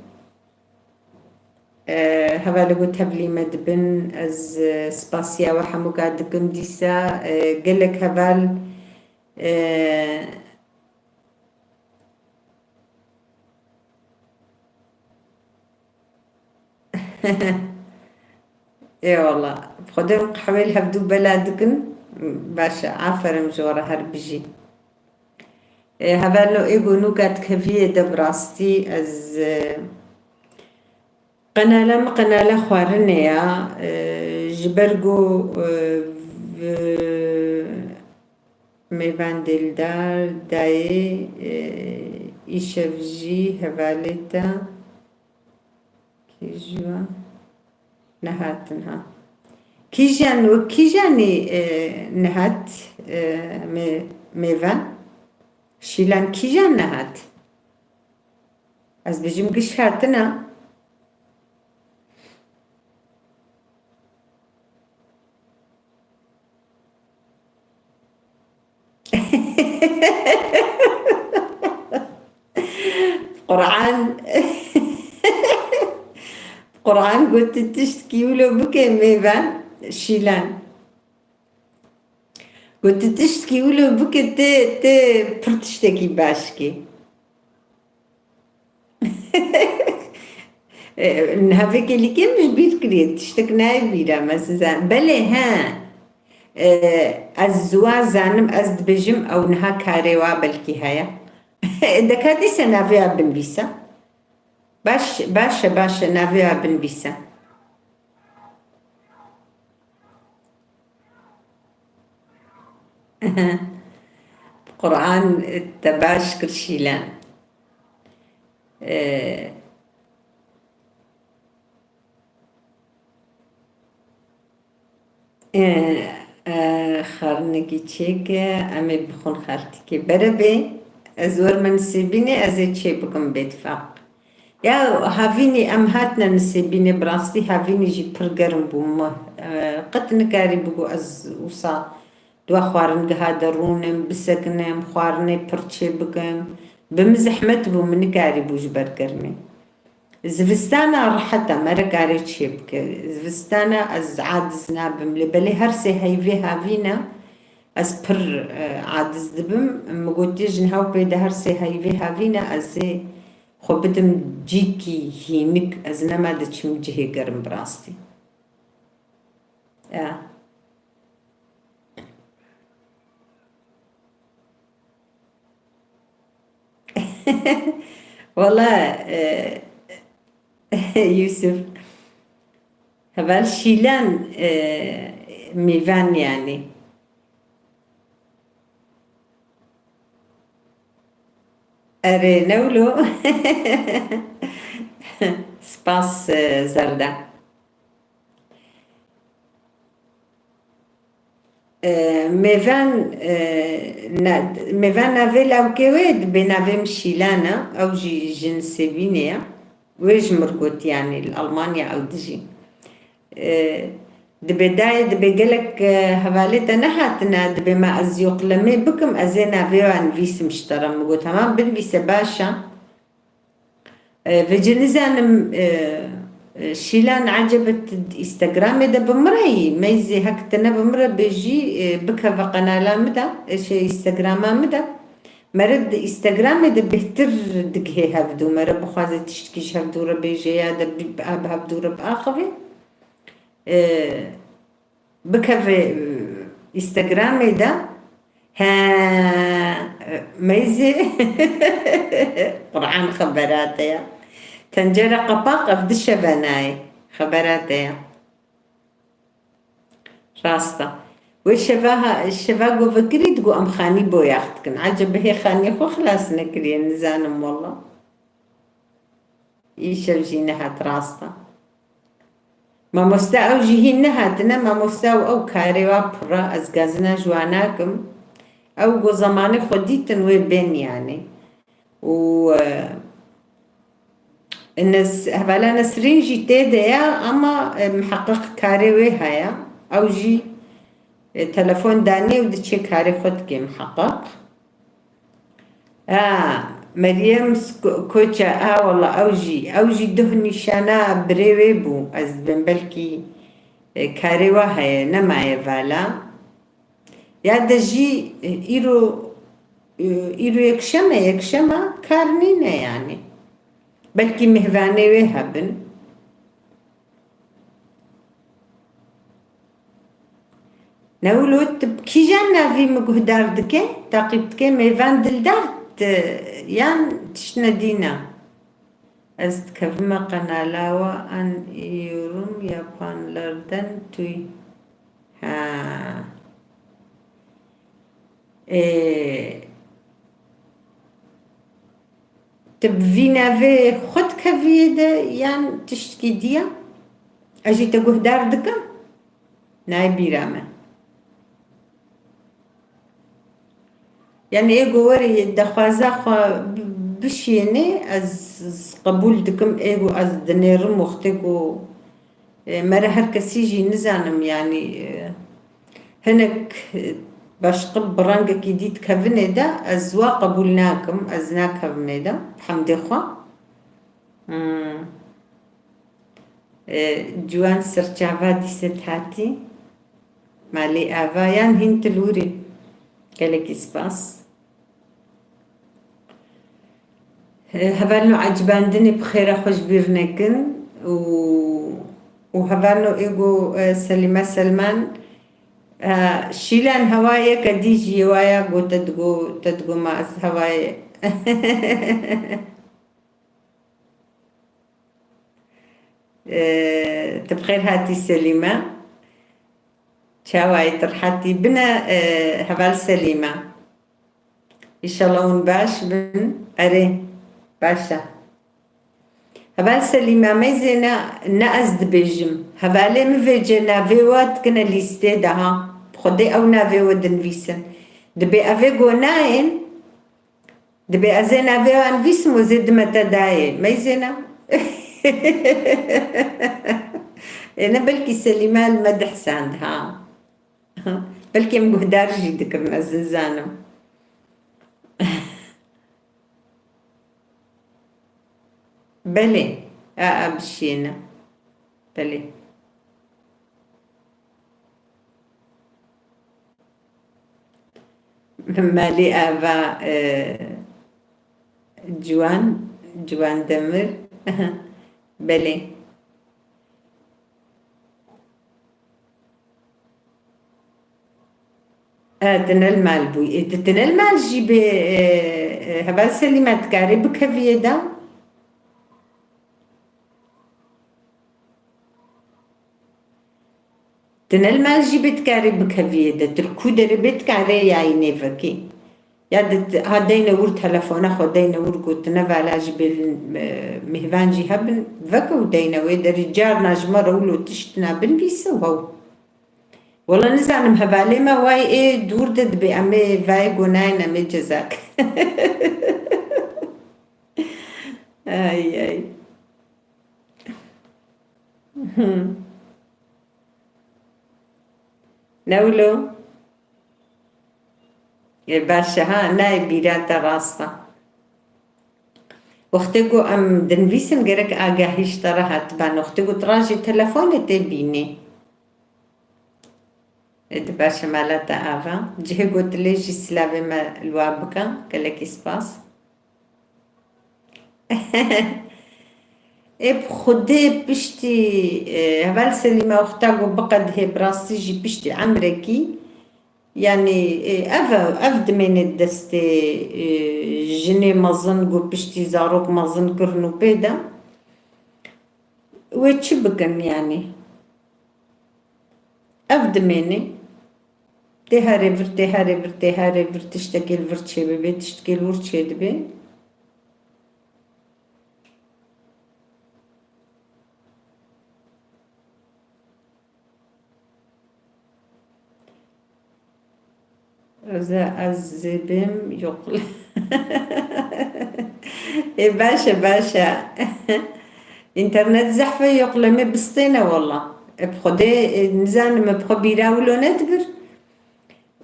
E, hevalê ku tevlî me dibin, ez, e, spasiya we hemûka dikim dîsa. E, gelek heval, e, Ê wala. Xwedê em qehwê li hevdû bela dikin. Baş e. Aferin ji we re, her bijî. Ê, hevalno ê ku nûka dikeviyê de bi rastî ez, e, qenala min qenala xwarinê ya. E, ji ber ku, e, v-, mêvan dêldar dayê, e, îşev jî hevalê te. Kî ji we nehatin ha? Kîjan we, kîjanî, e, nehat, e, me-, mêvan? Şîlan kîjan nehat? Ez bijim giş hatina. Quran. Bi Quran got tu tiştkî wilo bike mêve şîlen. Got tu tiştkî wilo bike tê, tê pir tiştekî baş kê. E, niha vê kêlîkê min ji bîr kiriye, tiştek nayê bîra me, siz zan-, belê he. E, ez ziwa zanim, ez dibêjim ew niha karê wa belkî heye. De ka dîse navê ya binivîsa. Baş, baş e, baş e, navê ya binivîse. Quran te baş kir şîlen. E, e, e, xwarinekî çêke, em ê bixwin xaltîkê. Berebê, ez werme nisêbînê, ez ê çê bikim bêtifaq. Ya havînî em hatine nisêbînê, bi rastî havînî jî pir germ bû. Me, e, qet nikarî bigo ez wisa di we xwaringeha de rûnim, bisekinim, xwarinê pir çê bikim. Bi min zehmet bû, min nikarîbû ji ber germê. Zivistana rehet e, mere karê çê bike. Zivistana ez adiz nabim, lê belê her sê heyvê havîne ez pir, e, adiz dibim. Min gotiye ji niha û pê de her sê heyvê havîne ez ê xwe bidim cîkî hînik, ez nema diçim cihê germ bi rastî. Ya. Wala, e, Yusuf, heval şîlen, e, mîvan yanî. Erê, ne wilo. Spas, e, Zerda. E, mêvan, e, na-, mêvan navê lawkê wê dibê navê min Şîlan e, ew jî ji Nisêbînê ye. Wê ji mir got, yanî li Almanya ew dijî. E, dibê dayê, dibê gelek, e, hevalê te nehatine, dibê me ez yoqlemê bikim, ez ê navê wan nivîsim ji te re. Min got, hema binivîse baş e. E, vêce nizanim, e, e, Şîlan, ecebe tu di Instagramê de bi min re yî? Meyzê hek tu ne bi min re bêjî, e, bikeve qenala min de, e, şey, Instagrama min de. Mere di Instagramê de bêhtir digihê hevdû. Mere bixwaze tiştkî ji hevdû re bêje ya de bi, bi, bi hevdû re biaxivê. E, Bikeve, e, Instagramê de. He, meyzê. Quran xebera te ya. Tencere qapaq ev dişeve nayê. Xebera te ya. Rast e. Wê şeva ha-, şeva ku vekirî digo em xanî boyax dikin. Ecebe hê xanî xwe xilas nekiriye, nizanim wela. Îşev jî nehat, rast e. Mamoste ew jî hîn nehatine, mamoste ew, ew karê wa pir e, ez gazina ji wan nakim. Ew ku zemanê xwe dîtin wê bên yanî. Û, e, Nes-, hevala Nesrîn jî tê de ye, ama, e, miheqeq karê wê heye. Ew jî, e, telefon danî û diçê karê xwe dike miheqeq. Ha, Meryem Ko-, Koça, ha, wela ew jî, ew jî duh nîşana birê wê bû. Ez dibêm belkî, e, karê wa heye, nemaye vala. Ya de jî, e, îro, e, îro yekşem e, yekşema kar nîne yanî. Belkî mêvanê wê hebin. Ne wilo tu bi kîjan navî min guhdar dike, taqîb dike, mêvan dildar, tu yan tiştine dîna? Ez dikevime qenala we an yorum yapanlardan tûy. Ha. Ê, tu bi vî navê xwe dikeviyê de yan tiştkî diya? Ez jî te guhdar dikim. Nayê bîra me. Yani ê ku werî dexwaza xwe bi-, bişiyênê, ez qebûl dikim. Ê ku ez dinêrim wextê ku, e, mere her kesî jî nizanim, yani, e, hinek, e, başqa bi rengekî dî dikevinê de, ez wa qebûl nakim, ez nakevimê de, bi hemdê xwe. Hmm. E, Ciwan Serçava dîse hatî. Malê ava yan hîn tilûrî. Gelekî spas. E, hevalno ecibandinê bi xêra xwe ji bîr nekin û, û hevalno ê go, e, Selîme Selman, e, Şîlan hewayeke dî jî waya go te digo, te digo ma ez hewayê. E, tu bi xêr hatî Selîme. Çawa yî tu rehetî? Bine, e, heval Selîme. Înşallah hûn baş bin. Erê, baş e. Heval Selîme, meyzêne ne ez dibêjim. Hevalê min vêce navê we dikine lîstê de ha. Bi Xwedê ew navê we dinivîsin. Dibê evê gonayên, dibê ez ê navê wan vîsim û zê dime te dayê. Meyzêne. Êne belkî Selîme li me dihsend ha. Belkî em guhdar jî dikirin, ez nizanim. Belê. A, a bişiyêne. Belê. Malê ava, e, Ciwan, Ciwan Demir. Belê. E, tine li mal bûyî. E, tu tine li mal jî bê, e, e, heval Selîme dikarê bikeviyê de? Tine li mal jî bê dikarê bikeviyê de. Tu li ku derê bê dikarê yayînê vekî. Ya di, ha deyne wir telefona xwe, deyne wir gotine vala jî bê, e, mihvan jî hebin, veke û deyne wê derê carna ji me re wilo tiştina binivîse û hew. Wela nizanim hevalê me way ê dûr de dibê em ê vayê gonayên em ê cezak. Ay, ay. Hmm. Ne wilo? Ê, baş e ha, nayê bîra te rast e. Wextê ku em dinivîsin gerek agahî ji te re hatibe. Wextê ku tu rajê telefonê tê bînê. Ê, di baş e mala te ava. Cihê gotilê jî silavê me li wa bike. Gelekî spas. Ê bi Xwedê piştî, e, heval Selîme wexta ku biqedihê bi rastî jî piştî emrekî, yanî, e, ev, ev dimêne destê, e, jinê mezin ku piştî zarok mezin kirin û pê de. Wê çi bikin yanî? Ev dimêne. Tê herê vir, tê herê vir, tê herê vir, tiştekê li vir çêbibe, tiştekê li wir çêdibe. Ez, ez zê bêm yoqle. Ê, baş e, baş e. Înternet zehf e, yoqlemê bistêne wela. E, bi Xwedê, e, nizanim, e, bi xwe bîra wilo nedibir.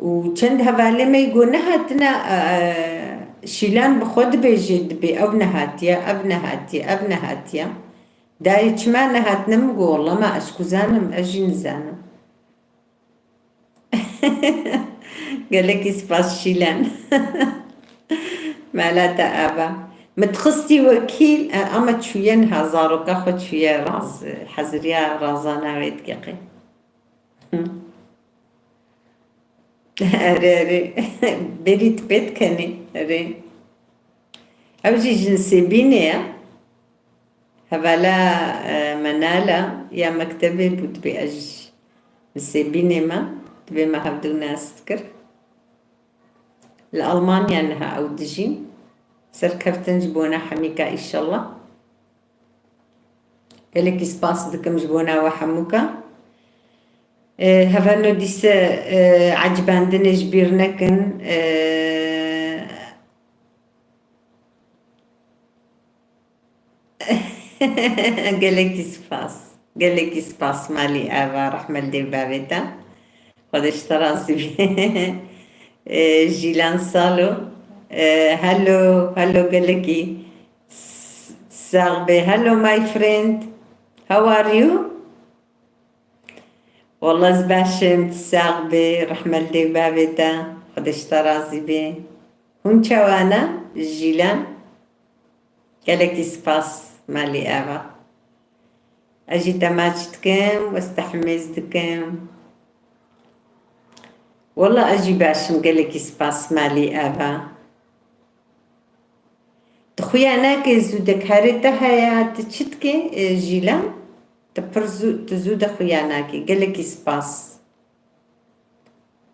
Û çend hevalê me yî ku nehatine, e, e, Şîlan bi xwe dibêje, dibê ew nehatiye, ev nehatiye, ev nehatiye. Dayê çima nehatine, min got, wela ma ez ku zanim, ez jî nizanim. Gelekî spas Şîlan. Mala te ava. Min dixistî wekîl, e, ama çûye niha zaroka xwe çûye raz, e, heziriya razana wê dikeqê. Hı. Erê, erê. Berî tu pê dikenî. Erê. Ew jî ji Nisêbînê ye. Hevala, e, Menala ya mektebê bû, dibê ez ji Nisêbînê me. Dibê me hevdû nas dikir. Li Almanya niha ew dijîn. Serkeftin ji bona hemîka, înşallah. Gelekî spas dikim ji bona we hemûka. E, hevalno dîse, e, ecibandinê ji bîr nekin. E, Gelekî spas. Gelekî spas malî ava, rehmet lê bavê te. Xwedê ji te razî bî. E, Jîlan Salo. E, hello, hello gelekî. S-, sax bê. Hello my friend. How are you? Wallah ez baş im, tu sax bî, rehme li dê û bavê te, Xwedê ji te razî bê. Hûn çawa ne? Jîlan? Gelekî spas, malî ava. Ez jî te maç dikim, ez te himêz dikim. Wallah ez jî baş im, gelekî spas, malî ava. Tu xuya nakê zû de karê te heye, tu çi dikê, e, Jîlan? Tu pir zû, tu zû de xuya nakê. Gelekî spas.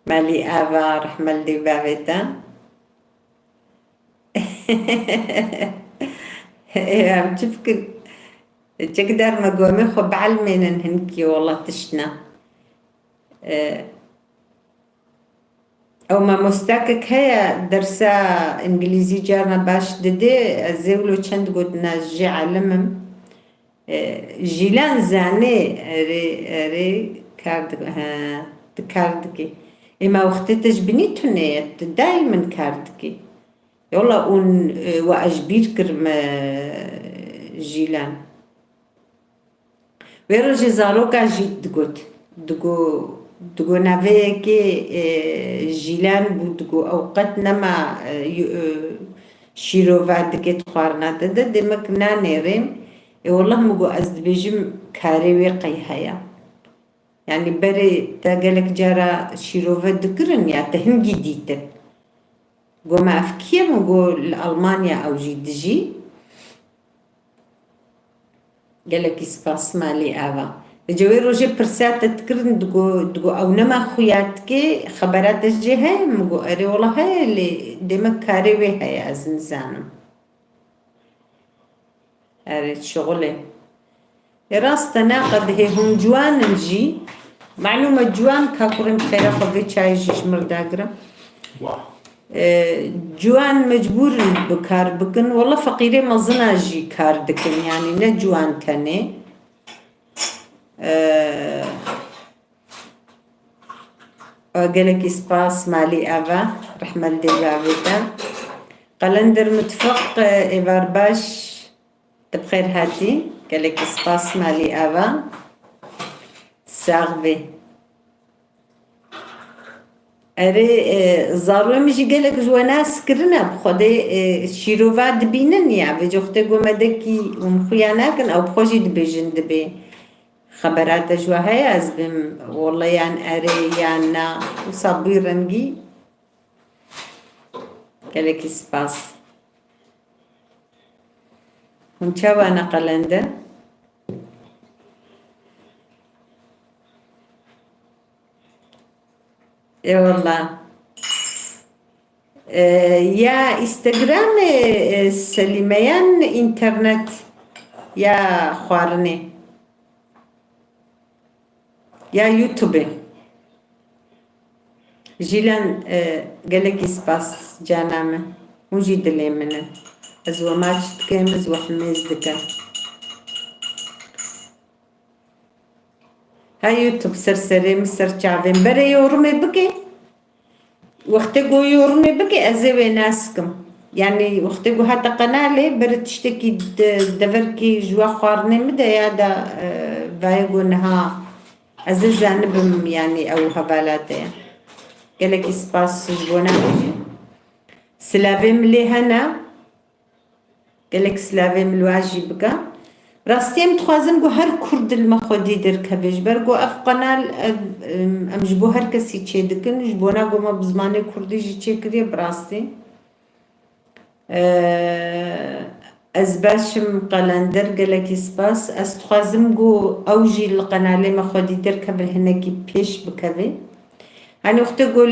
Malî ava, rehme li dê û bavê te. Ê, em çi bikin? Çek derme gomê xwe bielmênin hinkî, wela tişt ne. E, Ew mamostakek heye dersa îngilîzî carna baş didê, ez ê wilo çend gotina jê elim im. E, Jîlan zanê, erê, erê kar dik-, he, tu kar dikî. Ê ma wextê te ji binî tune ye, tu daîmin kar dikî. Yola ûn, e, we ez ji bîr kirim, e, Jîlan. Wê rojê zaroka jî digot, digo, digo naveyekê, e, Jîlan bû, digo ew qet nema, e, yu-, e, şîrova dikê di xwarina te de, demek nanêrêm. Ê wallah min got, ez dibêjim karê wê qey heye. Yanî berê te gelek cara şîrove dikirin ya te hingî dîtin. Got, me ev kî ye? Min got, li Almanya ew jî dijî. Gelekî spas, malî ava. Vêca wê rojê pirsa te dikirin, digo, digo ew nema xuya dikê, xebera te jê heye? Min got, erê wela heye, lê demek karê wê heye, ez nizanim. Erê, şixulê. Ê rast e, naqedihê hûn ciwan in jî. Malûm e ciwan, ka kurên bi xêra xwe vê çayê jî ji mir dagirim. Wah. E, ciwan mecbûr in bi kar bikin. Wela feqîrê mezina jî kar dikin, yanî ne ciwan tenê. E, e, gelekî spas, malî ava, rehme li dê û bavê te. Qelender Mitfiq, e, êvar baş. Tu bi xêr hatî. Gelekî spas, malî ava. Sax bî. Erê, e, zarokê min jî gelek ji we nas kirine, bi Xwedê, e, şîrova dibînin ya. Vê coxtê got me dekî hûn xuya nakin, ew bi xwe jî dibêjin dibê. Xebera te ji we heye, ez bêm, wele yan erê, yan na. Wisa bûy rengî. Gelekî spas. Hûn çawa ne qelende? Ê wela. E, ya Instagramê, e, Selîme, yan înternet ya xwarinê? Ya YouTube. Jîlan, e, gelekî spas cana min. Hûn jî dilê min in. Ez we maç dikim, ez we himêz dikim. Ha YouTube ser serê min, ser çavê min. Berê yorumê bike. Wextê ku yorumê bike, ez ê wê nas kim. Yanî wextê ku hate qenalê, bere tiştekî de-, deverkî ji we xwarinê min de ya da, e, vaye ku niha ez ê zanibim, yanî ew hevala te ye. Gelekî spas ji bona we jî. Silavê min lê hene. Gelek silavê min li we jî bike. Rastî em dixwazin ku her kurd li me xwedî derkeve. Ji ber ku ev qenal, ev, em, em ji bo her kesî çêdikin. Ji bona ku me bi zimanê kurdî jî çêkiriye, bi rastî. Eee, ez baş im, Qelender, gelekî spas. Ez dixwazim ku ew jî li qenalê me xwedî derkeve, hinekî pêş bikeve. Hani wextê ku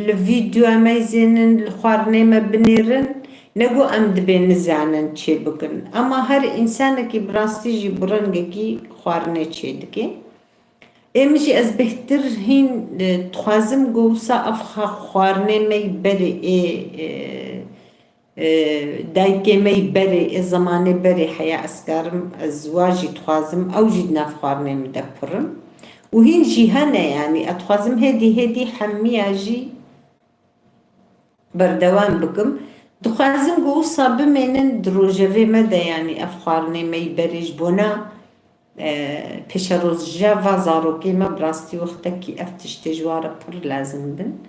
li vîdyoya me zênin, li xwarinê me binêrin, ne ku em dibê nizanin çê bikin. Ema her însanekî bi rastî jî bi rengekî xwarinê çê dike. Ê min jî ez bêhtir hîn, e, dixwazim ku wisa ev xa-, xwarinê me yî berê ê, e, e, dayikê me yî berê, ê zemanê berê heya ez karim, ez wa jî dixwazim, ew jî di nav xwarinê min de pirim. Û hîn jî hene, yanî ez dixwazim hêdî hêdî hemiya jî berdewam bikim. Dixwazim ku wisa bimênin di rojevê me de, yanî ev xwarinê me yî berê ji bona E, pêşerojeva zarokê me bi rastî wextekî ev tiştê ji wan re pir lazim bin.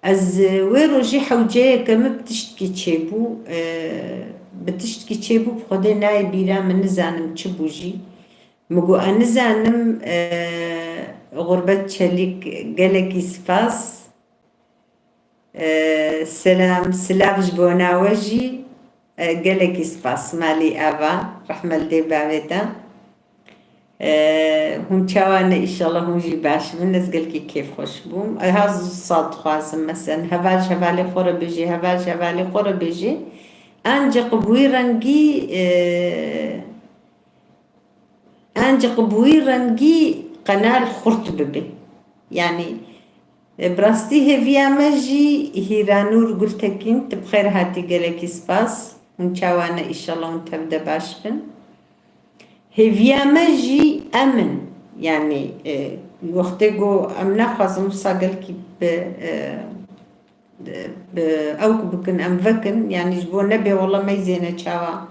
Ez, e, wê rojê hewceyeke min bi tiştkî çêbû, e, bi tiştkî çêbû, bi Xwedê nayê bîra min, nizanim çi bû jî. Min got, "Ez nizanim, e, Xurbet Çelîk, gelekî spas." E, selam, silav ji bona we jî. E, gelekî spas, malî ava, rehme li dê bavê te. E, hûn çawa ne, îşallah hûn jî baş bin, ez gelkî kêfxweş bûm. E, ha zû sa dixwazim, mesen, heval ji hevalê xwe re bêjê, heval ji hevalê xwe re bêjê. Ancaq bi wî rengî, e, Ancaq bi wî rengî qenal xurt bibe. Yanî, e, bi rastî hêviya me jî Hîranûr Gultekîn, tu bi xêr hatî, gelekî spas. Hûn çawa ne, îşallah hûn tev de baş bin. Hêviya me jî em in. Yanî, e, wextê ku em naxwazin wisa gelkî bi, e, bi ew ku bikin, em vekin, yanî ji bo nebê wela meyzêne çawa.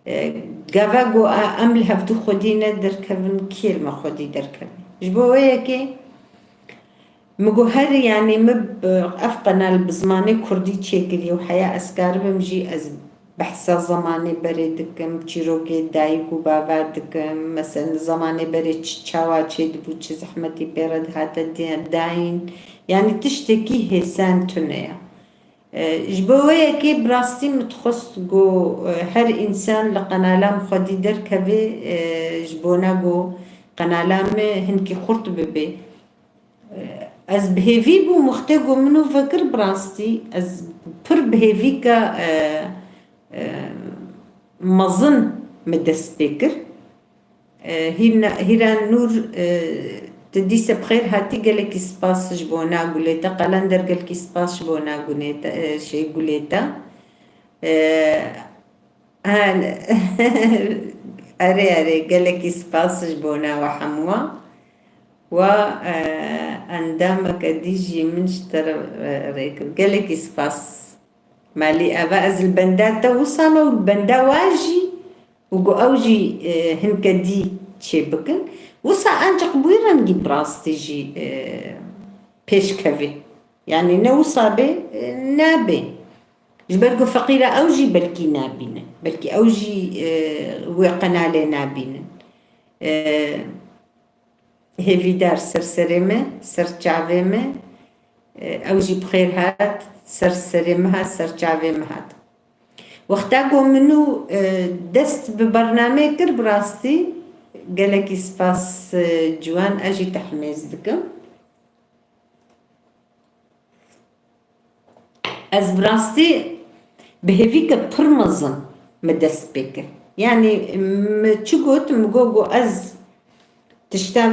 E, gava ku a-, em li hevdû xwedî ne derkevin, kê li me xwedî derkeve? Ji bo wê yekê min got her, yanî min bi, ev qenal bi zimanê kurdî çêkiriye û heya ez karibim jî ez behsa zemanê berê dikim, çîrokê dayik û bava dikim, mesela zemanê berê çi çawa çêdibû, çi zehmetî pê re dihate di-, dayîn, yanî tiştekî hêsan tune ye. E, ji bo wê yekê bi rastî min dixwest ku, e, her însan li qenala min xwedî derkeve, e, ji bona ku qenala min hinkî xurt bibe. E, ez bi hêvî bûm, wextê ku min û vekir bi rastî, ez pir bi hêvîka, e, e, mezin min dest pê kir. E, Hîna-, Hîran Nûr, e, tu dîse bi xêr hatî, gelekî spas ji bona gulê te. Qelender, gelkî spas ji bona gunê te, e, şey, gulê te. E, ha, erê, erê, gelekî spas ji bona we hemû. Wa, e, endameke dî jî min ji te re, e, rê kir. Gelekî spas. Malî eva, ez li benda te wisa me û li benda wa jî û ku ew jî, e, hinke dî çê bikin. Wisa ancaq bi wî rengî bi rastî jî, e, pêş kevê. Yanî ne wisa bê, e, nabê. Ji ber ku feqîra ew jî belkî nabîne. Belkî ew jî, e, wê qenalê nabînin. E, Hêvîdar ser serê me, ser çavê me, e, ew jî bi xêr hat, ser serê me hat, ser çavê me hat. Wexta ku min û, e, dest bi bernameyê kir, bi rastî gelekî spas, e, ciwan, ez jî te himêz dikim. Ez bi rastî bi hêvîke pir mezin min dest pê kir. Yanî min çi got, min got, got ez tişta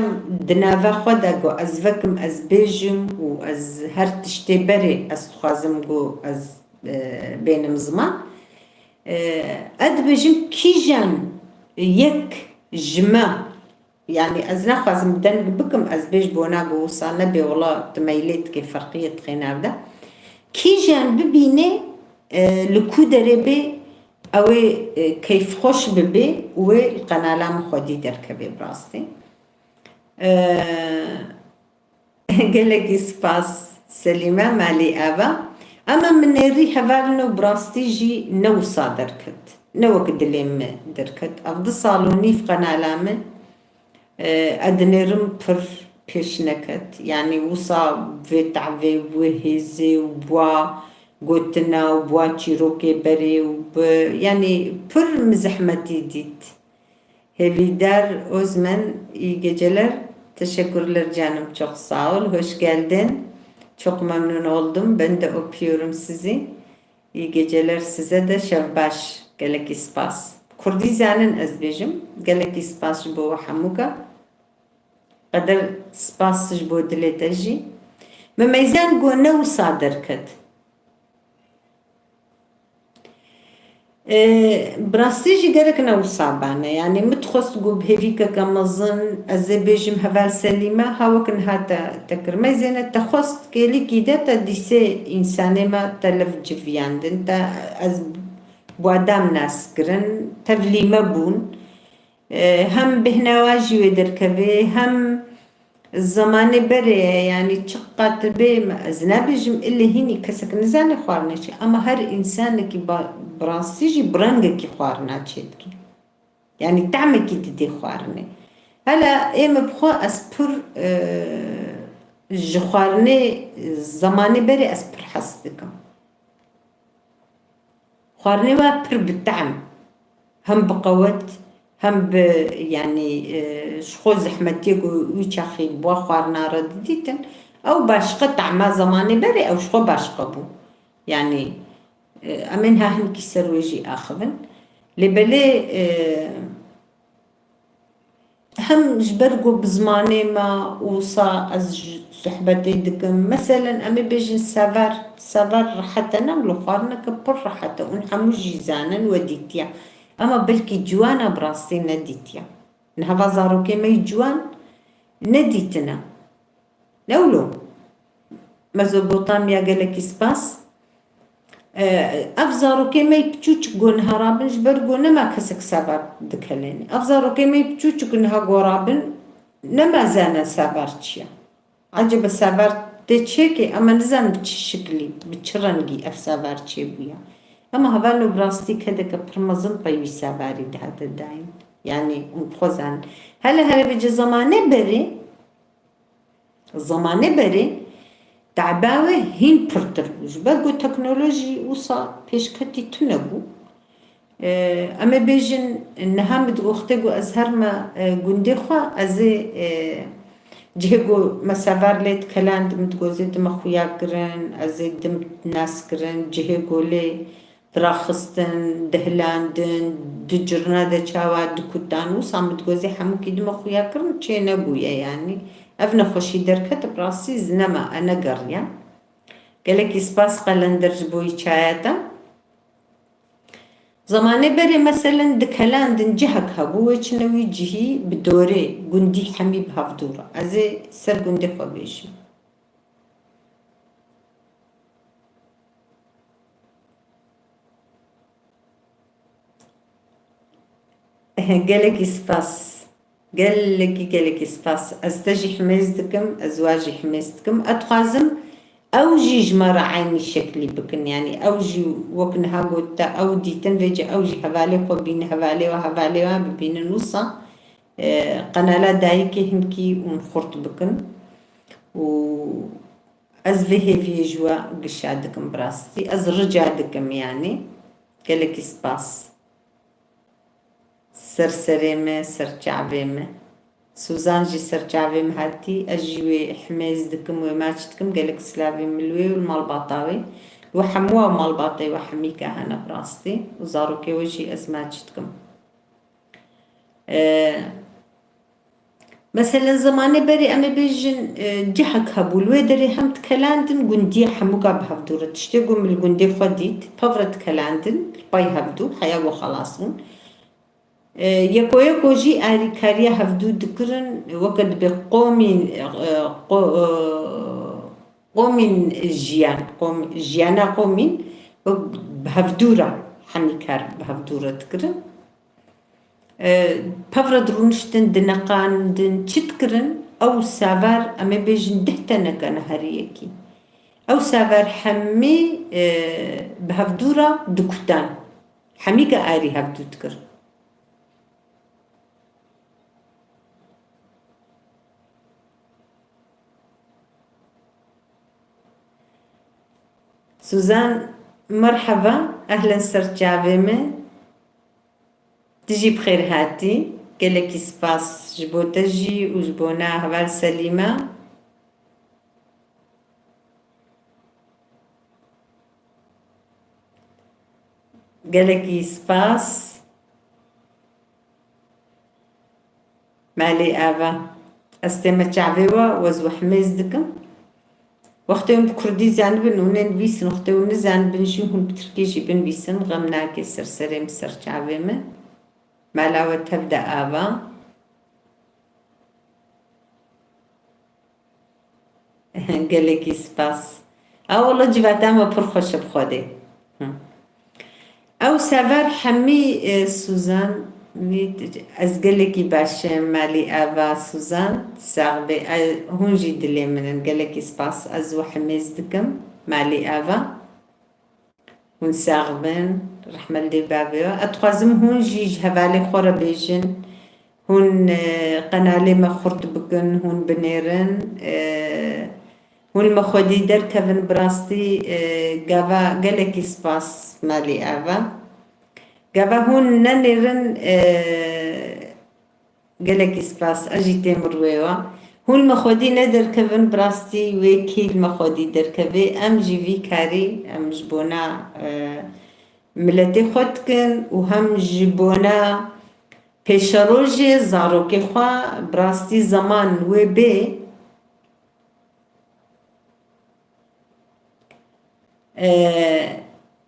di nava xwe de, got ez vekim, ez bêjim û ez her tiştê berê ez dixwazim, got ez, e, bênim ziman. E, ez dibêjim kîjan yek ji me Yanî ez naxwazim deng bikim, ez bêj bona ku wisa nebe, wela tu meylê dike, ferqiyê dixê nav de. Kîjan bibîne, e, li ku derê bê, ew ê, e, keyfxweş bibe û wê li qenala min xwedî derkeve bi rastî. E, Gelekî spas Selîme, malî ava. Ema min nêrî hevalino bi rastî jî ne wisa derket. Ne wek dilê min derket. Ev du sal û nîv qenala min, e, ez dinêrim pir pêş neket. Yanî wisa vê tevê, wê hêzê û bua gotina û bua çîrokê berê û bi, yanî pir min zehmetî dît. Hêvîdar Ozmen, iyi geceler. Teşekkürler canım, çok sağ ol. Hoş geldin. Çok memnun oldum. Ben de öpüyorum sizi. İyi geceler size de, şev baş. Gelekî spas. Kurdî zanin ez bêjim. Gelekî spas ji bo we hemûka. Qeder spas ji bo dilê te jî. Me meyzan got ne wisa derket. E, bi rastî jî gerek ne wisa bane. Yanî min dixwest ku bi hêvîkeke mezin ez ê bêjim heval Selîme, ha wek niha te, te kir. Meyzêne te xwest kêlîkî de te dîsê însanê me te lev civiyandin, te ez bi wan nas kirin, tevlî me bûn. E, hem bêhnewa jî wê derkeve, hem zemanê berê ye, yanî çiqas tu bê, ez nabêjim ilê hînî kesek nizane xwarinê çi, ama her însanekî ba-, bi rastî jî bi rengekî xwarina çêdike. Yanî tehmekî didê xwarinê. Hela ê min bi xwe ez pir, e, ji xwarinê zemanê berê ez pir hez dikim. Xwarinê we pir bi tehm, hem bi qewet, hem bi, yanî, e, ji xwe zehmetiyê ku wî çaxî bi wa xwarina re didîtin, ew başqa tehma zemanê berê ew ji xwe başqa bû. Yanî, e, em ê niha hinekî ser wê jî axivin. Lê belê, e, Hem ji ber ku bi zimanê me wisa ez ji sohbetê dikim. Meselen, em ê bêjin sever. Sever rehet e, ne wilo xwarineke pir rehet e. Hûn hemû jî zanin we dîtiye. Ema belkî ciwana bi rastî nedîtiye. Niha va zarokê me yî ciwan nedîtine. Ne wilo? Mezopotamya, gelekî spas. E, ev zarokê me yî piçûçik go niha rabin, ji ber go nema kesek sever dikelêne. Ev zarokê me yî piçûçik niha go rabin, nema zane sever çi ye. Ecebe sever tê çêkê, em ê nizanin bi çi şiklî, bi çi rengî ev sever çêbûye. Ema hevalno bi rastî kedeke pir mezin pey wî severî dihate dayîn. Yanî hûn bi xwe zanin. Hele hele vêce zemanê berê, Zemanê berê teba wê hîn pirtir bû. Ji ber ku teknolojî wisa pêşketî tune bû. E, em ê bêjin, niha min di wextê ku ez herme, e, gundê xwe, ez ê, e, cihê ku me sever lê dikeland, min digozê dime xuya kirin, ez ê dim nas kirin, cihê ku lê diraxistin, dihilandin, di cirna de çawa dikutan, wisa min digozê hemûkî dime xuya kirin, çê nebûye yanî. Ev nexweşî derket, bi rastî ez nema, e, negeriya. Gelekî spas Qelender ji bo wî çaya te. Zemanê berê meselen dikelandin cihek hebû, wê çine wî cihî bi dorê gundî hemî bi hevdû re. Ez ê ser gundê xwe bêjim. Gelekî spas. Gelekî, gelekî spas. Ez te jî himêz dikim, ez wa jî himêz dikim. Ez dixwazim ew jî ji me re eynî şeklî bikin. Yanî ew jî wek niha got te, ew dîtin vêce ew jî hevalê xwe bîne, hevalê we, hevalê we bibînin wisa, e, qenala dayikê hinkî hûn xurt bikin. Û Ez vê hêviyê ji we gişa dikim bi rastî. Ez rica dikim yanî. Gelekî spas. Ser serê me, ser çavê me. Suzan jî ser çavê me hatî. Ez jî wê himêz dikim, wê maç dikim. Gelek silavê min li wê û li malbata wê. Li we hemû û malbatê we hemî ke hene bi rastî. Û zarokê we jî ez maç dikim. E, Meselen, zemanê berê em ê bêjin, e, cihek hebû, li wê derê hem dikelandin, gundiyê hemûka bi hevdû re. Tiştê ku min li gundê xwe dît, pevre dikelandin, li pey hevdû, heya ku xelas bûn. E, yeko yeko jî alîkariya hevdû dikirin, weke dibe qomîn, e, qo-, e, qomîn jiyan, qom-, jiyana qomîn, wek bi hevdû re, hemî kar bi hevdû re dikirin. E, pevre dirûniştin, dineqandin, çi dikirin? Ew savar, em ê bêjin deh teneke neheriyekî. Ew savar hemî, e, bi hevdû re dikutan. Hemî ke arî hevdû dikir. Suzan, merheba, ehlen ser çavê me. Tu jî bi xêr hatî. Gelekî spas ji bo te jî û ji bona heval Selîma. Gelekî spas. Malê ava. Ez tême çavê we, ez we himêz dikim. Wextê hûn bi kurdî zanibin, hûn ê nivîsin, wextê hûn nizanibin jî, hûn bi tirkî jî binivîsin, xem nake, ser serê min, ser çavê min. Mala we tev de ava. Gelekî spas. A wele civata me pir xweş e bi Xwedê. Hı. Ew sever hemî, e, Suzan, Nî, ez gelekî baş im, malî ava Suzan, sax bê. E, hûn jî dilê min in, gelekî spas. Ez we hemêz dikim, malî ava. Hûn sax bin, rehmet lê bavê we. Ez dixwazim hûn jî ji hevalê xwe re bêjin. Hûn, e, qenalê me xurt bikin, hûn binêrin. E, hûn li me xwedî derkevin, bi rastî, e, gava gelekî spas, malî ava. Gava hûn nenêrin, e, gelekî spas, ez jî têm rûyê we. Hûn me xwedî nederkevin, bi rastî wê kî li me xwedî derkevê. Em jî vî karî, em ji bona, e, miletê xwe dikin û hem ji bona pêşerojê zarokê xwe, bi rastî zeman wê bê, e,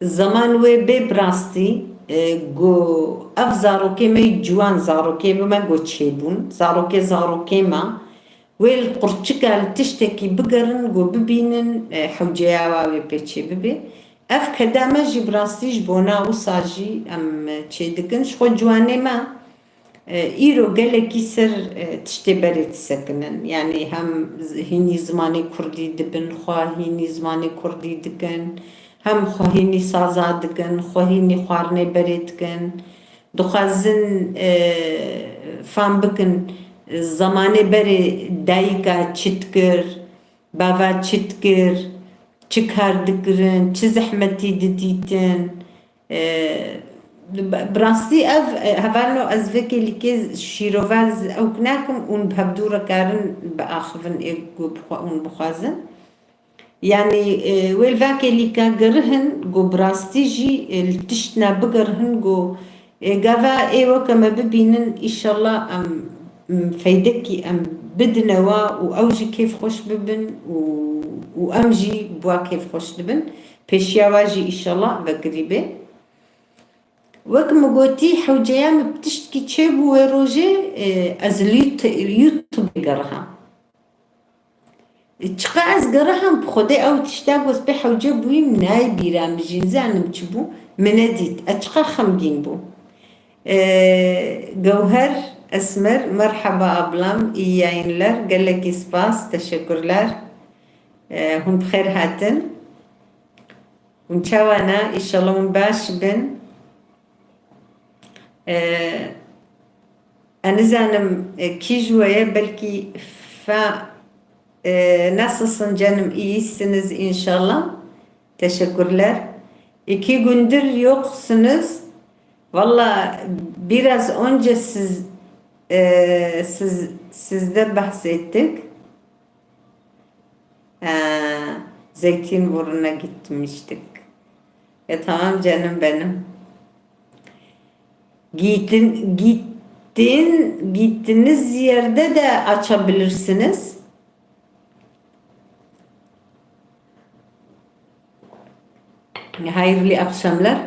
zeman wê bê bi rastî, e, ku ev zarokê me ciwan, zarokê me ku çêbûn, zarokê zarokê me, wê li qurçika li tiştekî bigerin ku bibînin, e, hewceya wa wê pê çê bibe. Ev keda me jî bi rastî ji bona wisa jî em çê dikin. Ji xwe ciwanê me, e, îro gelekî ser, e, tiştê berê disekinin. Yanî hem z-, hînî zimanê kurdî dibin, xwe hînî zimanê kurdî dikin, hem xwe hînî saza dikin, xwe hînî xwarinê berê dikin. Dixwazin, e, fam bikin, e, zemanê berê dayika çi dikir, bava çi dikir, çi kar dikirin, çi zehmetî didîtin. E, bi, bi rastî ev, e, hevalno ez vê kêlîkê şîrove ez ewk nakim û bi hevdû re karin biaxivin ê ku bixwe-, hûn bixwazin. Yanî, e, wê li va kêlîka gerihin ku bi rastî jî, e, li tiştna bigerihin ku, e, gava ê weke me bibînin, îşallah em, m, feydekî em bidine wa û ew jî kêfxweş bibin û, û em jî bi wa kêfxweş dibin. Pêşiya wa jî îşallah vekirî bê. Wek min gotî, hewceya min bi tiştkî çêbû wê rojê, e, ez li Yout-, YouTubeê geriha. Çiqa ez geriham, bi Xwedê ew tişta ku ez pê hewce bûyîm nayê bîra min jî, nizanim çi bû, min nedît. Ez çiqa xemgîn bûm. Ee, Gewher Esmer, merhaba ablam, iyi yayınlar, gelekî spas, teşekkürler. Ee, hûn bi xêr hatin. Hûn çawa ne? Înşallah hûn baş bin. Ee, ez nizanim, e, kî ji we ye, belkî fa-, e, nasılsın canım, iyisiniz inşallah. Teşekkürler. İki gündür yoksunuz. Valla biraz önce siz, e, siz, sizde bahsettik. Ee, Zeytinburnu'na gitmiştik. E, tamam canım benim. Gittin, gittin, gittiğiniz yerde de açabilirsiniz. Hayırlı akşamlar.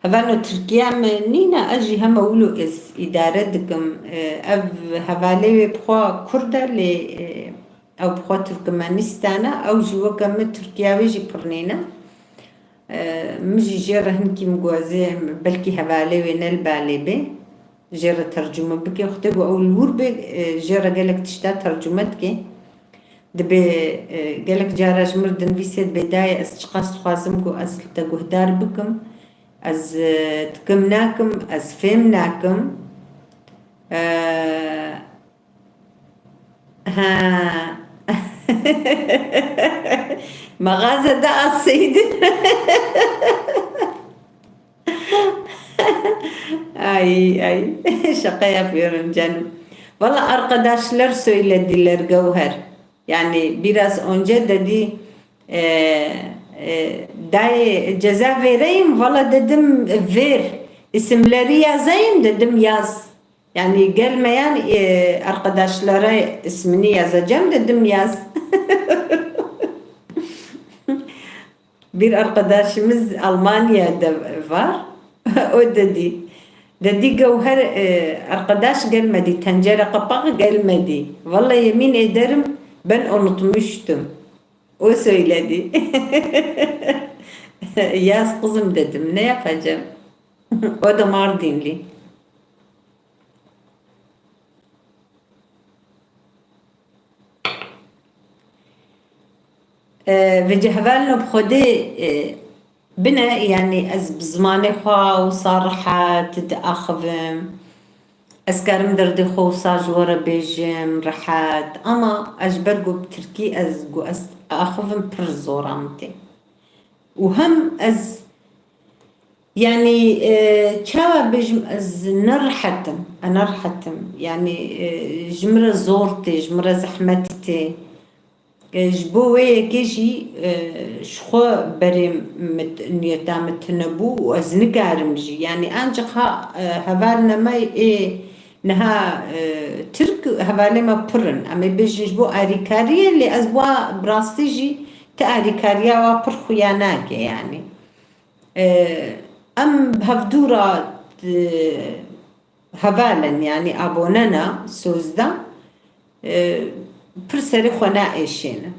Hevalno Tirkiye me nîne, ez jî hema wilo ez îdare dikim. E, ev hevalê wê bi xwe Kurd e, lê, e, ew bi xwe Tirkmenîstan e, ew jî weke min Tirkiya wê jî pir nîne. E, min jî jê re hinkî min got ez ê belkî hevalê wê ne li balê bê. Jê re tercume bike. Xwedê ku ew li wir bê, e, jê re gelek tişta tercume dike. Dibê, e, gelek cara ji min re dinivîsê dibê dayê ez çiqas dixwazim ku ez li te guhdar bikim. Ez, e, dikim nakim, ez fêm nakim. E, ha. Mexaze de aseydi. Ay, ay. Şaka yapıyorum canım. Valla arkadaşlar söylediler Gevher. Yani biraz önce dedi, e, e, dayı ceza vereyim. Valla dedim ver. İsimleri yazayım dedim yaz. Yani gelmeyen, e, arkadaşlara ismini yazacağım dedim yaz. Bir arkadaşımız Almanya'da var. O dedi. Dedi Gevher, e, arkadaş gelmedi, tencere kapağı gelmedi. Vallahi yemin ederim ben unutmuştum. O söyledi. Yaz kızım dedim, ne yapacağım? O da Mardinli. E, vêce hevalino bi Xwedê, e, bine, yanî ez bi zimanê xwe wisa rehet diaxivim. Ez karim derdê xwe wisa ji we re bêjim, rehet. Ama ez ji ber ku bi tirkî ez ku ez axivim pir zora min tê. Û hem ez, yanî, e, çawa bêjim, ez nerehet im, e, nerehet im. Yanî, e, ji min re zor tê, ji min re zehmet tê. E, ji bo wê yekê jî, e, ji xwe berê mit-, niyeta min tune bû û ez nikarim jî. Yanî ancaq ha, e, hevalina me ê niha, e, Tirk hevalê me pir in. Em ê bêjin ji bo alîkariyê, lê ez wa bi rastî jî ti alîkariya wa pir xuya nake yanî. E, em bi hevdû re, e, heval in, yanî abone ne, sözde, e, pir serê xwe naêşêne.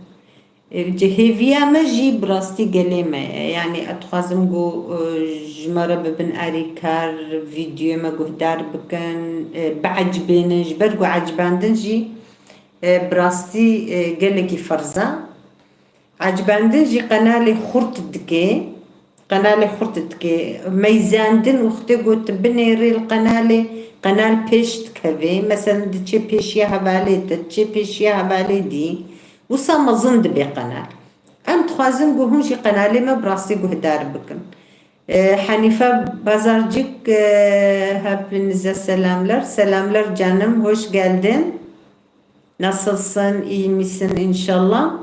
E, cihêviya me jî bi rastî gelê me ye. Yanî ez dixwazim ku, e, ji me re bibin alîkar, vîdeoyê me guhdar bikin, e, biecibênin. Ji ber ku ecibandin jî, e, bi rastî, e, gelekî ferz e. Ecibandin jî qenalê xurt dike, qenalê xurt dike, meyzandin wextê ku tu binêrî li qenalê, qenal pêş dikeve, meselen diçe pêşiya hevalê te, diçe pêşiya hevalê dî, wisa mezin dibe qenal. Em dixwazin ku hûn jî qenalê me bi rastî guhdar bikin. E, Hanife Bazarcık, e, hepinize selamlar. Selamlar canım, hoş geldin. Nasılsın, iyi misin inşallah?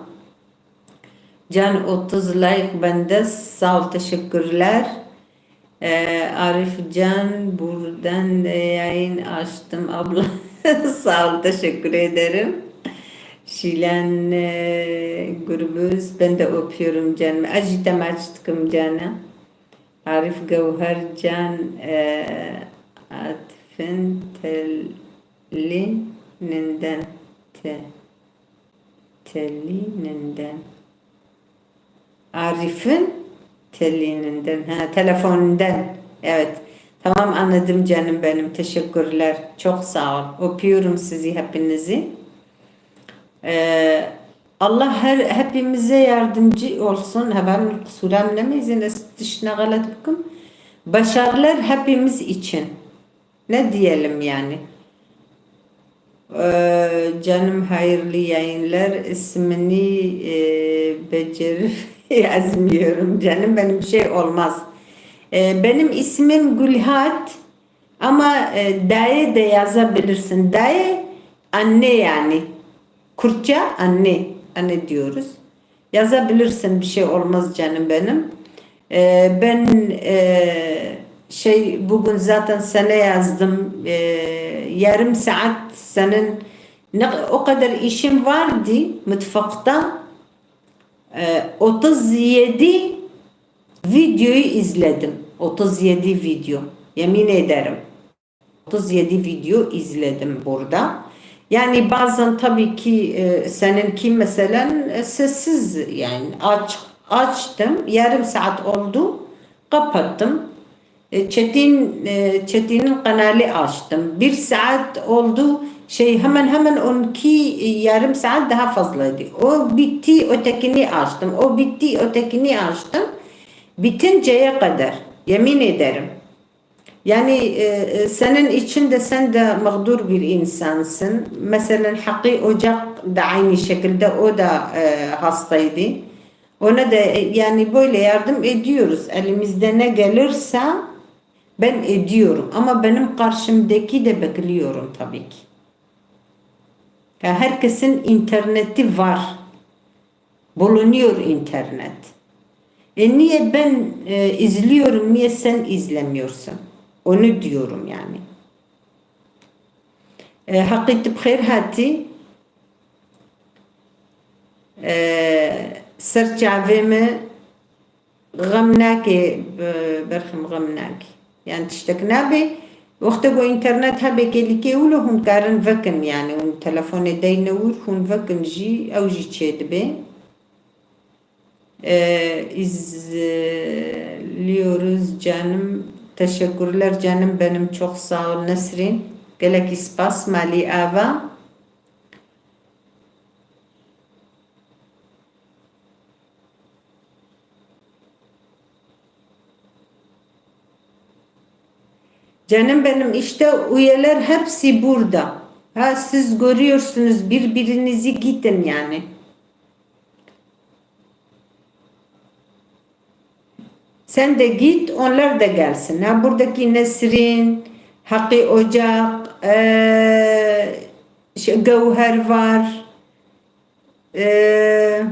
Can otuz like bende. Sağ ol, teşekkürler. Ee, Arif Can, buradan da yayın açtım abla. Sağ ol, teşekkür ederim. Şilan, e, Gürbüz, ben de öpüyorum canım. Ez jî te maç dikim canım. Arif Gewher Can, e, Arifin telîninden te. Telîninden. Arif'in telîninden. Ha, telefoninden. Evet. Tamam, anladım canım benim. Teşekkürler. Çok sağ ol. Öpüyorum sizi hepinizi. Ee, Allah her hepimize yardımcı olsun. Hevalin, qusûra min nemêzin, ez tiştine xelet bikim. Başarılar hepimiz için. Ne diyelim yani? Ee, canım, hayırlı yayınlar. İsmini, e, becerip yazmıyorum. Canım benim, bir şey olmaz. Ee, benim ismim Gülhat ama, e, daye de yazabilirsin. Daye, anne yani. Kürtçe anne, anne diyoruz. Yazabilirsin, bir şey olmaz canım benim. Ee, ben, e, şey, bugün zaten sana yazdım. Ee, yarım saat senin ne, o kadar işim vardı mutfakta. Ee, otuz yedi videoyu izledim. Otuz yedi video. Yemin ederim. Otuz yedi video izledim burada. Yani bazen tabii ki, e, seninki mesela, e, sessiz yani aç, açtım. Yarım saat oldu. Kapattım. E, Çetin, e, Çetin'in kanalı açtım. Bir saat oldu. Şey, hemen hemen on iki, e, yarım saat daha fazlaydı. O bitti, ötekini açtım. O bitti, ötekini açtım. Bitinceye kadar. Yemin ederim. Yani, e, e, senin için de, sen de mağdur bir insansın. Mesela Hakkı Ocak da aynı şekilde, o da, e, hastaydı. Ona da, e, yani böyle yardım ediyoruz. Elimizde ne gelirse ben ediyorum. Ama benim karşımdaki de bekliyorum tabii ki. Ya herkesin interneti var. Bulunuyor internet. E, niye ben, e, izliyorum, niye sen izlemiyorsun? Onu diyorum yani. E, Hakkı, tu bi xêr hatî. E, ser çavê me, xem nake, be-, berxim, xem nake. Yani tiştek nabe. Wextê ku internet hebe, kêlîkê wilo hûn karin vekin, yani hûn telefonê deyne wir, hûn vekin jî, ew jî çêdibe. Ee, izliyoruz canım. Teşekkürler canım benim. Çok sağ ol Nesrin. Gelekî spas, malî ava. Canım benim, işte üyeler hepsi burada. Ha, siz görüyorsunuz, birbirinizi gidin yani. Sen de git, onlar da gelsin. Ha, buradaki Nesrin, Hakkı Ocak, eee, şey, Gevher var. Eee,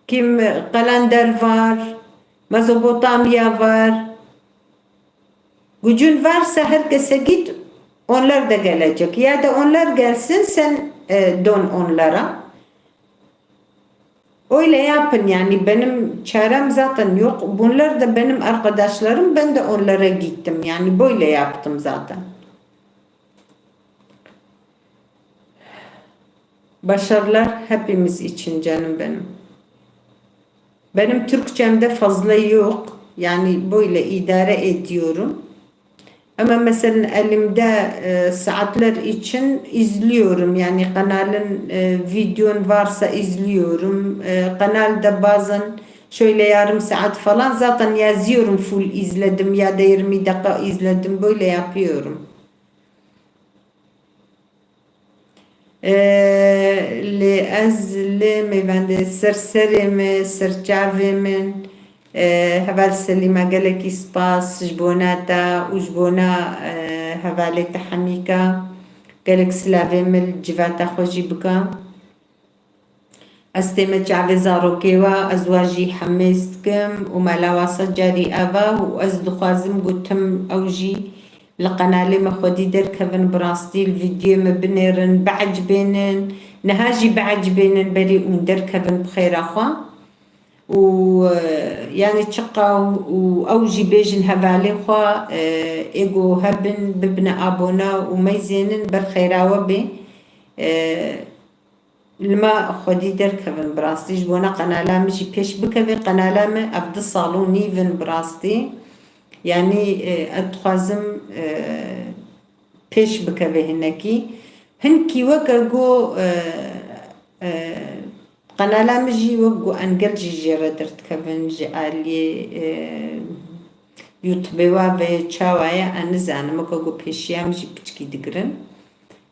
kim, Kalender var. Mezopotamya var. Gücün varsa herkese git, onlar da gelecek. Ya da onlar gelsin, sen, e, dön onlara. Öyle yapın yani, benim çarem zaten yok. Bunlar da benim arkadaşlarım, ben de onlara gittim. Yani böyle yaptım zaten. Başarılar hepimiz için canım benim. Benim Türkçem de fazla yok. Yani böyle idare ediyorum. Ama mesela elimde, e, saatler için izliyorum. Yani kanalın, e, videon varsa izliyorum. E, kanalda bazen şöyle yarım saat falan zaten yazıyorum, full izledim ya da yirmi dakika izledim. Böyle yapıyorum. Ee, lê ez li mêvendê ser serê me, ser çavê min, ee, heval Selîma, gelekî spas ji bona te û ji bona, ee, hevalê te Hemîka. Gelek silavê min li civata xwe jî bike. Ez tême çavê zarokê we, ez wa jî hemêz dikim û mala wa sed carî ev e û ez dixwazim ku tim ew jî li qenalê me xwedî derkevin, bi rastî li vîdyoyê me binêrin, biecibênin, niha jî biecibênin, berê hûn derkevin bi xêra xwe. Û, e, yanî çiqa û ew jî bêjin hevalê xwe, e, ê ku hebin, bibine abone û meyzênin, ber xêra we bê. E, Li me xwedî derkevin, bi rastî ji bona qenala min jî pêş bikeve. Qenala min ev du sal û nîv in bi rastî. Yanî, e, ez dixwazim, e, pêş bikeve hinekî. Hinkî weke ku, e, e, qenala min jî wek ku engel jî jê re derdikevin ji aliyê, e, YouTubeê wa ve çawa ye, ez nizanim. Weke ku pêşiya min jî piçkî digirin.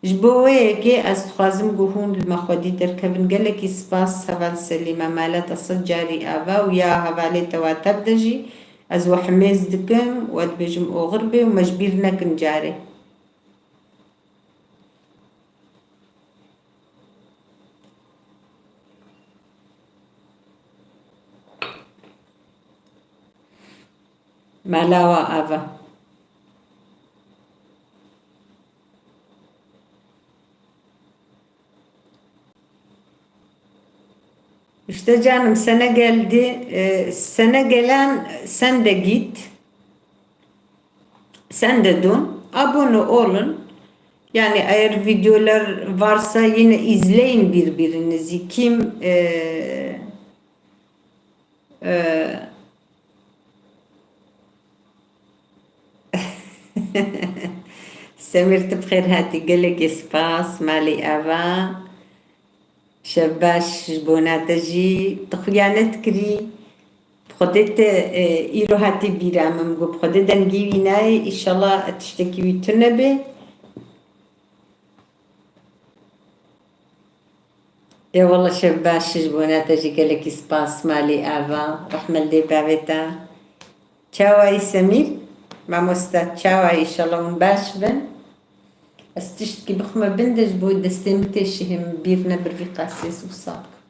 Ji bo wê yekê ez dixwazim ku hûn li me xwedî derkevin. Gelekî spas heval Selîme, mala te sed carî ava û ya hevalê te wa tev de jî ez we himêz dikim, we dibêjim oxir bê û me ji bîr nekin carê. Mala wa ava. İşte canım, sana geldi, e, sana gelen sen de git. Sen de dön. Abone olun. Yani eğer videolar varsa yine izleyin birbirinizi. Kim, e, e, Semîr, tu bi xêr hatî, gelekî spas, malê ava. Şevbaş ji bona te jî. Tu xuya nedikirî. Bi Xwedê te, e, îro hatî bîra min, got, bi Xwedê dengê wî nayê, îşallah tiştekî wî tune be. Ê wele, şev baş, ji bona te jî gelekî spas, malê ava, rehme li dê bavê te. Çawa yî Semîr? Mamoste, çawa yî? Înşallah hûn baş bin. Ez tiştkî bixwime bin de ji bo destê min tê şihê min bîr ne, bir vî qasê ez wisa bikim.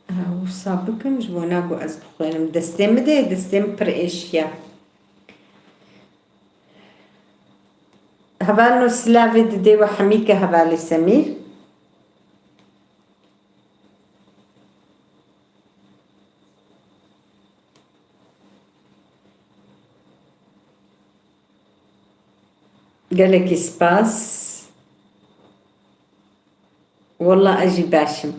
Ha, wisa bikim, ji bona ku ez bixwînim. Destê min de, destê min pir êşiya. Hevalno, silavê didê we Hemîke, hevalê Semîr. Gelekî spas. Wela ez jî baş im.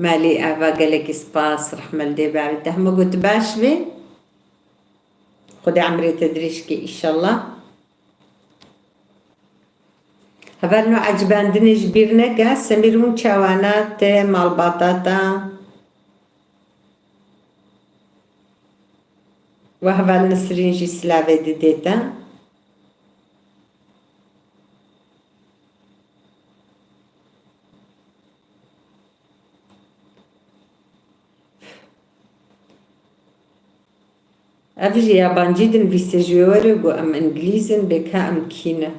Malê ava, gelekî spas, rehme li dê bavê te. Hema got baş bê. Xwedê emrê te dirêj ke, înşallah. Hevalno, ecibandinê ji bîr neke, Semîr hûn çawana te, malbata te. Wa heval Nisrîn jî silavê didê te. Ev jî yabancî dinivîse, ji wê were got em îngilîz in, bê ka em kî ne.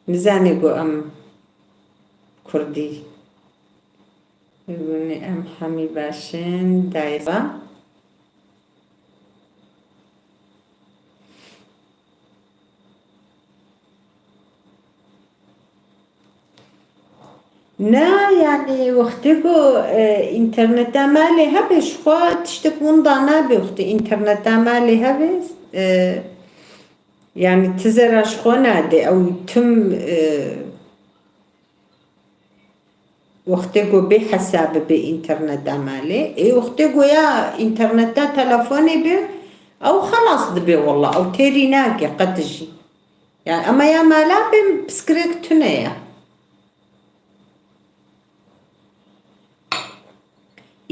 Nizanê got em kurdî. Em hemî baş in, dayê va. Na, yanî wextê ku, e, înterneta malê hebe, ji xwe tiştek winda nabe, wextê înterneta malê hebe, e, yanî ti zera ji xwe nade, ew tim, e, wextê ku bê hesab bibe înterneta malê, ê wextê ku ya înterneta telefonê be, ew xelas dibe, wela ew têrî nake qet jî. Yani, ama ya mala be piskirêk tune ye.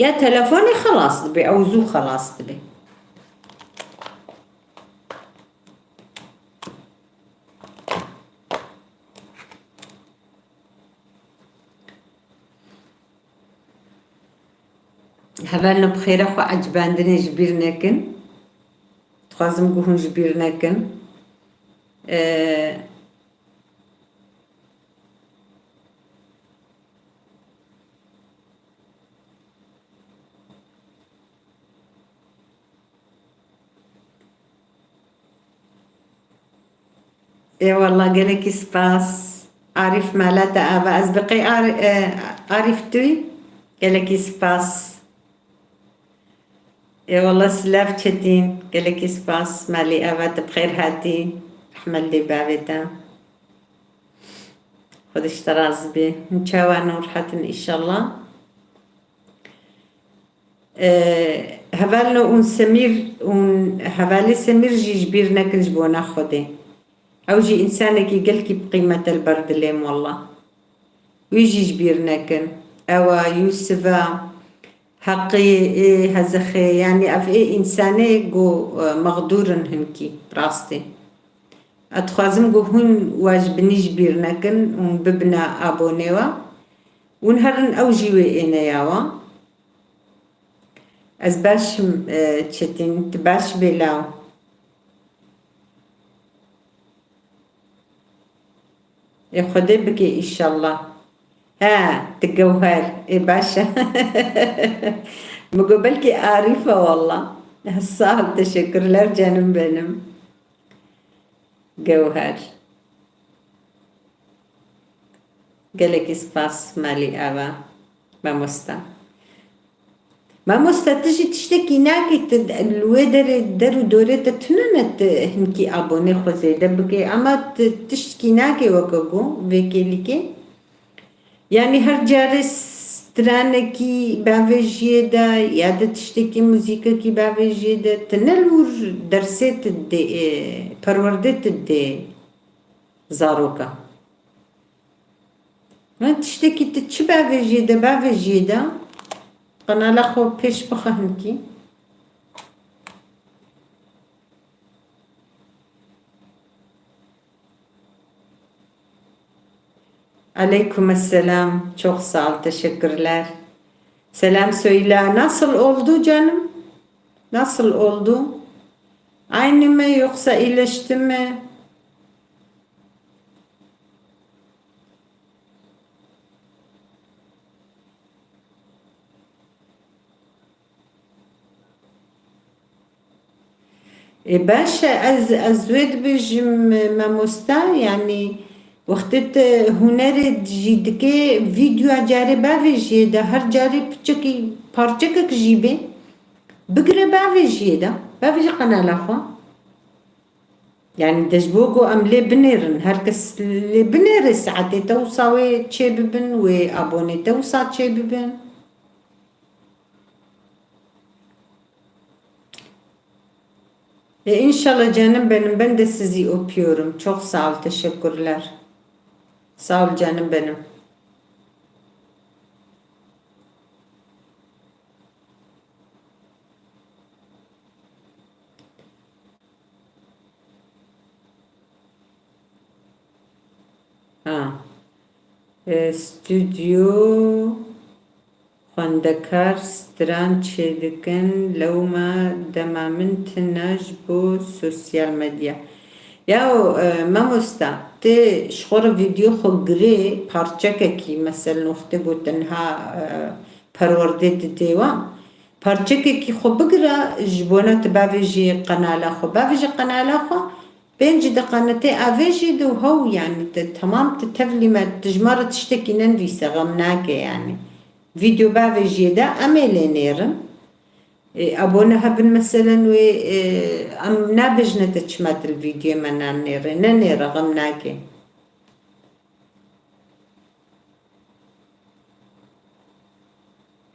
Ya telefonê xelas dibe, ew zû xelas dibe. Hevalno, bi xêra xwe ecibandinê ji bîr nekin. Dixwazim ku hûn ji bîr nekin. Ee, Ê wallah, gelekî spas. Arîf mala te ava. Ez bi qey Ar-, e, Arîf tûy? Gelekî spas. Ê wallah, silav Çetîn. Gelekî spas. Malî ava, tu bi xêr hatî. Rehmet lê bavê te. Xwedê ji te razî bê. Hûn çawa ne, rehet in înşallah. E, hevalno ûn Semîr ûn hevalê Semîr jî ji bîr nekin ji bona Xwedê. Ew jî însanekî gelkî bi qîmet e li ber dilê me, wallah. Wî jî ji bîr nekin. Ew a, Yûsifa, Heqî, ê, Hezexê, yanî ev ê însanê ku, e, mexdûr in hinkî, bi rastî. Ez dixwazim ku hûn wa ji binî ji bîr nekin û bibine abonê wa. Hûn herin ew jî wê êne ya wa. Ez baş im, e, Çetîn, tu baş bê law. Ê Xwedê bike înşallah. He, tu Gewher. Ê baş e. Min got belkî Arîf e walla. Sağ ol, teşekkürler canım benim. Gewher. Gelekî spas malî ava. Mamosta. Mamosta, tu jî tiştekî nakî, tu li wê derê, der û dorê te tune ne tu hinkî abonê xwe zêde bike, ama tu tiştkî nakê weke ku vê kêlîkê. Yanî her carê stranekî bavêjiyê de ya de tiştekî muzîkekî bavêjiyê de, tu ne li wir dersê tu dê, e, perwerdê tu dê zaroka. Min tiştekî tu çi bavêjiyê de, bavêjiyê de, qenala xwe pêş bixe hinkî. Aleyküm selam. Çok sağ ol. Teşekkürler. Selam söyle. Nasıl oldu canım? Nasıl oldu? Aynı mı yoksa iyileşti mi? Ê, baş e, ez, ez wê dibêjim, mamosta, yanî wextê tu hunerê jî dikê, vîdyoa carê bavêjiyê de, her carê piçekî, parçekek jî bê, bigire bavêjiyê de, bavêje qenala xwe. Yanî de ji bo ku em lê binêrin, her kes lê binêre, saetê te wisa wê çêbibin, wê abonê te wisa çêbibin. E, inşallah canım benim, ben de sizi öpüyorum. Çok sağ ol, teşekkürler. Sağ ol canım benim. A. E, stûdyo xwendekar stran çêdikin, lewma dema min tune ji bo sosyal medya. Yaw, e, mamosta, tê ji xwe re vîdeo xwe girê parçekekî, meselen wextê got te niha, e, perwerdê didê wan. Parçekekî xwe bigire ji bona tu bavêjî qenala xwe. Bavêje qenala xwe, pênc deqa ne tê avêjî de û hew, yanî te temam, tu tevlî me, tu ji me re tiştekî nenivîse, xem nake yanî. Vîdeo bavêjiyê de em ê lê nêrin. E, abone hebin meselen wê, e, em nabêjine te çima tu li vîdyoyê me nanêrê, nenêre, xem nake.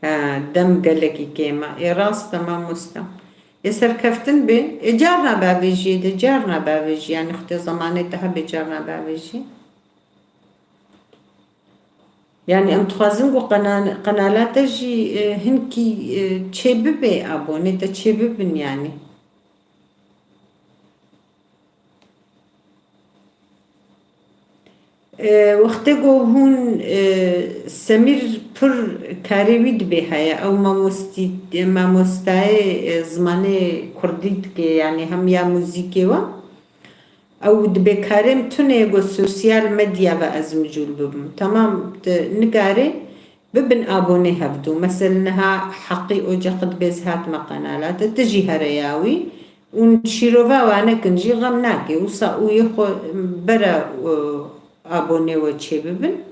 Ha, dem gelekî kêm e. Ê rast e mamoste. Ê serkeftin bê. Ê carna bavêjiyê de, carna bavêjî. Yanî xutê zemanê te hebe carna bavêjî. Yanî em dixwazin ku qena-, qenala te jî, e, hinkî, e, çê bibe, abonê te çê bibin yanî. E, wextê ku hûn, e, Semîr pir karê wî dibê heye, ew mamostî-, mamostayê, e, zimanê kurdî dike, yanî hem ya muzîkê we. Ew dibê karê min tune ye ku sosyal medya ve ez mijûl bibim. Temam, tu nikarê bibin abonê hevdû. Mesel niha Heqî Ocax dibê ez hatime qenala te, tu jî here ya wî. Û şîrova wan nekin jî, xem nake. Wisa û yê xwe bere, e, abonê we çê bibin.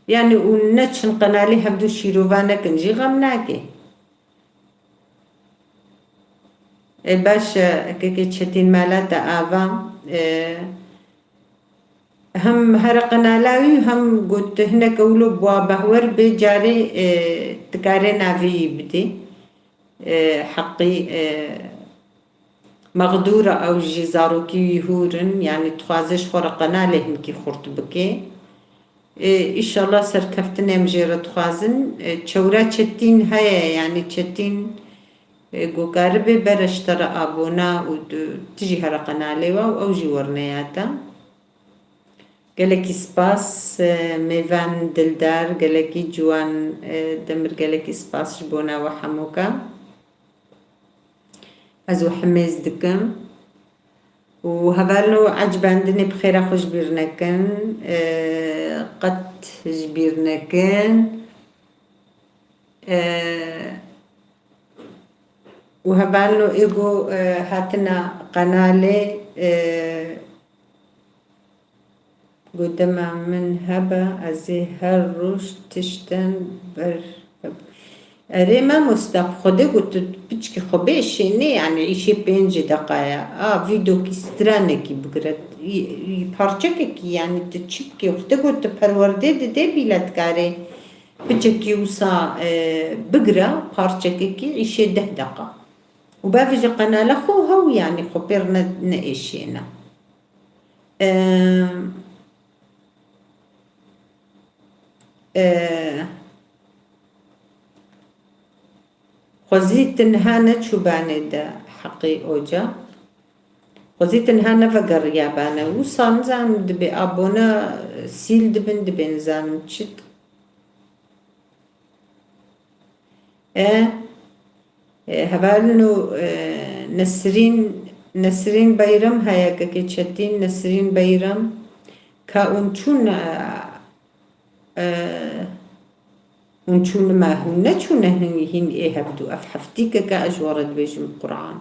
Yanî û neçin qenalê hevdû şîrova nekin jî, xem nake. E, baş e, kekê Çetîn, mala te ava. E, hem here qenala wî hem got hinek ewlo bwa behwer bê carê, e, dikarê navê yî bidê. E, Heqî, e, mexdûr e, ew jî zarokî wî hûr in, yanî dixwaze ji xwe re qenalê hinkî xurt bike. Ê, îşallah serkeftinê em jê re dixwazin. Ê, çewra Çetîn heye, yanî Çetîn, ê, ku karibe bere ji te re abona û tu, tu jî here qenalê we û ew jî werne ya te. Gelekî spas, ê, mêvan dildar, gelekî ciwan, ê, Demir, gelekî spas ji bona we hemoka. Ez we hemêz dikim. Û hevalno ecibandinê bi xêra xwe ji bîr nekin, e, qet ji bîr nekin. E, û hevalno êgo, e, hatina qenalê, e, Got, dema min hebe, ez ê her roj tiştin ber. Erê, mamosta, bi Xwedê got, tu piçkî xwe bêşênê, yanî îşê pêncî deqa ye. A, vîdokî stranekî bigire. Î, î, parçekekî, yanî tu çi bikî? Xwedê got, tu perwerdê didê bîle dikarê piçekî wisa, e, bigire, parçekekî îşê deh deqa. Û bavêje qenala xwe hew, yanî xwe pêr ne, neêşêne. Em, e, xwezî tu niha neçû banê de, Heqî Ocax. Xwezî tu niha nevegeriya bane. Wisa nizanim dibê abone sîl dibin, dibê nizanim çi. E, e, hevalno, e, Nesrîn, Nesrîn Beyram heye, kekê Çetîn, Nesrîn Beyram. Ka hûn çûn, e, e, hûn çûn me, hûn neçûne hîn, hîn ê hevdû. Ev heftîkeke ez ji we re dibêjim Quran.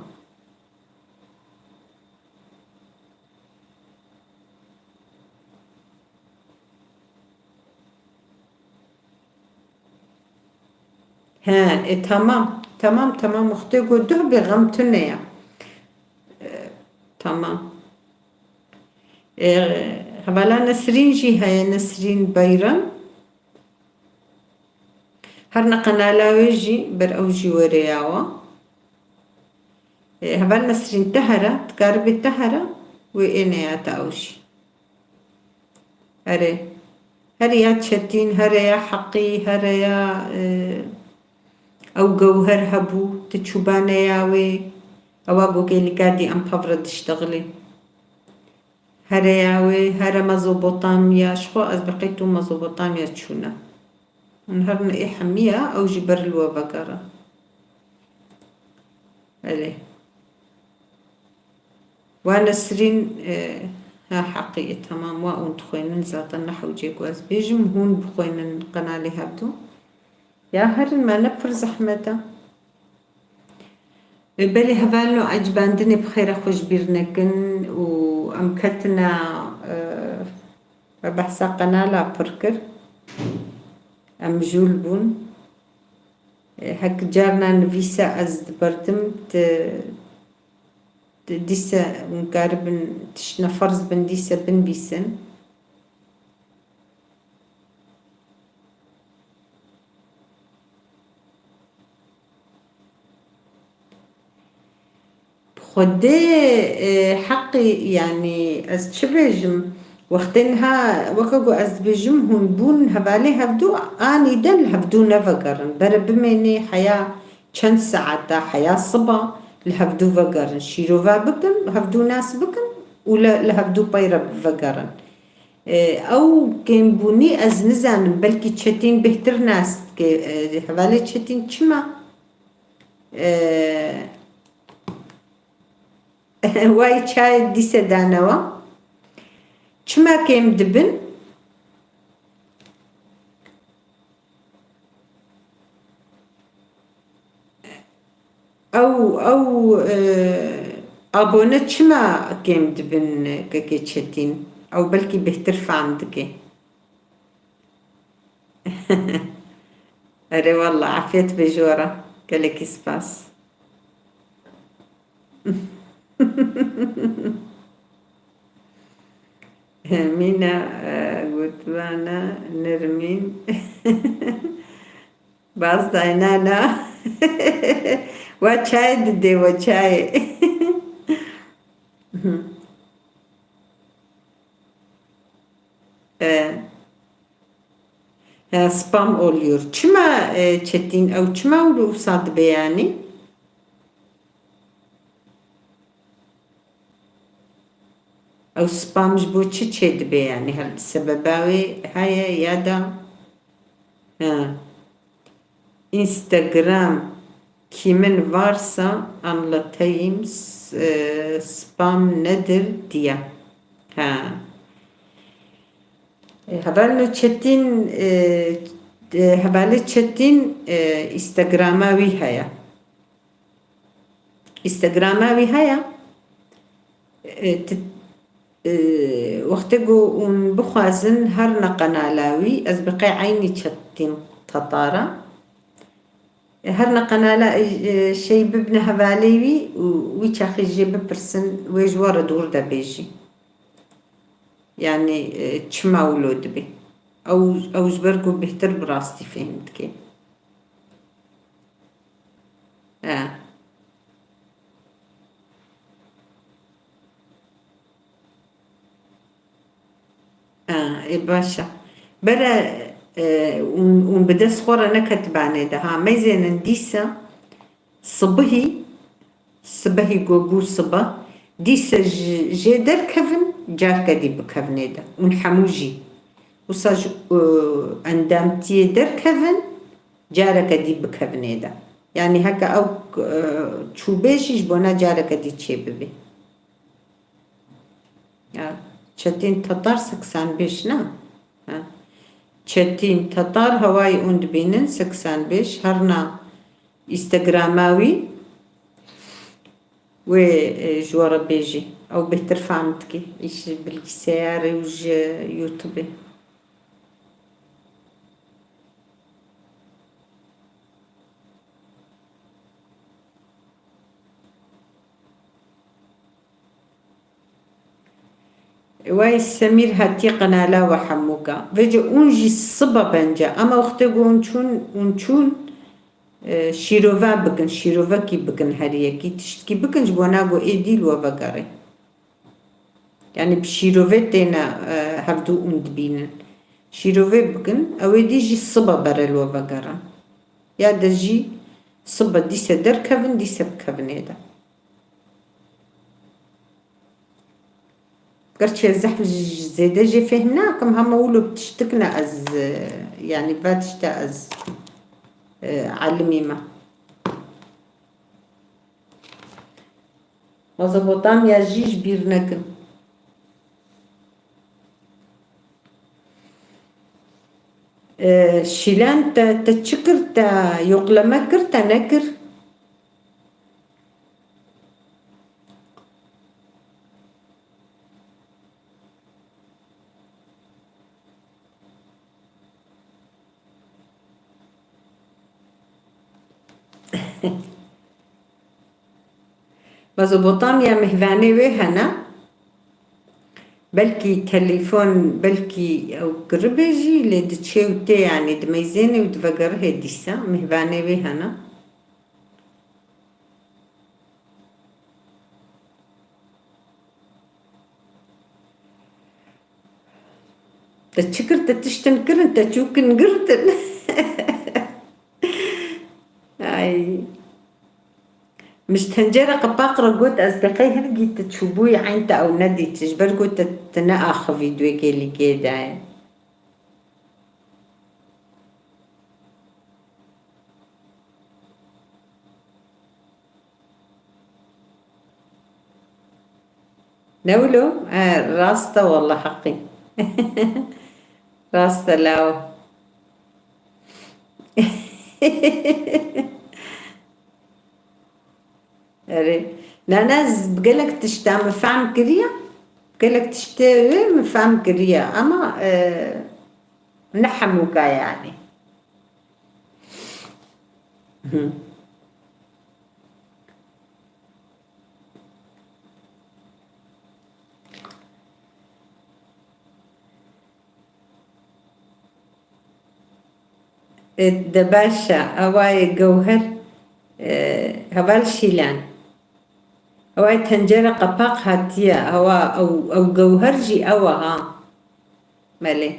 He, e, tamam. Tamam, tamam. Wextê ku duh bê, xem tune ya. E, tamam. E, hevala Nesrîn jî heye, Nesrîn Beyran. Her ne qenala wê jî ber ew jî were ya wa. E, heval Nesrîn te here, dikaribê te here, wê ê neyata ew jî. Erê. Here ya Çetîn, here ya Heqî, here ya, e, ew Gewher hebû, tu çûba neya wê, ewa gokê lîka dî em pevre diştexilê. Here ya wê, here Mezopotamya, ji xwe ez bi qey tu Mezopotamya çûne. Hûn herin ê hemiya, ew jî ber li we vegerin. Belê. Wa Nesrîn, e, ha, heqî ye, temam, wa hûn dixwênin, zaten ne hewcê ku ez bêjim, hûn bixwênin qenalê hevdu. Ya herin, me ne pir zehmet e. E, belê hevalno, ecibandinê bi xêre xwe ji bîr nekin û em ketine, e, me behsa qenala pir kir. Em mijûl bûn. E, hek carna nivîsa ez diberdim, ti, ti dîse hûn karibin tiştine ferz bin, dîse binivîsin. Xwedê, e, heqî, yanî ez çi bêjim? Wextê niha, weke ku ez dibêjim, hûn bûn hevalê hevdû, anîden li hevdû nevegerin. Bere bimênê heya çend saeta, heya siba li hevdû vegerin. Şîrove bikin, hevdû nas bikin û li, li hevdû pey re vegerin. E, ew kêmbûnî ez nizanim, belkî Çetîn bêhtir nas dike. E, hevalê Çetîn çima? E, Way çayê dîse danewa. Çima kêm dibin? Ew, ew, e, abone çima kêm dibin, kekê Çetîn? Ew belkî bêhtir fehm dike. Erê wallah, afiyet be ji we re. Gelekî spas. Mîna, e, gotibana Nermîn. Baz dayna na. Wa çayê didê, wa çayê. E, e, spam oluyor. Çima, e, Çetin, ew çima wilo wisa dibe yani? Ew spam ji bo çi çêdibe yani? Hel sebeba wê heye ya da? Ha. Instagram kimin varsa anlatayım, s-, e, spam nedir diye. Ha. E, hevalno Çetin, e, e, hevalê Çetin, e, Instagrama wî heye. Instagrama wî heye. E, ti-, e, wextê ku hûn bixwazin herine qenala wî, ez bi qey eynî Çetin Tatara. E, herine qenala, e, e, şey bibine hevalê wî û wî çaxî jê bipirsin, wê ji we re dûr de bêjî. Yani, e, çima wilo dibe? Ew, ew ji ber ku bêhtir bi rastî fêhm dike. E. E, ê baş e. Bere, e, hûn, hûn bi dest xwe re neketibanê de, ha. Meyzênin dîsa sibihî, sibehî ku bû sibe, dîsa ji, jê derkevin, carke dî bikevin ê de. Hûn hemû jî. Wisa ji, e, endamtiyê derkevin, careke dî bikevin ê de. Yanî heke ew, e, çûbê jî ji bona careke dî çêbibê. Ya, Çetin Tatar seksen beş ne? Ha. Çetin Tatar hewayî hûn dibînin seksen beş, herna Instagrama wî. Wê, e, ji we re bêjî. Ew bêhtir fehm dike. Îş ji bilgisayarê û ji YouTubeê. Wey Semîr hatiye qenala we hemûka. Vêce hûn jî siba bence. Ama wextê ku hûn çûn, hûn çûn, e, şîrove bikin, şîrovekî bikin her yekî. Tiştkî bikin ji bona ku êdî li we vegerê. Yani bi şîrove têne, e, hevdû hûn dibînin. Şîrove bikin, ew ê dî jî siba bere li we vegerin. Ya de jî siba dîse derkevin, dîse bikevin ê de. Gerçi ez zehf zêde jê fêhm nakim, hema wilo bi tiştik ne ez, e, yanî va tişta ez, e, alimî me. Mezopotamya jî ji bîr nekin. E, Şîlan te, te çi kir, te yokleme kir, te nekir? Mezopotamya mihvanê wê hene. Belkî telefon, belkî ew kiribe jî, lê diçê û tê, yanî dimeyzêne û divegerihê dîsa. Mihvanê wê hene. Te çi kir, te tiştin kirin, te çûkin girtin. Ay. Min ji tencere qepaq re got, ez pê qey hingî te çûbûyî eyn te ew nedît, ji ber ku te, te neaxivî di wê kêlîkê de ye. Ne wilo? E, rast e, wallah heqî. Rast e, law. Erê. Ne, ne, ez bi gelek tişta min fehm kiriye. Gelek tiştê wê min fehm kiriye. Ama, e, ne hemûka yani. Hı. E, de baş e. Ewa yê Gewher, e, heval Şîlan. Ewa yê tencere qepaq hatiye. Ewa, ew, ew Gewher jî ew e ha. Belê.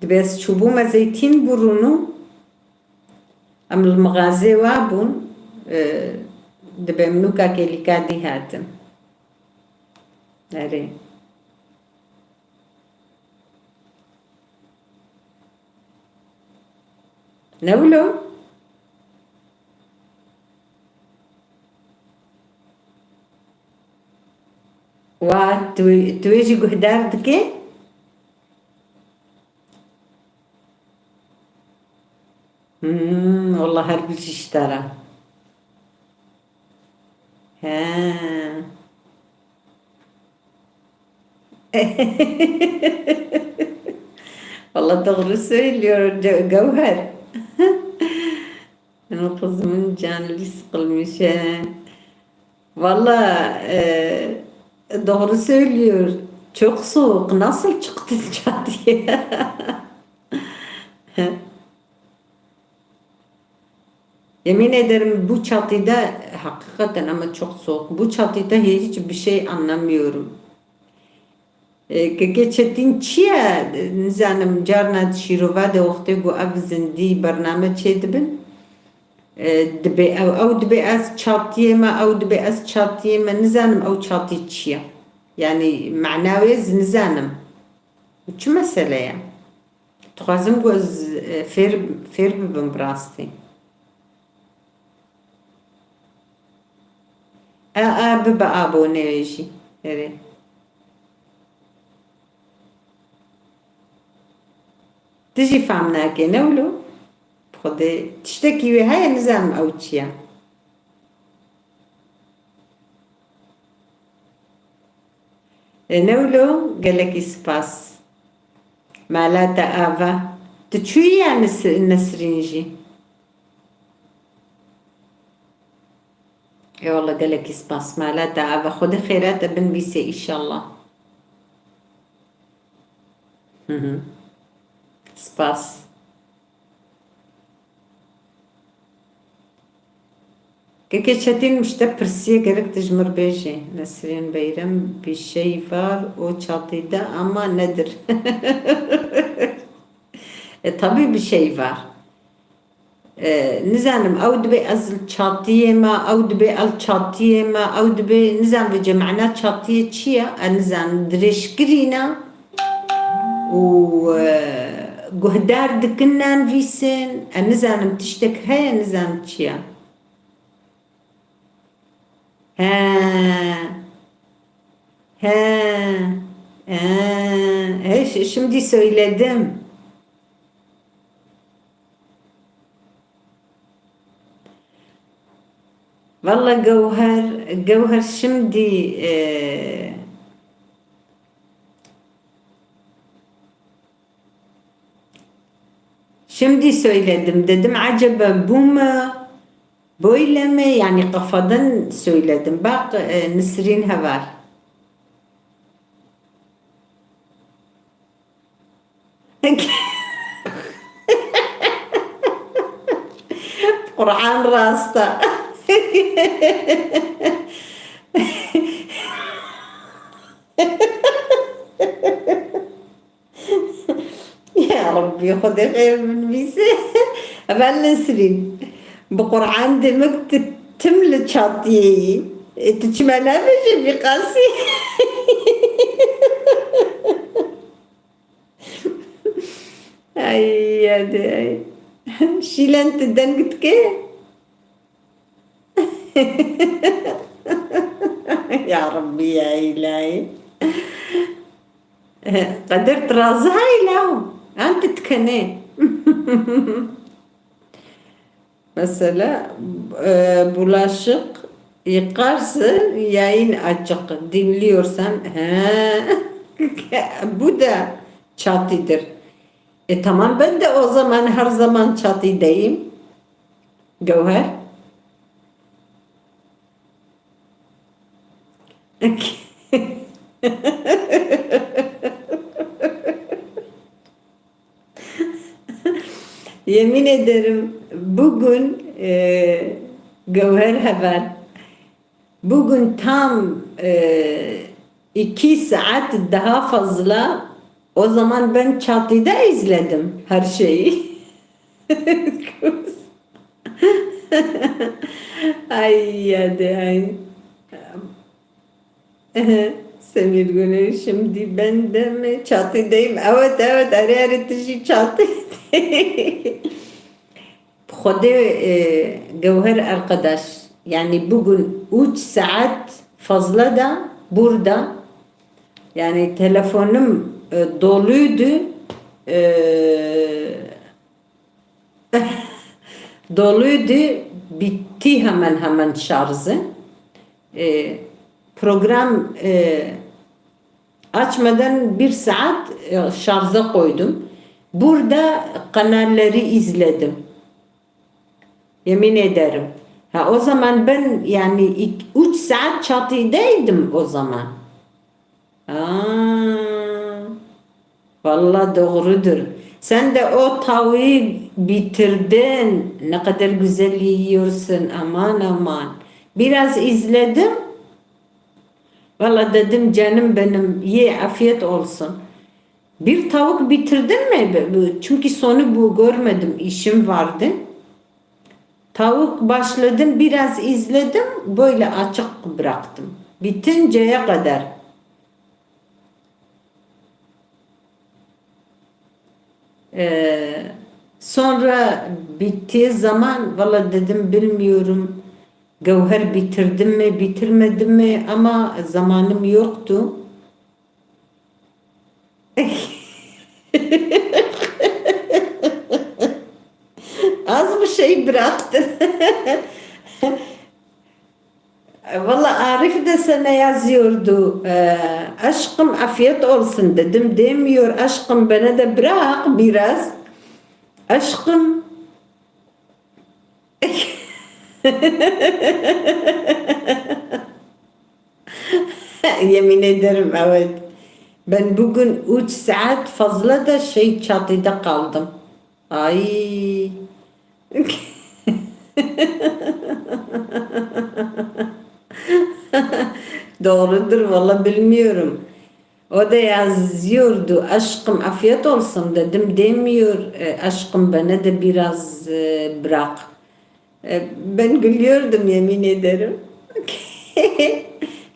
Dibê ez çûbûme zeytîn burûnû, em li mixazê wa bûn, e, dibê min nûka kêlîka dî hatim. Erê. Ne wilo? Wa tu, tu wê jî guhdar dikê? Hmm, wallah her bijî ji te re. He. Valla doğru söylüyor Ge-, Gevher. Benim kızımın canı sıkılmış he. Valla, e, doğru söylüyor. Çok soğuk. Nasıl çıktın çatıya? Yemin ederim bu çatıda hakikaten ama çok soğuk. Bu çatıda hiçbir şey anlamıyorum. E, keke Çetin çi ye? Nizanim, carna di şîrova de wextê ku ev zindî bername çêdibin, e, dibê ew, ew dibê ez çatiyê me, ew dibê ez çatiyê me. Nizanim ew çatî çi ye? Yanî mana wê ez nizanim. Çi mesele ye? Dixwazim ku ez, e, fêr, fêr bibim bi rastî. A, a, bibe aboneyê jî. Erê. Tu jî fam nake, ne wilo? Xwedê tiştekî wê heye, nizanim ew çi ye. E, ne wilo, gelekî spas. Mala te ava. Tu çûyî ya Nes-, Nesrîn jî? Ê wele gelekî spas. Mala te ava. Xwedê xêra te binivîse îşallah. Hı hı. Spas. Keke Çetin, min ji te pirsiye, gerek tu ji min re bêjî. Nesrîn Beyrem, bir şey var o çatıda ama nedir? E, tabii bir şey var. E, nizanim, ew dibê ez li çatiyê me, ew dibê el çatiyê me, ew dibê, nizan vêce mana çatiyê çi ye? E, nizanim, dirêjkirî ne û, e, guhdar dikin, nanivîsin. E, nizanim, tiştek heye, nizanim çi ye. He. He. He. He, şi-, şimdi söyledim. Valla Gewher, Gewher şimdi, e, şimdi söyledim. Dedim, acaba bu mu? Böyle mi? Yani kafadan söyledim. Bak, e, Nisrîn heval. Quran rast e. Ya Rabbî, Xwedê xêr binivîse. Heval Nesrîn, bi Quran demek tu tim li çatiyê yî. E, tu çima nabêjî vî qasî? Ay, hadi, ay. Şîlen tu deng dike? Ya Rabbî, ya Îlahî. Qedir, tu razî heyî law? An tu dikenê? Mesela, e, bulaşık yıkarsın, yayın açık. Dinliyorsan, he. Bu da çatıdır. E, tamam, ben de o zaman her zaman çatıdayım. Gevher. Yemin ederim, bugün, e, Gevher heval, bugün tam, e, iki saat daha fazla, o zaman ben çatıda izledim her şeyi. Ay, hadi, ay. Ehe, Semîr Gulê, şimdi ben de mi çatıdayım? Evet, evet, arı arı tişi çatı. Xwedê, e, Gewher arkadaş, yani bugün üç saat fazla da burada, yani telefonum, e, doluydu, e, doluydu, bitti hemen hemen şarjı. E, program, e, açmadan bir saat, e, şarja koydum. Burada kanalleri izledim. Yemin ederim. Ha, o zaman ben yani ilk üç saat çatıdaydım o zaman. Aa, valla doğrudur. Sen de o tavuğu bitirdin. Ne kadar güzel yiyorsun. Aman aman. Biraz izledim. Valla dedim, canım benim, ye, afiyet olsun. Bir tavuk bitirdin mi? Çünkü sonu bu görmedim. İşim vardı. Tavuk başladım, biraz izledim, böyle açık bıraktım. Bitinceye kadar. Ee, sonra bittiği zaman, valla dedim, bilmiyorum, Gevher bitirdim mi, bitirmedim mi, ama zamanım yoktu. Az bir şey bıraktım. Valla Arif de sana yazıyordu. Ee, aşkım, afiyet olsun dedim. Demiyor, aşkım, bana da bırak biraz. Aşkım. Yemin ederim, evet. Ben bugün üç saat fazla da şey, çatıda kaldım. Ay. Doğrudur, valla bilmiyorum. O da yazıyordu, "Aşkım, afiyet olsun." Dedim, "Demiyor, e, aşkım, bana da biraz, e, bırak." E, ben gülüyordum, yemin ederim.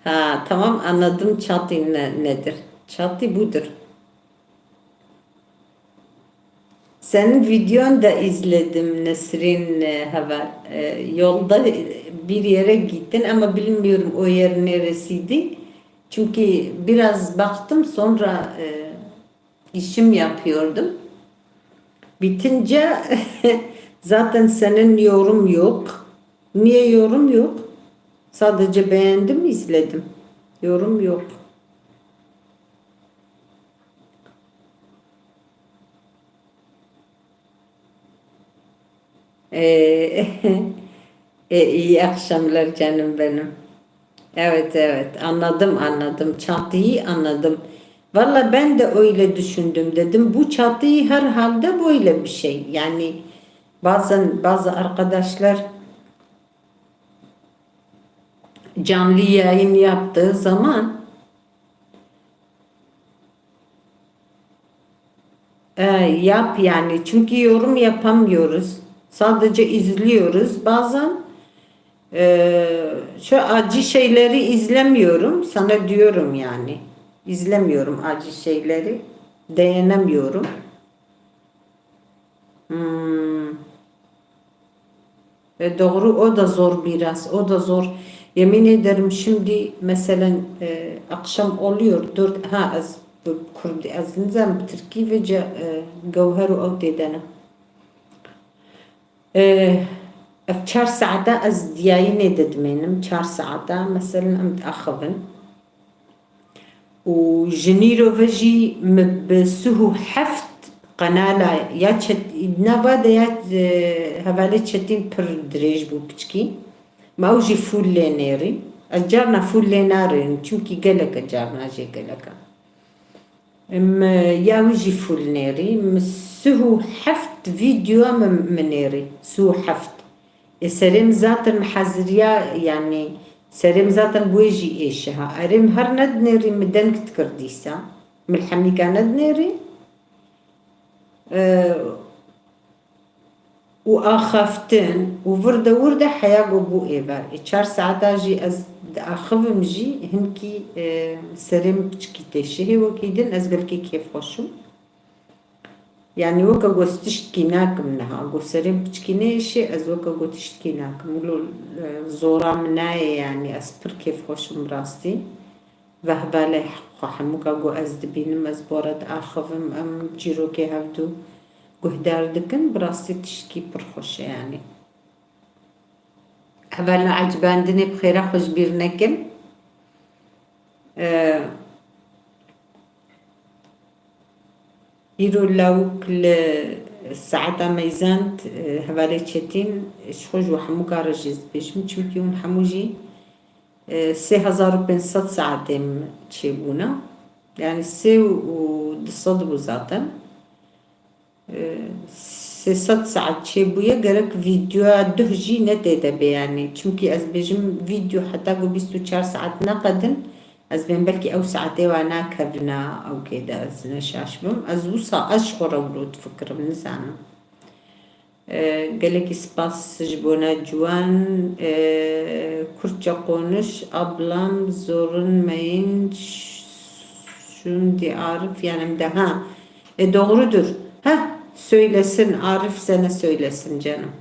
Ha, tamam, anladım, çatı ne-, nedir? Çatı budur. Senin videon da izledim Nesrin, e, Heval. E, yolda bir yere gittin ama bilmiyorum o yer neresiydi. Çünkü biraz baktım, sonra, e, işim yapıyordum. Bitince zaten senin yorum yok. Niye yorum yok? Sadece beğendim, izledim. Yorum yok. Ee, e, iyi akşamlar canım benim. Evet, evet, anladım, anladım. Çatıyı anladım. Valla ben de öyle düşündüm, dedim. Bu çatıyı herhalde böyle bir şey. Yani bazen bazı arkadaşlar canlı yayın yaptığı zaman, e, yap yani, çünkü yorum yapamıyoruz. Sadece izliyoruz. Bazen, e, şu acı şeyleri izlemiyorum. Sana diyorum yani. İzlemiyorum acı şeyleri. Dayanamıyorum. Hmm. E, doğru, o da zor biraz, o da zor. Yemin ederim, şimdi mesela, e, akşam oluyor, dört, ha, ez bi Kurdî, ez nizam bi Tirkî vêca, e, gewher û ew têdene. E, ev çar saeta ez diyayînê de dimênim, çar saeta, mesela em diaxivin. Û ji nîro ve jî min bi sih û heft qenala ya çet-, nava de ya, e, hevalê Çetîn pir dirêj bû piçkî. Ma ew jî fûl lê nêrî. Ez carna fûl lê narînim, çimkî gelek e carna jê gelek e. Em, e, ya wî jî fûl nêrî. Min sih û heft vîdyoa min, min nêrî. Sih û heft. Ê serê min zaten min heziriya, yanî serê min zaten bi wê jî êşiha. Erê min her nedinêrî, min deng dikir dîsa. Min li hemîka nedinêrî. E, û axaftin û vir de wir de heya ku bû êvar. Ê çar saeta jî ez diaxivim jî hinkî, e, serê min piçikî tê şihê wekî din, ez gelkî kêfxweş im. Yanî weke got tiştkî nakim niha. Got serê min piçkî nêşê, ez weke got tiştkî nakim. Wilo, e, zora min nayê yanî, ez pir kêfxweş im rastî. Ve hevalê xwe hemûka got ez dibînim, ez bora diaxivim, em çîrokê hevdû guhdar dikin. Bi rastî tiştkî pir xweş e yanî. Hevalna ecibandinê bi xêra xwe ji bîr nekin. E, Îro lawik li saeta meyzand, e, hevalê Çetîn, ji xwe ji we hemûka re jî ez dibêjim, çimkî hûn hemû jî, e, sê hezar û pênc sed saetê min çêbûne. Yanî sê û du sed bû zaten. E, sê sed saet çêbûye, gerek vîdeoya duh jî ne tê de bê yanî. Çimkî ez bêjim vîdeo heta ku bîst û çar saet neqedin, ez bên belkî ew saetê wa nakevina ewkê de, ez ne şaş bim. Ez wisa ez ji xwe re wilo difikirim, nizanim. E, gelekî spas ji bona ciwan. E, Kürtçe konuş ablam, zorun meyin, şimdi Arif yanımda. Ha, e, doğrudur. Ha, söylesin, Arif sana söylesin canım.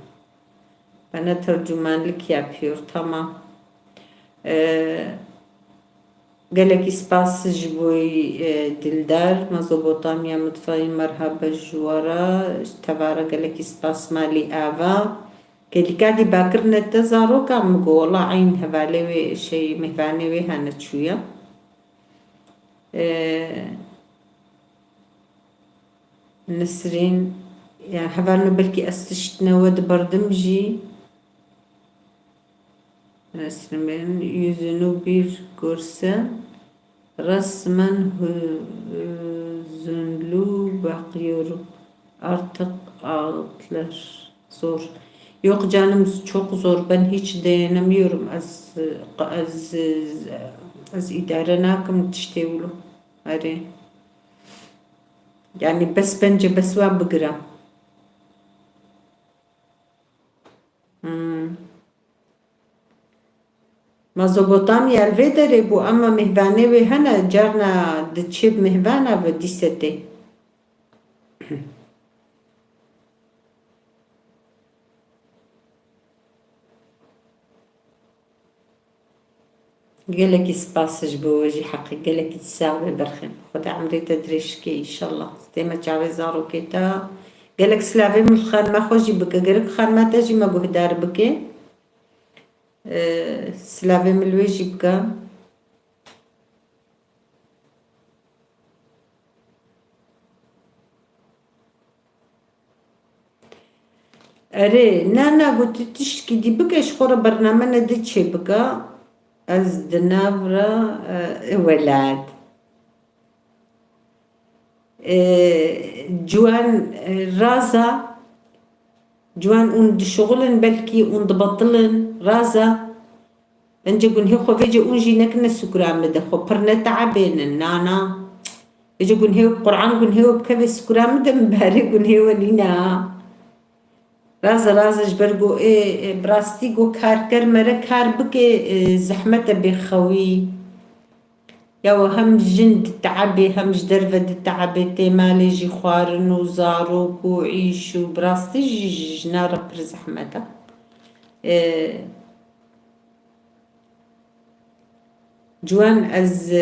Bana tercümanlık yapıyor, tamam. E, Gelekî spas ji bo, e, Dildar, Mezopotamya Mutfayî, merhaba ji we re, ji teva re gelekî spas malî ava. Kêlîka dî bakirine te zaroka min got, wela eyn hevalê wê, şey, mêvanê wê hene çûye. E, Nisrîn, yani hevalno belkî ez tiştine we diberdim jî. Nesrin, yüzünü bir görsem resmen hü-, hüzünlü bakıyorum. Artık ağıtlar zor. Yok canım, çok zor. Ben hiç dayanamıyorum. Ez, ez, ez idare nakim tiştê wilo. Erê. Yanî bes bence bes wan bigira. Hmm. Mezopotamya li vê derê bû, ema mêvanê wê hene, carna diçê bi mêvana ve dîse tê. Gelekî spas ji bo we jî heqî, gelekî sax be berxê. Xweda emrê te dirêj bike înşallah. Tême çavê zarokê te. Gelek silavê min xanima xwe jî bike. Gerek xanima te jî me guhdar bike. Ee, silavê min li wê jî bike. Erê, na, na, got tu tiştekî dî bike, ji xwe re bername ne di çê bike. Ez di nav re, e, welat. E, ciwan, e, raza, ciwan ûn dişuxulin belkî ûn dibetilin, raza. Bence gunhê xwe vêce ûn jî nekine sukura min de, xwe pir neteebênin, na, na. Vêce gunhê, Quran gunhê we bikeve sukura min de, min berê gunhê we nîne ha. Raze, raze ji ber ku ê, ê, bi rastî ku karker mere kar bike, ê, zehmet e bê xewî. Ya we hem jin diteebê, hem ji derve diteebê, tê malê jî xwarin û zarok û îş û bi rastî jî ji jina re pir zehmet e. Ê, Ciwan, ez,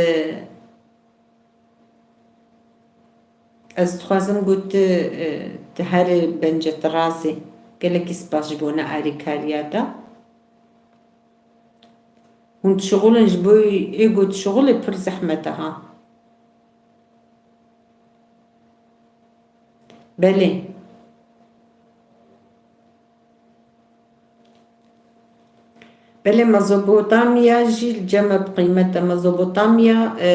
ez dixwazim ku tu, tu herî bence tu razî. Gelekî spas ji bona alîkariya te. Hûn dişuxulin ji bo ê ku dişuxulê pir zehmet e ha. Belê. Belê, Mezopotamya jî li cem me bi qîmet e. Mezopotamya, e,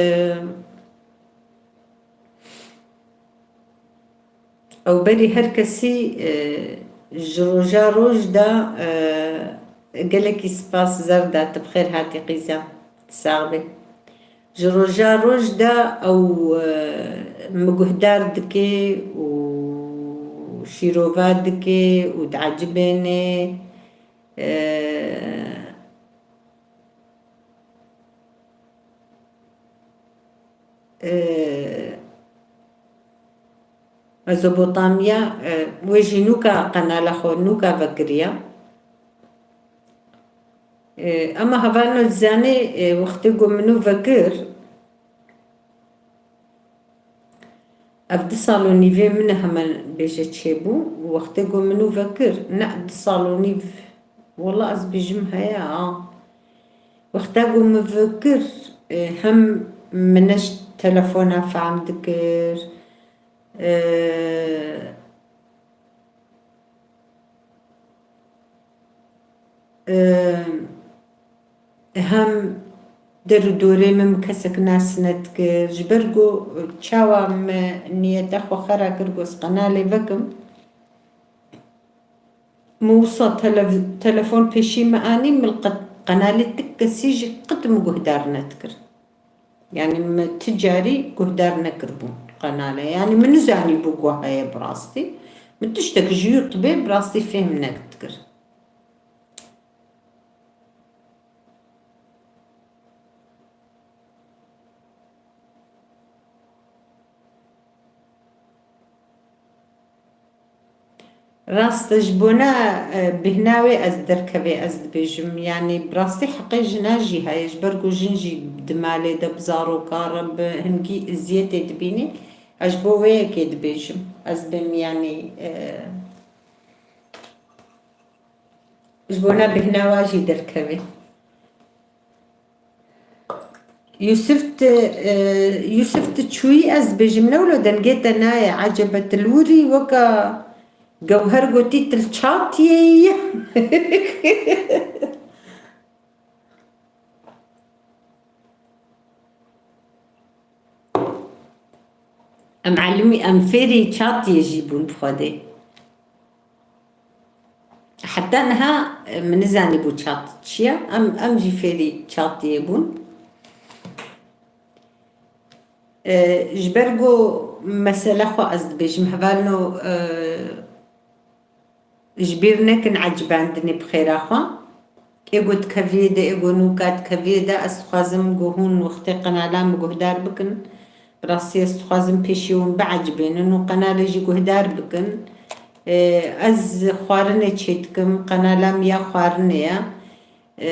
ew berî her kesî, e, ji roja roj de, e, gelekî spas Zerda, tu bi xêr hatî qîza. Sax bî. Ji roja roj de ew, e, min guhdar dike û şîrova dike û diecibêne. E, e, Mezopotamya, e, wê jî nûka qenala xwe nûka vekiriya. E, ema hevalno dizanê, e, wextê ku min nû vekir, ev du sal û nîvê min e hemen bêje çêbû. Wextê ku min nû vekir, ne du sal û nîv, wela ez bêjim heye ha. Wexta ku min vekir, e, hem min ne ji telefona fehm dikir, e, Em, hem der û dorê min bi kesek nas nedikir. Ji ber ku çawa me niyeta xwe xera kir ku ez qenalê vekim, min wisa tele-, telefon pêşî min anî, min li qe-, qenalê ti kesî jî qet min guhdar nedikir. Yanî min ti carî guhdar nekiribû qenale. Yanî min nizanîbû ku heye bi rastî. Min tiştek ji YouTube bi rastî fêhm nedikir. Rast e, ji bona, e, bêhna wê ez derkevê, ez dibêjim, yanî bi rastî heqê jina jî heye, ji ber ku jin jî di malê de bi zaroka re bi hingî eziyetê dibînî, ez ji bo wê yekê dibêjim, ez bêm, yanî, e, ji bona bêhna wa jî derkevê. Yusuf ti, e, Yusuf ti çûyî ez bêjim, ne wilo dengê te nayê, ecebe ti li wirî weka gewher gotî ti li çatiyê yî. Em elimî, em fêrî çatiyê jî bûn bi Xwedê. Heta niha, e, min nizanîbû çat çi ye. Em, em jî fêrî çatiyê bûn. E, ji ber ku mesele xwe ez dibêjim, hevalno, e, ji bîr nekin ecibandinê bi xêra xwe. Ê ku dikeviyê de, ê ku nûka dikeviyê de, ez dixwazim ku hûn wextê qenala min guhdar bikin. Bi rastî ez dixwazim pêşî hûn biecibênin û qenalê jî guhdar bikin. E, ez xwarinê çêdikim, qenala min ya xwarinê ye. E,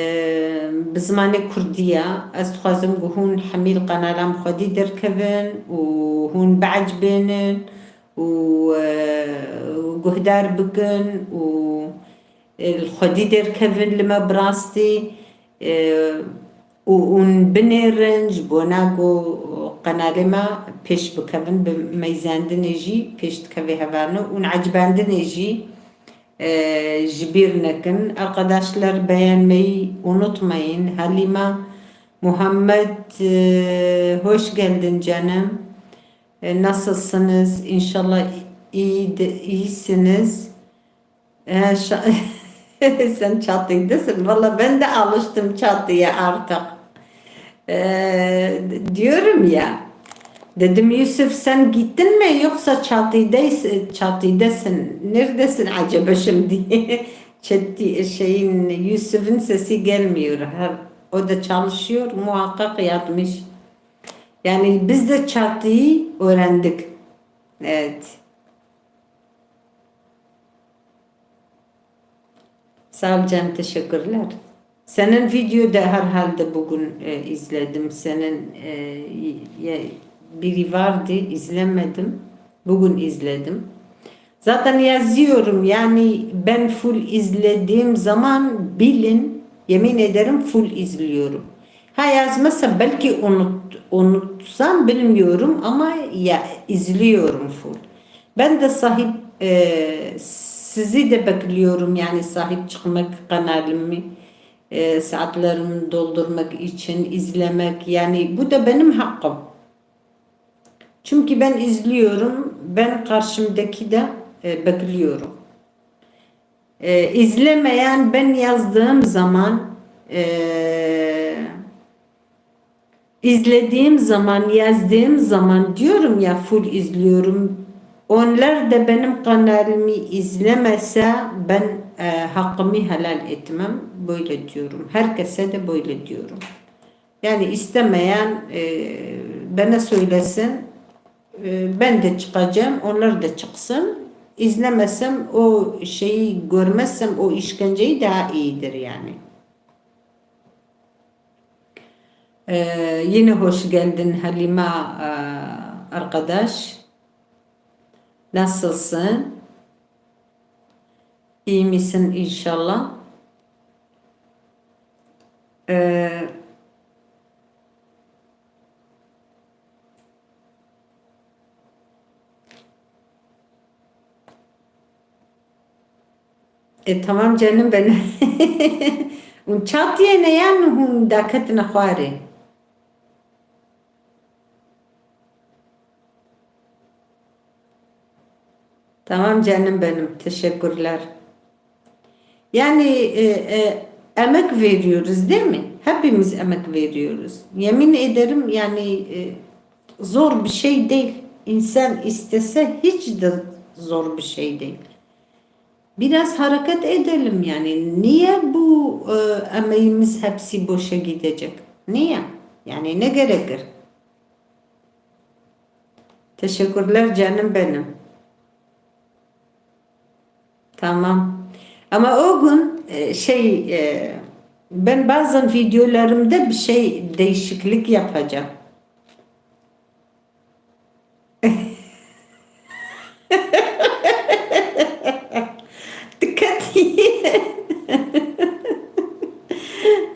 bi zimanê kurdî ye. Ez dixwazim ku hûn hemî li qenalan xwedî derkevin û hûn biecibênin û, e, guhdar bikin û, e, li xwedî derkevin li me bi rastî, e, û hûn binêrin ji bona ku qenalê me pêş bikevin, bi meyzendinê jî pêş dikeve hevalno û ecibandinê jî e, ji bîr nekin. Arkadaşlar, beğenmeyi unutmayın. Halima, Muhammed, e, hoş geldin canım. E, nasılsınız? İnşallah iyi de, iyisiniz. E, şa- sen çatıydesin. Valla ben de alıştım çatıya artık. Ee, diyorum ya. Dedim, Yusuf, sen gittin mi yoksa çatıdays-, çatıdasın? Neredesin acaba şimdi? Çeti-, şeyin, Yusuf'un sesi gelmiyor. Her, o da çalışıyor, muhakkak yatmış. Yani biz de çatıyı öğrendik. Evet. Sağ ol canım, teşekkürler. Senin video da herhalde bugün, e, izledim. Senin, e, ye-, biri vardı, izlemedim. Bugün izledim. Zaten yazıyorum, yani ben full izlediğim zaman bilin, yemin ederim full izliyorum. Ha, yazmazsa belki unut-, unutsam bilmiyorum ama ya, izliyorum full. Ben de sahip, e, sizi de bekliyorum, yani sahip çıkmak kanalımı, e, saatlerimi doldurmak için izlemek, yani bu da benim hakkım. Çünkü ben izliyorum, ben karşımdaki de, e, bekliyorum. E, izlemeyen ben yazdığım zaman, e, izlediğim zaman, yazdığım zaman diyorum ya, full izliyorum. Onlar da benim kanalımı izlemese ben, e, hakkımı helal etmem. Böyle diyorum. Herkese de böyle diyorum. Yani istemeyen, e, bana söylesin. E, ben de çıkacağım, onlar da çıksın. İzlemesem, o şeyi görmezsem, o işkenceyi daha iyidir yani. Ee, yine hoş geldin Halima, e, arkadaş. Nasılsın? İyi misin inşallah? Ee, E, tamam canım benim. Hûn çatiyê ne yan hûn daketine xwarê? Tamam canım benim. Teşekkürler. Yani, e, e, emek veriyoruz, değil mi? Hepimiz emek veriyoruz. Yemin ederim yani, e, zor bir şey değil. İnsan istese hiç de zor bir şey değil. Biraz hareket edelim yani. Niye bu, e, emeğimiz hepsi boşa gidecek? Niye? Yani ne gerekir? Teşekkürler canım benim. Tamam. Ama o gün, e, şey, e, ben bazen videolarımda bir şey değişiklik yapacağım. Dikkat.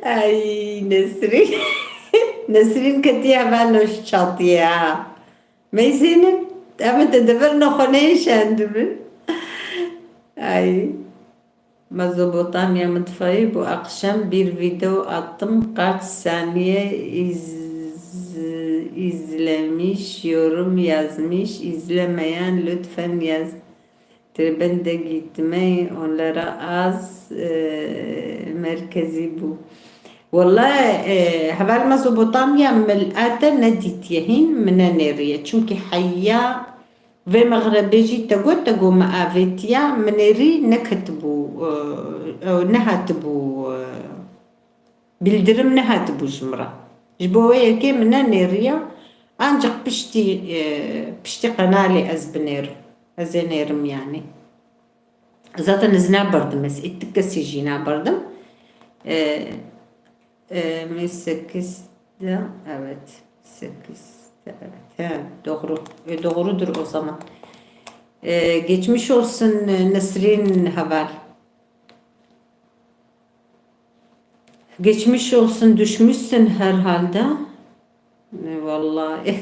Ay, Nesrin. Nesrin ketiye hemen hoş çatıya. Meyzênin, em ê te deverna xwe neyê şendibin. Ay. Mezopotamya mutfayı bu akşam bir video attım. Kaç saniye iz-, izlemiş, yorum yazmış, izlemeyen lütfen yaz. Tribünde gitmeyi onlara az, e, merkezi bu. Wele, e, heval Mezopotamya min ate nedîtiye hîn, min nenêriye. Çimkî heya vê mexrebê jî te got, te got min avêtiya, min êrî neketibû, e, e, nehatibû, e, bildirim nehatibû ji min re. Ji bo wê yekê min nenêriya, ancaq piştî, e, piştî qenalê ez binêrim. Ez ê nêrim yanî. Zaten ez naberdim, ez ê ti kesî jî naberdim. E, e, me sekiz de, evet, sekiz de, evet. He, doğru. E, doğrudur o zaman. E, geçmiş olsun, e, Nesrin Heval. Geçmiş olsun, düşmüşsün herhalde. E, vallahi.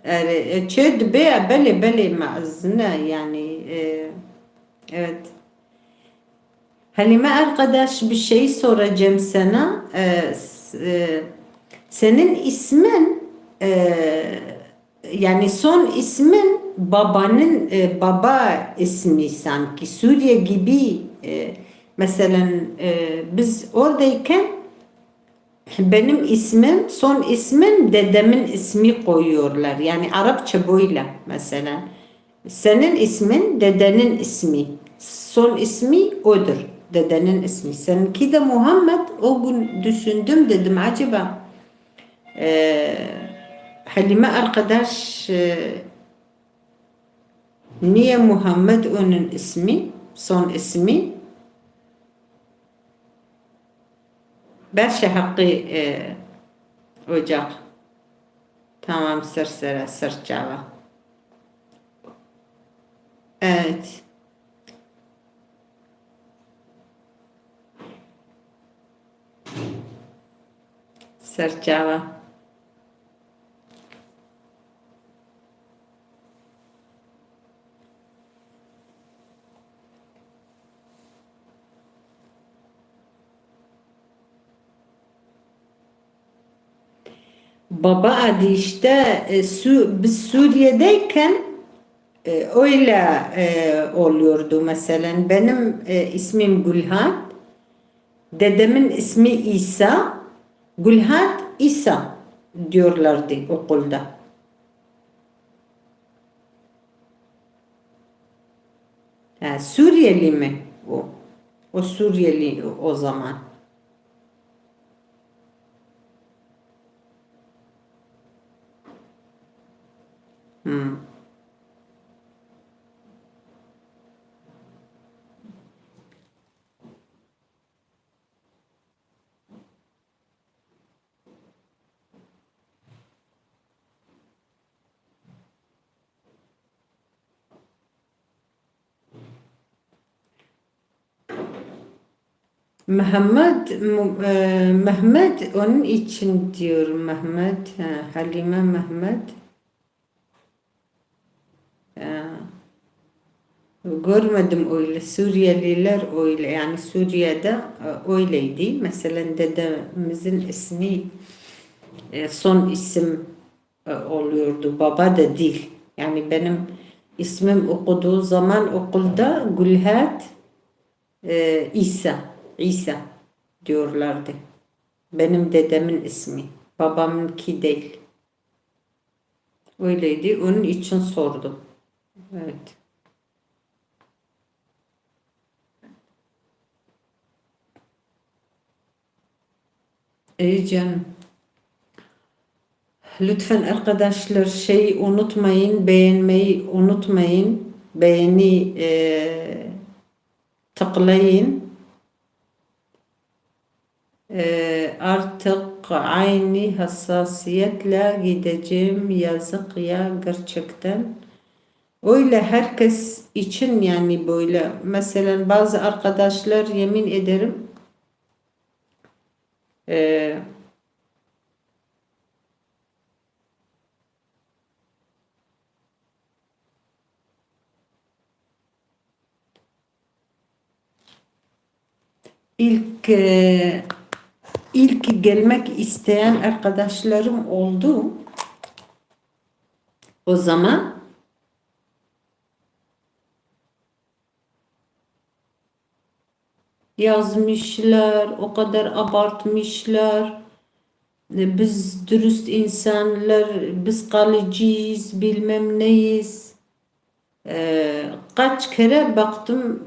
Erê, e, çi dibe, belê, belê, me ez ne, yani, e, evet. Halime arkadaş, bir şey soracağım sana. E, s-, e, senin ismin, e, yani son ismin babanın, e, baba ismi sanki. Suriye gibi, e, mesela, e, biz oradayken benim ismim, son ismim dedemin ismi koyuyorlar. Yani Arapça böyle mesela. Senin ismin dedenin ismi. Son ismi odur. Dedenin ismi. Seninki de Muhammed. O gün düşündüm, dedim acaba, e, Halime arkadaş, e, niye Muhammed onun ismi? Son ismi? Beşe Hakkı, e, Ocak. Tamam, ser sere, ser çava. Evet. Ser çava. Baba adı işte, e, Su-, biz Suriye'deyken, e, öyle, e, oluyordu. Mesela benim, e, ismim Gülhat, dedemin ismi İsa, Gülhat İsa diyorlardı okulda. Ha, Suriyeli mi o? O Suriyeli o zaman. Hmm. Mehmet, Mu-, e, Mehmet onun için diyor. Mehmet, ha, Halime Mehmet. Ya, görmedim öyle. Suriyeliler öyle. Yani Suriye'de, e, öyleydi. Mesela dedemizin ismi, e, son isim, e, oluyordu. Baba da değil. Yani benim ismim okuduğu zaman okulda Gülhat, e, İsa, İsa diyorlardı. Benim dedemin ismi. Babamınki değil. Öyleydi. Onun için sordum. Evet. İyi canım. Lütfen arkadaşlar, şeyi unutmayın, beğenmeyi unutmayın. Beğeni, e, tıklayın. Ee, artık aynı hassasiyetle gideceğim. Yazık ya, gerçekten. Öyle herkes için yani böyle. Mesela bazı arkadaşlar, yemin ederim, ee, İlk, e, ilk gelmek isteyen arkadaşlarım oldu. O zaman yazmışlar, o kadar abartmışlar. Biz dürüst insanlar, biz kalıcıyız, bilmem neyiz. Ee, kaç kere baktım,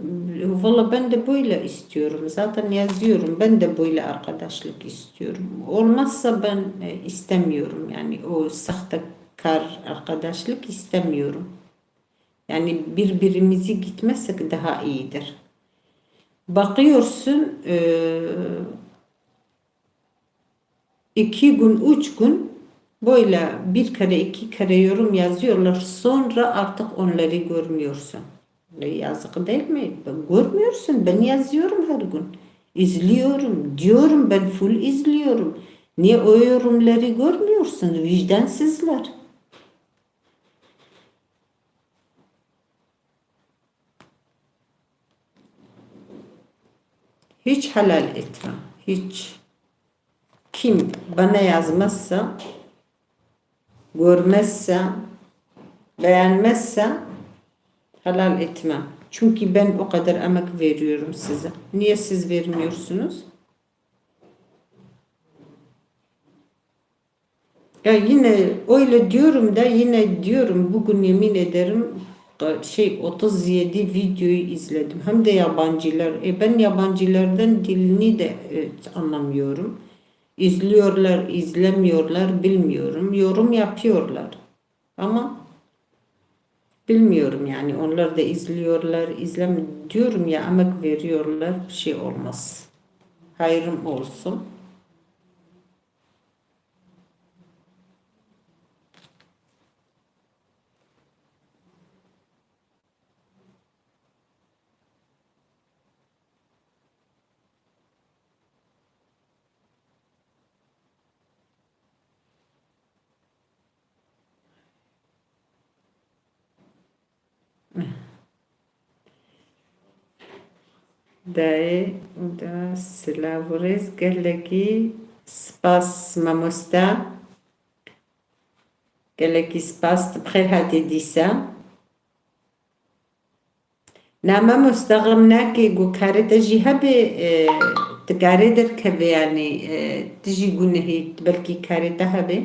valla ben de böyle istiyorum. Zaten yazıyorum, ben de böyle arkadaşlık istiyorum. Olmazsa ben e, istemiyorum. Yani o sahtekar arkadaşlık istemiyorum. Yani birbirimizi gitmezsek daha iyidir. Bakıyorsun, e, iki gün, üç gün böyle bir kere, iki kere yorum yazıyorlar. Sonra artık onları görmüyorsun. E, yazık değil mi? Görmüyorsun. Ben yazıyorum her gün. İzliyorum. Diyorum ben full izliyorum. Niye o yorumları görmüyorsun? Vicdansızlar. Hiç helal etmem. Hiç. Kim bana yazmazsa, görmezse, beğenmezse helal etmem. Çünkü ben o kadar emek veriyorum size. Niye siz vermiyorsunuz? Ya yine öyle diyorum da yine diyorum, bugün yemin ederim, e, şey, otuz yedi videoyu izledim. Hem de yabancılar. E, ben yabancılardan dilini de, e, anlamıyorum. İzliyorlar, izlemiyorlar, bilmiyorum. Yorum yapıyorlar. Ama bilmiyorum yani, onlar da izliyorlar, izlem diyorum ya, emek veriyorlar, bir şey olmaz. Hayrım olsun. Dayê da silav û rêz, gelekî spas mamoste. Gelekî spas, tu bi xêr hatî dîsa. Na mamoste, xem nake, ku karê te jî hebe, e, tu karê derkeve, yanî, e, tu jî gunehî, belkî karê te hebe.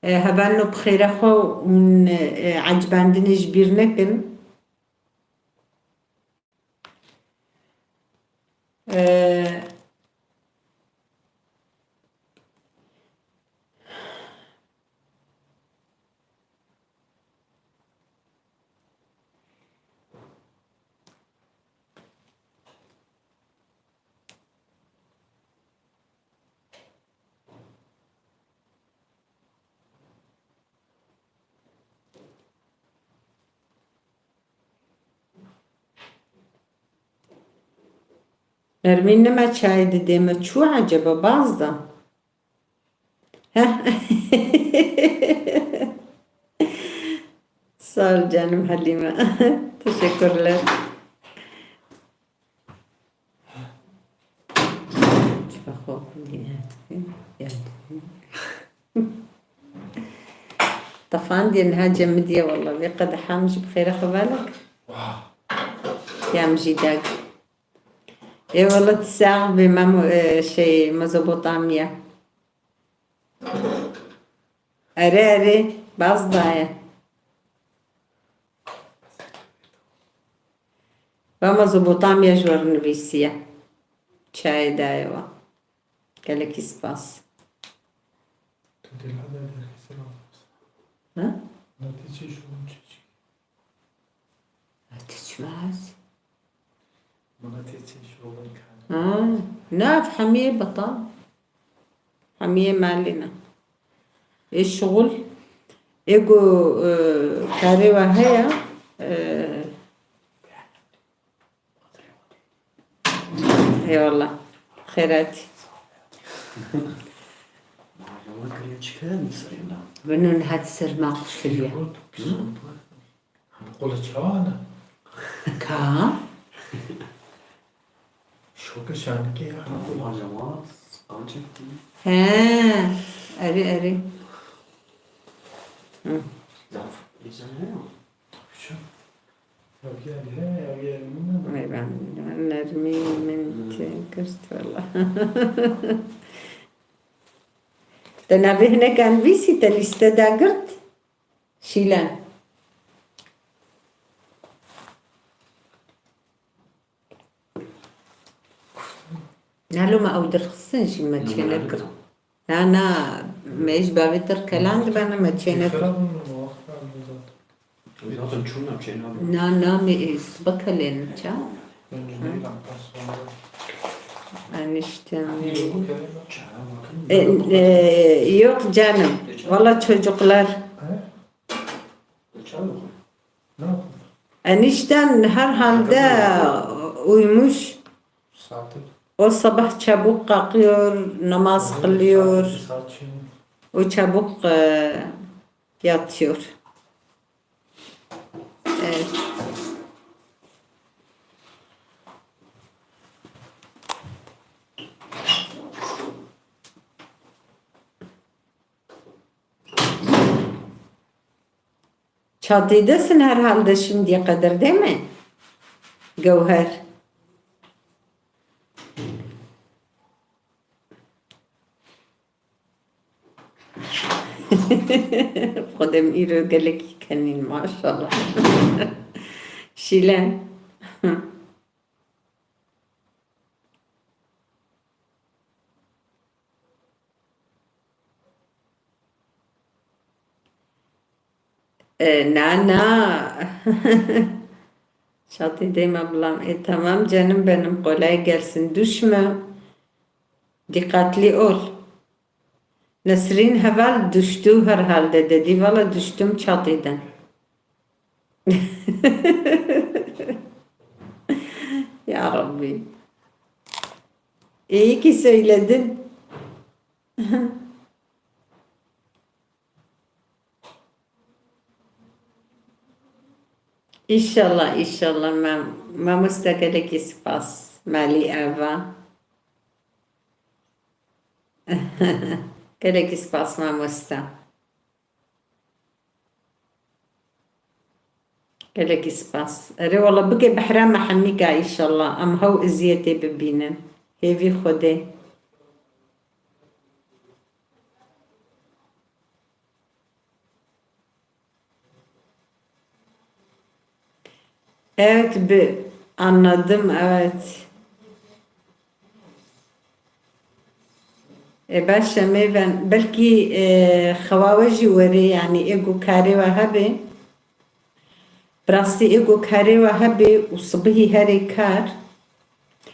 E, hevalno bi xêre xwe hûn, e, ecibandinê ji bîr nekin. E, Nermîn, nema çayê didê me çû, eceba baz da? Heh. Sağ ol canım Halime. Teşekkürler. Tefandê niha cem min diye, walla vê qedeha min jî bi xêre xwe velek. Ya min jî dag. Ê wela tu sax bî, Memo, e, şey, Mezopotamya. Erê, erê, baz daye. Ba Mezopotamya ji we re nivîsiye. Çayê daye we. Gelekî spas. Tu dê li heda derxî ser. Ha? Na tê çê şûn çê çê. Tiçmez. Mana tê çê şûn kan. Ha, na, ev hemiyê betal. Hemiyê malê ne. Ê şixul, ê ku, e, karê we heye, e, Eyvallah. Xêr hatî. Bino niha ser me qufiliye. Qula çawa ne? Ka? Şoke şanike ya. He, erê, erê. Hı. Zaf, güzel ya. Şu. Mêvan, nermî min tê girt wela. Te navê hinek nivîsî, te lîste dagirt? Şîlan. Nalo me ew dirxistin jî me çênekir. Na, na, me ji bavê te kelan dibene me çênekir. Zaten çûna çênabin. Na, na, me, e, sibe kelên ça? Enişte. E, e, yok canım. Valla çocuklar. Enişten herhalde uyumuş. O sabah çabuk kalkıyor, namaz kılıyor. O çabuk, e, yatıyor. Evet. Çatî desin herhalde şimdiye kadar, değil mi? Gevher. Xwedem îro gelekî kenîn, maşallah. Şîle. E, na, na. Çatî deyme bilam. E, tamam canım benim, kolay gelsin. Düşme. Dikkatli ol. Nesrin heval düştü herhalde dedi. Valla düştüm çatıdan. Ya Rabbi. İyi ki söyledin. İnşallah, inşallah. Mam-, mamoste gelekî spas. Malî Eva. Gelekî spas mamoste. Gelekî spas. Erê wala bike behrama hemîka înşallah. Em hew eziyetê bibînin. Hêvî Xwedê. Evet, bi-, anladım, evet. E, baş e, mêven, belkî, e, xewa we jî werê, yanî ê ku karê we hebe. Bi rastî ê ku karê we hebe û sibihî herê kar,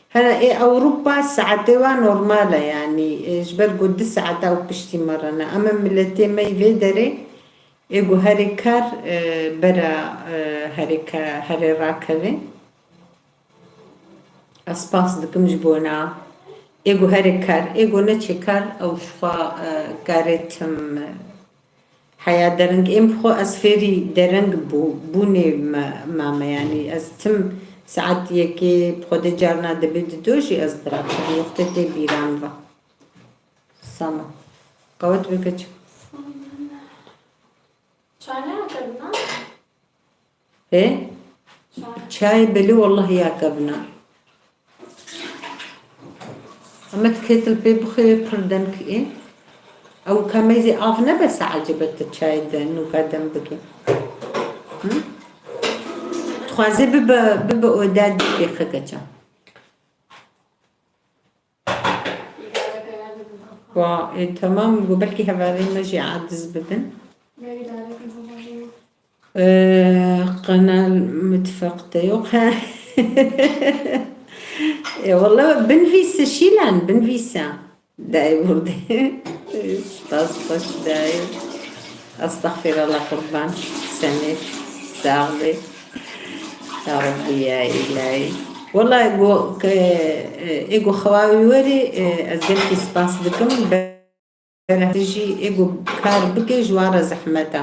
Hene ê Ewropa saetê wa normal e, yanî, e, ji ber ku du saeta û piştî me re ne. Em ê miletê me yî vê derê, ê ku herê kar, e, bera, e, herê ke-, herê rakeve. Ez spas dikim ji bona ê ku herê kar, ê ku neçe kar, ew ji xwe, e, karê tim, e, Heya dereng êm xwe ez fêrî dereng bû, bûnê me, mame, yanî ez tim saet yekê bi xwedê carna dibê dido jî ez dirakim. Wextê tê bîran ve. Sama. Qewet bike çi? Çay ne yakadın ha? He? Çay. Çay belê wellahî ya kevna. Ama tu ketil pê bixwe pir demk ê. Ew ka meyzê av nebe se ecebe tu çay de nûka dem bike. Hı? Dixwaze bibe, bibe oda dî pê xekeça. Wa, e, tamam, got belkî hevalên me jî aciz bibin. E, qenal mitfeq te yok, he. E, walla binvîse Şîlan, binvîse. Dayê bûrdê. Spas xweş dayê. Estexfirullah qurban. Semê. Sax bê. Ya Rabbi ya îlahî. Wela ê ku, e, ê ku xewa wî werê, e, ez gelkî spas dikim. Bereh jî ê ku kar bike ji wan re zehmet e.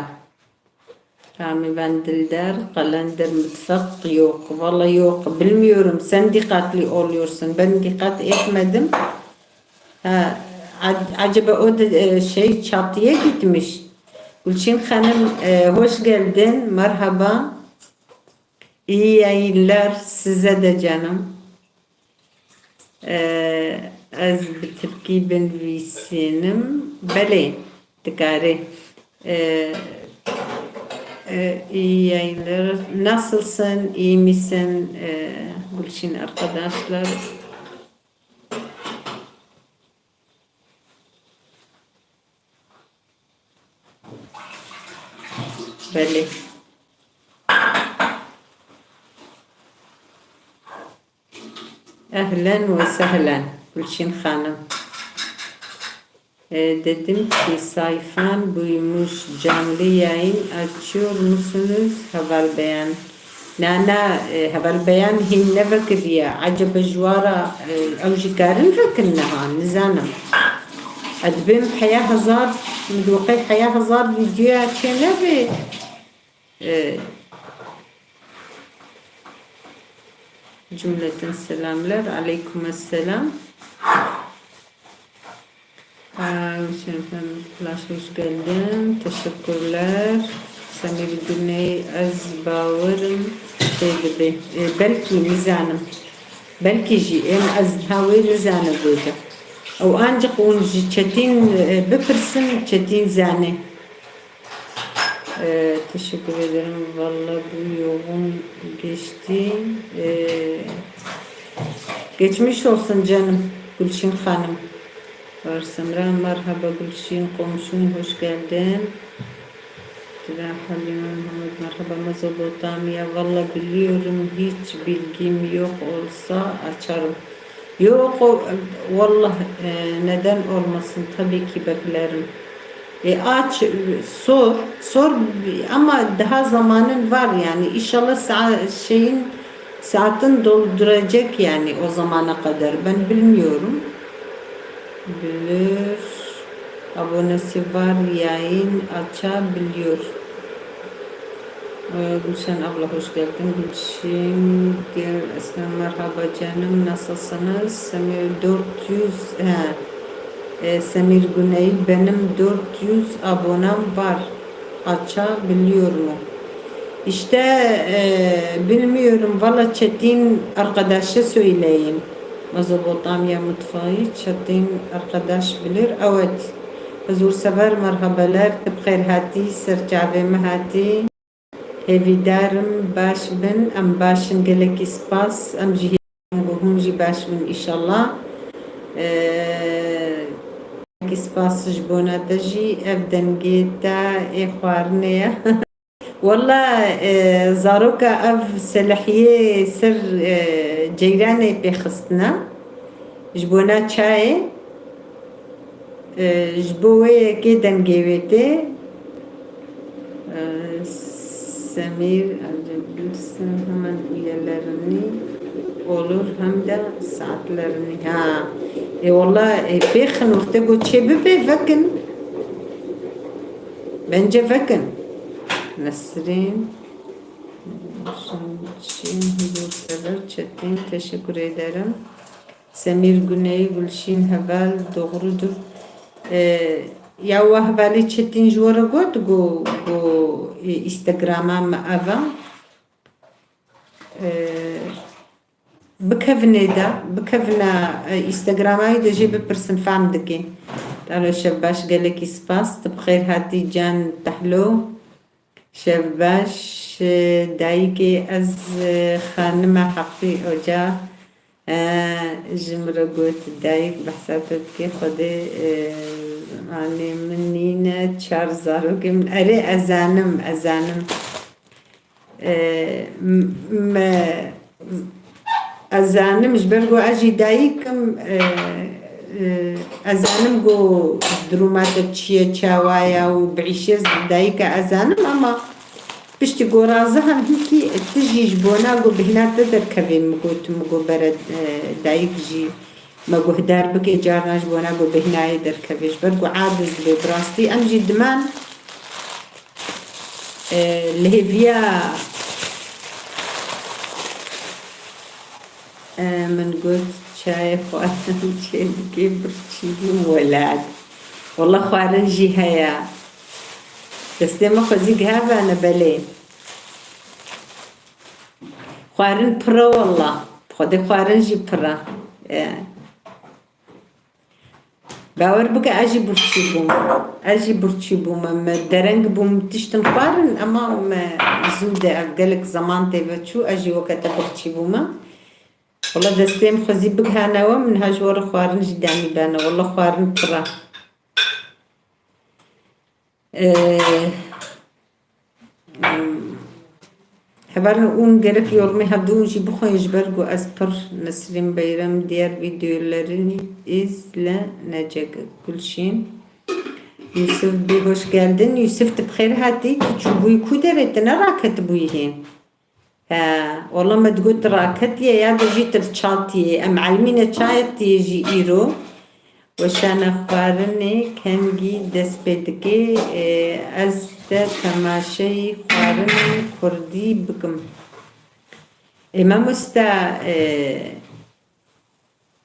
Ramî ben Dilder, Kalender, Mutfak yok. Valla yok. Bilmiyorum. Sen dikkatli oluyorsun. Ben dikkat etmedim. Ha, ac-, acaba o da, e, şey, çatıya gitmiş. Gülçin Hanım, e, hoş geldin. Merhaba. İyi yayınlar size de canım. Ee, ez bi tirkî binivîsînim. Belê, dikarî. Ee, e, iyi yayınlar. Nasılsın? İyi misin? Ee, Gülçin arkadaşlar. Belê. Ehlen ve sehlen Gülçin Hanım. E, dedim ki sayfan buymuş, canlı yayın açıyor musunuz? Heval Beyan. Na, na, e, Heval Beyan hîn nevekiriye. Ecebe ji wara, e, ew jî karin vekin niha, nizanim. Ez dibêm heya hezar, min diqey heya hezar vîdyoya çênebê. E, Cümleten selamlar. Aleyküm selam. Aa, Hüseyin Efendi, Flash, hoş geldin. Teşekkürler. Semîr Güney, ez bawerim şey dibe. E, belkî nizanim. Belkî jî em ez niha wê nizanim gote. Ew ancak hûn ji Çetîn, e, bipirsin, Çetîn zane. Ee, teşekkür ederim. Valla bu yoğun geçti. Ee, geçmiş olsun canım Gülçin Hanım. Var Semra, merhaba Gülçin, komşum, hoş geldin. Dila Halime Muhammed, merhaba Mezopotamya. Valla biliyorum, hiç bilgim yok olsa açarım. Yok, o, wallah, e, neden olmasın? Tabii ki beklerim. E, aç, sor, sor ama daha zamanın var yani. İnşallah sa-, şeyin, saatin dolduracak yani o zamana kadar. Ben bilmiyorum. Bilir. Abonesi var, yayın açabiliyor. Ee, Gülşen abla, hoş geldin. Gülşin, gel, Esma, merhaba canım, nasılsınız? Semir dört yüz, he. Ee, Semir Güney, benim dört yüz abonem var. Açabiliyor mu? İşte, e, bilmiyorum, valla Çetin arkadaşa söyleyin. Mezopotamya mutfağı, Çetin arkadaş bilir. Evet. Huzursever, merhabeler, tu bi xêr hatî, ser çavê me hatî. Hêvîdarim baş bin, em baş in, gelekî spas, em jî hêvîdarin ku hûn jî baş bin, înşallah. Ee, gelekî spas ji bona te jî, ev dengê te ê xwarinê ye. Walla, e, zaroka ev selehiyê ser, e, ceyranê pêxistine. Ji bona çayê, e, ji bo wê yekê dengê wê tê. E, Semîr, Acem Gülsün, hemen üyelerini olur hem de saatlerini. Ha. E, walla, e, pêxin wextê ku çê bibe vekin. Bence vekin. Nesrin, Şemçin, Huzursever, Çetin, teşekkür ederim. Semîr Güney, Gülşin Heval, doğrudur. Ee, ya we hevalê Çetin ji we re got, got, got, e, Instagrama me ev e. Ee, Bikevine de, bikevine, e, Instagrama wî de jê bipirsin, fehm dike. Talo şev baş, gelekî spas. Tu bi xêr hatî can tehlo. Şev baş, e, dayikê ez, e, xanime Heqî Oca, e, ji min re got, dayik behsa te dike, Xwedê, e, anê min nîne, çar zarokê min. Erê, ez zanim, ez zanim. E, m-, me, ez zanim, ji ber ku ez jî dayik im, e, e, ez zanim ku duruma te çi ye, çawa ye û bi îşê dayika ez zanim, ama piştî ku razihim hîkî tu jî ji bona ku bihna te derkevê, min got, min got bere, e, dayik jî me guhdar bike, carna ji bona ku bêhnayê derkeve. Ji ber ku aciz dibe, bi rastî em jî diman, e, li hêviya, e, min got çayê xwarin çê dike birçî bûm welat. Wela xwarin jî heye. Destê me xwezî gihevane belê. Xwarin pir e walla. Xwedê xwarin jî pir e. E. Bawer bike, ez jî birçî bûm. Ez jî birçî bûme. Me dereng bûm tiştin xwarin, ema me zû de ev gelek zeman tê ve çû, ez jî weke te birçî bûme. Wala destê min xwezî bigihane we, min ha ji we re xwarin jî danî bene. Wala xwarin pir e. Ee, hmm, hevalno, ûn gerek yormê hevdû ûn jî bixwin ji ber ku ez pir Nesrîn Beyrem diğer videolarını izlenecek. Gülşin. Yusuf Bey, hoş geldin. Yusuf, tu bi xêr hatî. Tu çûbûyî ku derê, tu neraketibûyî hîn? He, wala me digot raketiye ya de jî tu çatiyê. Em elmîne çayetiyê jî îro. Weşana xwarinê kengî dest pê dike. E, ez te temaşeyî xwarinê kurdî bikim. E, mamoste, e,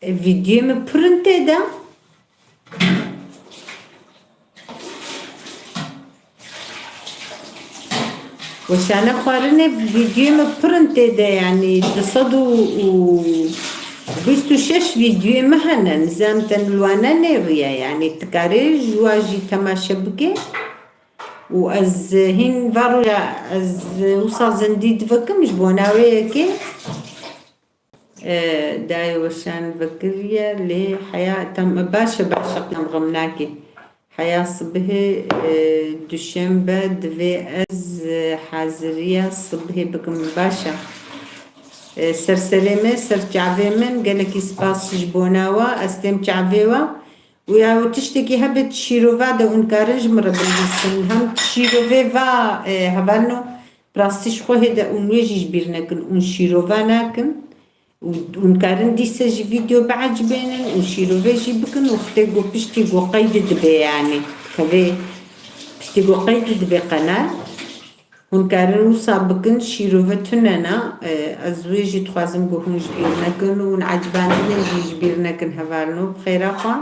E, vîdyoyê min pir in tê de. Weşane xwarinê vîdyoyê min pir in tê de, yanî du sed û bîst û şeş vîdyoyê min hene, nizam te li wan nenêriye, yanî tu karê ji wan jî temaşe bike. Û ez hîn va roja ez wisa zindî divikim ji bona wê yekê. E, dayê weşan vekiriye, lê heya, tam, baş e, baş e, qiyam xemnakê. Heya sibihê, e, duşembe divê ez, e, haziriya sibihê bikim, baş e. E, ser serê me, ser çavê min, gelekî spas ji bona we, ez têm çavê we. Û ya û tiştekî hebe di şîrova de hûn karin ji min re binivîsin. Hem şîrovê va, e, hevalno, bi rastî ji xwe hêde ûn wê jî ji bîr nekin. Ûn şîrova nakin. Û hûn karin dîse ji vîdeo biecibênin û şîrovê jî bikin û xitê ku piştî ku qeydî dibe, yanî dikeve piştî ku qeydî dibe qenal. Hûn karin wisa bikin, şîrove tune ne. E, ez wê jî dixwazim ku hûn ji bîr nekin û hûn ecibandinê jî ji bîr nekin hevalno, bi xêra xwe.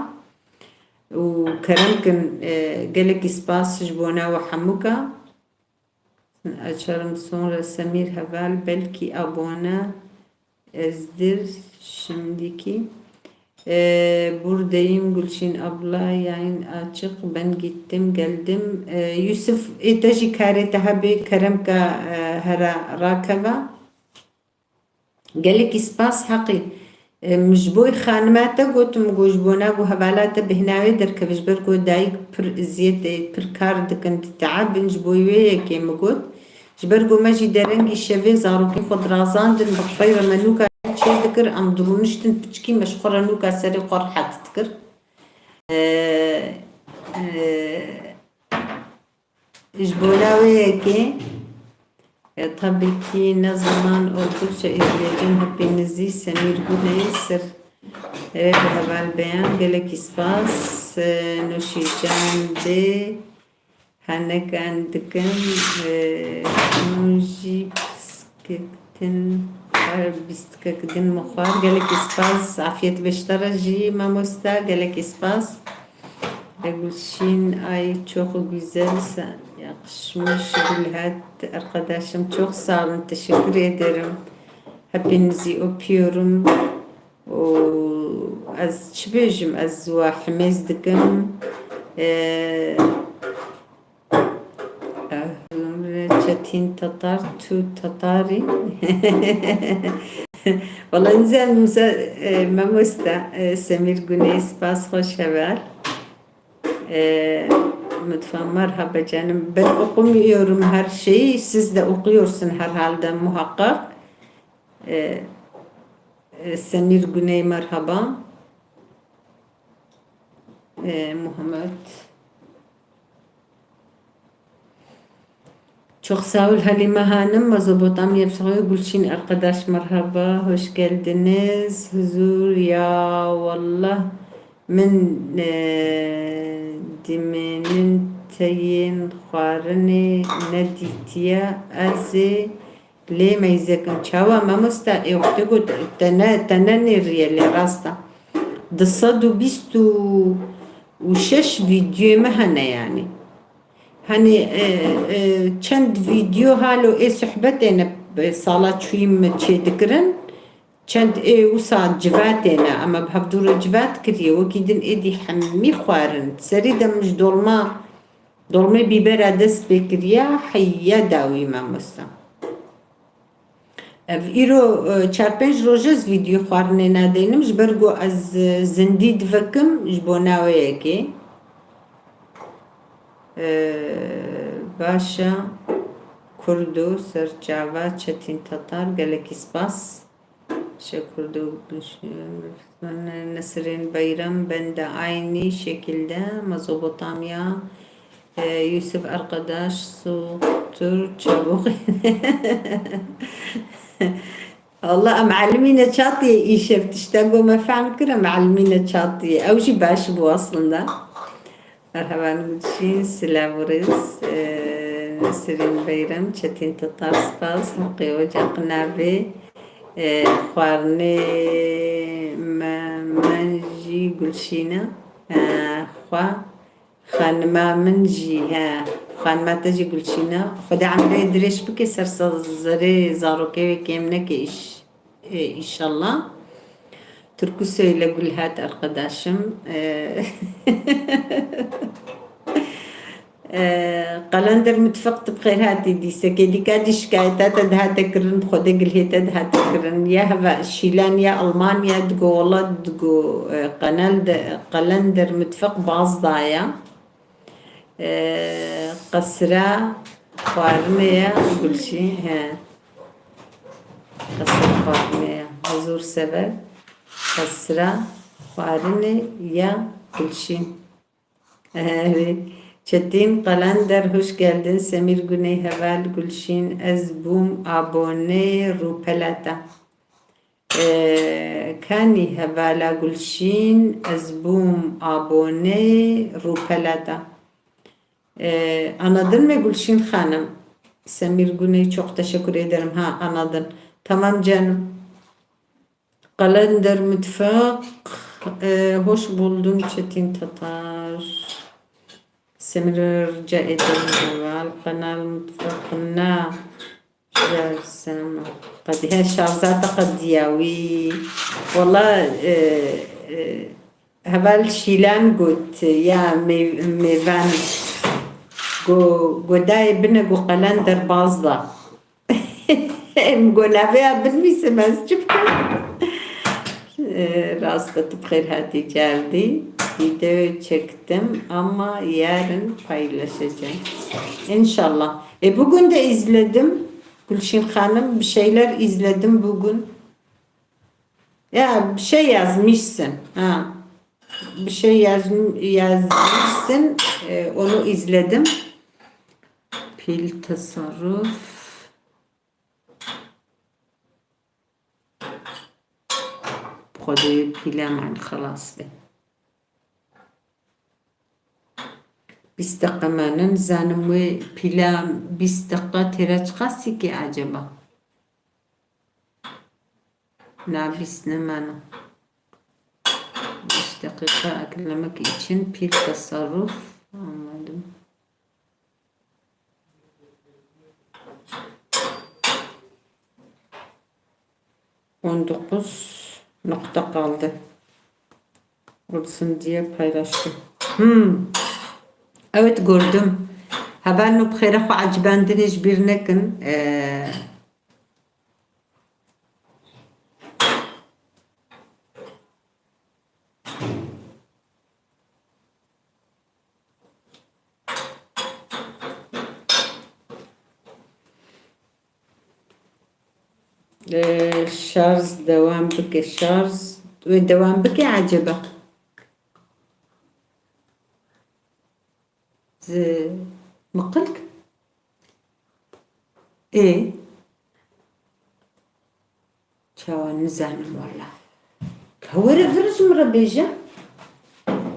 Û kerem kin, e, gelekî spas ji bona we hemûka. Açarım sonra Semîr heval, belkî abone ezdir şimdiki. E, buradayım Gülçin abla, yayın açık, ben gittim, geldim. E, Yusuf, ê te jî karê te hebe, kerem ke, e, hera rakeve. Gelekî spas heqî. E, min ji bo xanima te gotim, got ji bona ku hevala te bêhna wê derkeve, ji ber ku dayik pir eziyet e, pir kar dikin, diteebin, ji bo wê yekê min got. Ji ber ku me jî derengî şevê zarokên xwe dirazandin, bi xwe re me nûka çê dikir, em dirûniştin piçkî, me ji xwe re nûka serê xwe rehet dikir. E, e, Ji bona wê yekê, e, tabii ki ne zaman oldukça izleyeceğim hepinizi. Semîr Guney, ser, e, bi heval beyan, gelekî spas, e, nûşîcan de henekan dikim, e, hûn jî piskek din, her bîstikek din min xwar. Gelekî spas, afiyet beştara jî mamosta, gelekî spas. Gülşin, ay çok güzel sa-, yakışmış Gülhat arkadaşım. Çok sağ olun, teşekkür ederim. Hepinizi öpüyorum. O, ez çi bêjim, ez wa hemêz dikim. E, Çetin Tatar, tu Tatarî. Wala nizam, e, mamosta, e, Semîr Guney, spas, hoş heval. E, mutfağım, merhaba canım. Ben okumuyorum her şeyi, siz de okuyorsun herhalde muhakkak. E, e, Semîr Guney, merhaba. E, Muhammed. Çok sağ ol Halime Hanım, Mezopotamya Psikoyu Gülçin arkadaş, merhaba, hoş geldiniz. Huzur ya wallah min, e, dimênin teyên xwarinê nedîtiye, ez ê lê meyzekin. Çawa mamosta, ê wextê got te ne, te ne nêriye lê rast e. Du sed û bîst û şeş vîdyoyê me hene yanî. Hani, e, e, çend vîdyo halo ê sohbetê ne bi sala çûyî min çêdikirin. Çend ê wisa civatê ne, em bi hevdû re civat kiriye, wekî din êdî hemî xwarin. Serî de min ji dolma, dolmê bîbera dest pê kiriye, heya dawî mamosta. Ev îro, e, çar pênc roj ez vîdyoyê xwarinê nadeynim, ji ber ku ez, e, zindî divekim ji bo naveyekê. E, baş e, Kurdo, serçava, Çetîn Tatar, gelekî spas. Şekurdo, Nesrên Beyram, ben de aynî şekilde Mezopotamya, e, Yusuf Arkadaş, Sutur, Çabuk. Allah, em elimîne çatiye îşev, tişta ku me fehm kir, em elimîne çatiye. Ew jî baş bû aslında. Merhaba Gulşîn, silav û rêz. Ee, Nesrîn Beyrem, Çetîn Tatar, spas. Heqê ocaqa navê, ee, xwarinê me, me jî Gulşîn e. Ee, xwe, xanima min jî, he, xanima te jî Gulşîn e. Xwedê emrê dirêj bike, ser sa-, zerê zarokê wê kêm neke îş-, e, îşallah. Türkü söyle Gülhat arkadaşım. E, e, Kalender Mutfak, tu bi xêr hatî dîsekê. Dîka dî şikayeta te dihate kirin, bi Xwedê gilhê te dihate kirin. Ya heva Şîlan ya Almanya digo, wela digo, e, kanal de, Kalender Mutfak baz daye. Ee, qesra xwarinê ye Gulşîn, he. Qesra xwarinê ye. Huzur sever. Qesra xwarinê ye Gulşîn. Ee, Çetin Kalender, hoş geldin. Semîr Güney, heval Gulşîn, ez bûm abonê Rûpelata. Ee, Kanî hevala Gulşîn, ez bûm aboneyê Rûpelata. Ee, anladın mı Gülşin Hanım? Semir Güney, çok teşekkür ederim. Ha, anladım. Tamam canım. Kalender Mutfak, ee, hoş buldum Çetin Tatar. Semir rica ederim heval. Kanal Mutfak na. Şarj, sema. Qediya, şarja te qediya wî. Wala, e, e, heval Şîlan got, ya mêv-, mêvan. Go, go dayê bine, go qelen derbaz da. Em go navê ya binivîsim, ez çi bikim? E, rast e, tu bi xêr hatî cardî. Video çektim ama yarın paylaşacağım. İnşallah. E, bugün de izledim. Gülşin Hanım, bir şeyler izledim bugün. Ya, bir şey yazmışsın. Ha. Bir şey yaz-, yazmışsın. E, onu izledim. Pil tasarruf. Xwedê pîle min xelas be. Bîst deqe mane, nizanim wê pîla bîst deqe têra çiqasî kê acaba? Na, bîst nemane. Beş dakika eklemek için pil tasarruf. Anladım. On dokuz nokta kaldı. Olsun diye paylaştım. Hmm. Evet, gördüm. Heval nû bi xêre xwe ecibandinê ji bîr nekin. Ee, Ee, şarj devam bike, şarj. Wê devam bike acaba? Zi-, miqilk? Ê. Çawa nizanim wala. Ka were vir ji min re bêje.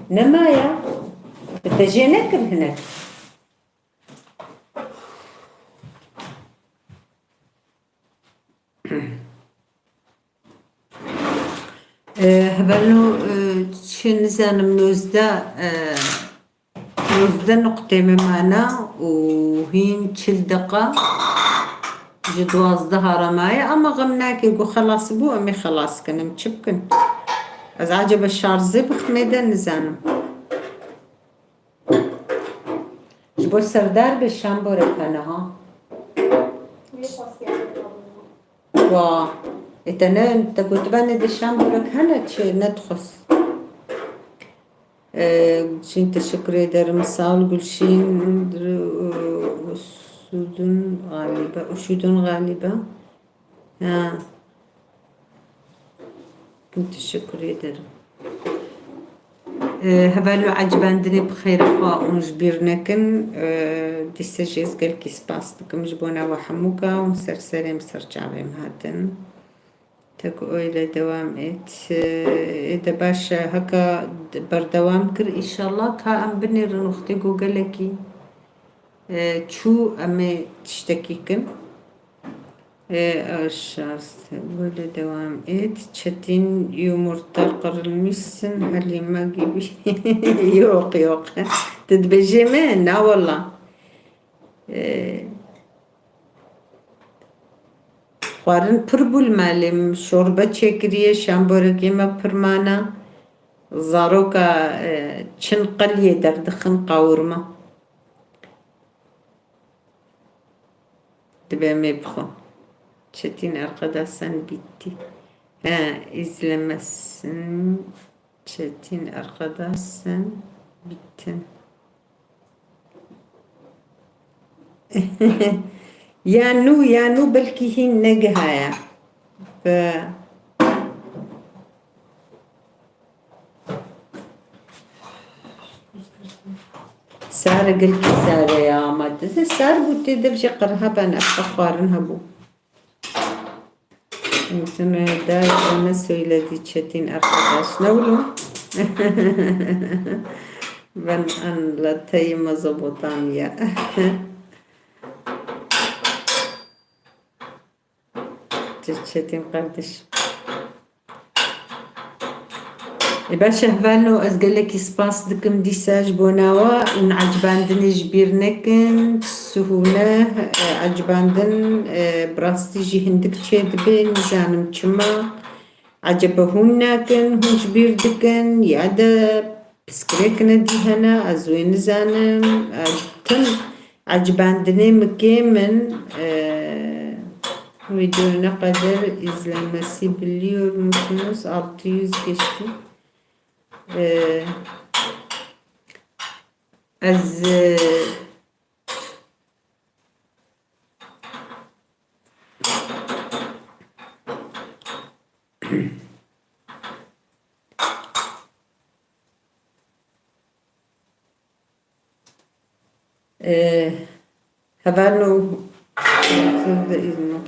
Nema ya. Te jê nekir hinek. E, hebeno, e, çi nizanim nozdeh, e, nozdeh nuqtê me mana û hîn çil deqa. Ji duwazdeh re maye, ama xem nake, ku xelas bû, em ê xelas kin, em çi bikin? Ez ecebe şarzê bixmê de nizanim. Ji bo serdar be şamborek hene ha. Wa, ê te ne, te gotibe ne de şamborek hene çi, ne dixwest. Ee, Gülşin, teşekkür ederim. Sağ ol Gülşin. Üşüdün galiba. Üşüdün galiba. Ha. Teşekkür ederim. Ee, heval û ecibandinê bi xêr xwe hûn ji bîr nekin. Ee, dîse jî ez gelkî spas dikim ji bona we hemûka hûn ser serê min, ser çavê min hatin. Tek öyle devam et. Ee, de baş e, heka d-, berdewam kir, înşallah ka em binêrin wextê ku gelekî, e, çû, em ê tiştekî kin. Ee, aşağısı, böyle devam et. Çetin yumurta kırılmışsın, Halime gibi. Yok, yok. Tu dibêjê me? Na wala. Ee, Xwarin pir bû li malê min, şorbe çêkiriye, şamborekê me pir mana. Zaroka, e, çin qeliyê derdixin qawirma. Dibe em ê bixwin. Çetin arkadaş sen bitti. He, izlemesin. Çetin arkadaş sen bittin. Ya nû, ya nû belkî hîn negihaye. Bi sar e, gelkî sar e ya, ama dizê sar bû, tê dev jî qirha ben, ev xwarin hebû. Bütün da ne söyledi Çetin arkadaş. Ne oğlum? Ben anlatayım Mezopotamya. Çetin kardeşim. Ê baş e, hevalno, ez gelekî spas dikim dîsa ji bona we. Hûn ecibandinê ji bîr nekin. Suhûne, e, ecibandin, e, bi rastî jî hindik çêdibe, nizanim çima. Ecebe hûn nakin, hûn ji bîr dikin, ya de pirsgirêkine dî hene, ez wê nizanim. E, tim Ecibandinê min kêm in, e, video ne kadar izlenmesi biliyor musunuz? Altı yüz geçti. E, ez, e, Ee, hevalno,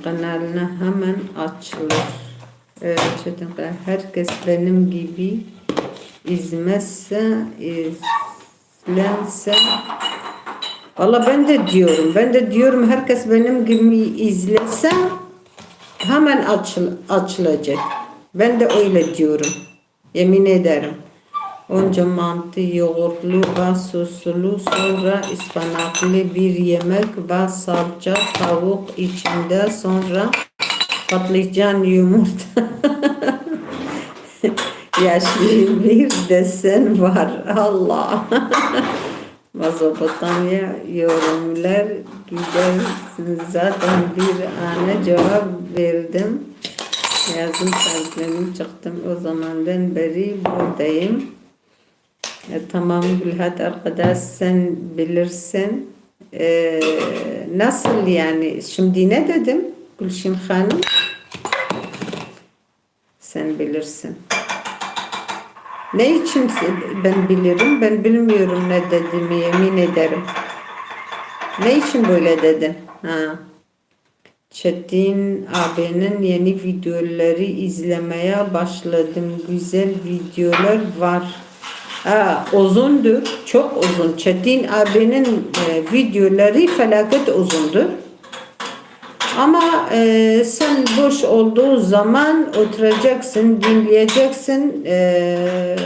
kanalına hemen açılır. Ee, Çetin Kaya, herkes benim gibi izmezse, izlense. Valla ben de diyorum, ben de diyorum, herkes benim gibi izlese hemen açıl-, açılacak. Ben de öyle diyorum. Yemin ederim. Onca mantı, yoğurtlu ve soslu, sonra ıspanaklı bir yemek ve salça, tavuk içinde, sonra patlıcan, yumurta. Yaşlı bir desen var. Allah. Mezopotamya yorumlar gidersin. Zaten bir ana cevap verdim. Yazın sahiplendim, çıktım. O zamandan beri buradayım. E, tamam Gülhat arkadaş, sen bilirsin. E, nasıl yani? Şimdi ne dedim Gülşin Hanım? Sen bilirsin. Ne için se-, ben bilirim? Ben bilmiyorum ne dediğimi, yemin ederim. Ne için böyle dedin? Ha. Çetin abinin yeni videoları izlemeye başladım. Güzel videolar var. Ha, uzundur, çok uzun. Çetin abinin, e, videoları felaket uzundur. Ama, e, sen boş olduğu zaman oturacaksın, dinleyeceksin. E,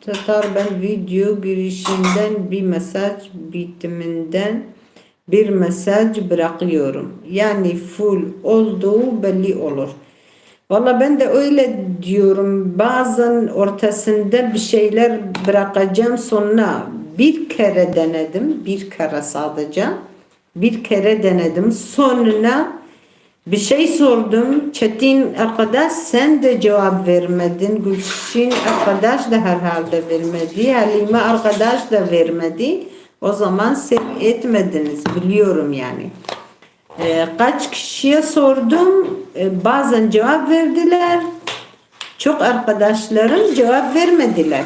Tatar, ben video girişinden bir mesaj bitiminden Bir mesaj bırakıyorum. Yani full olduğu belli olur. Valla ben de öyle diyorum. Bazen ortasında bir şeyler bırakacağım, sonra bir kere denedim. Bir kere sadece. Bir kere denedim. Sonra bir şey sordum. Çetin arkadaş, sen de cevap vermedin. Gülşin arkadaş da herhalde vermedi. Halime arkadaş da vermedi. O zaman seyretmediniz, biliyorum yani. Ee, kaç kişiye sordum, e, bazen cevap verdiler. Çok arkadaşlarım cevap vermediler.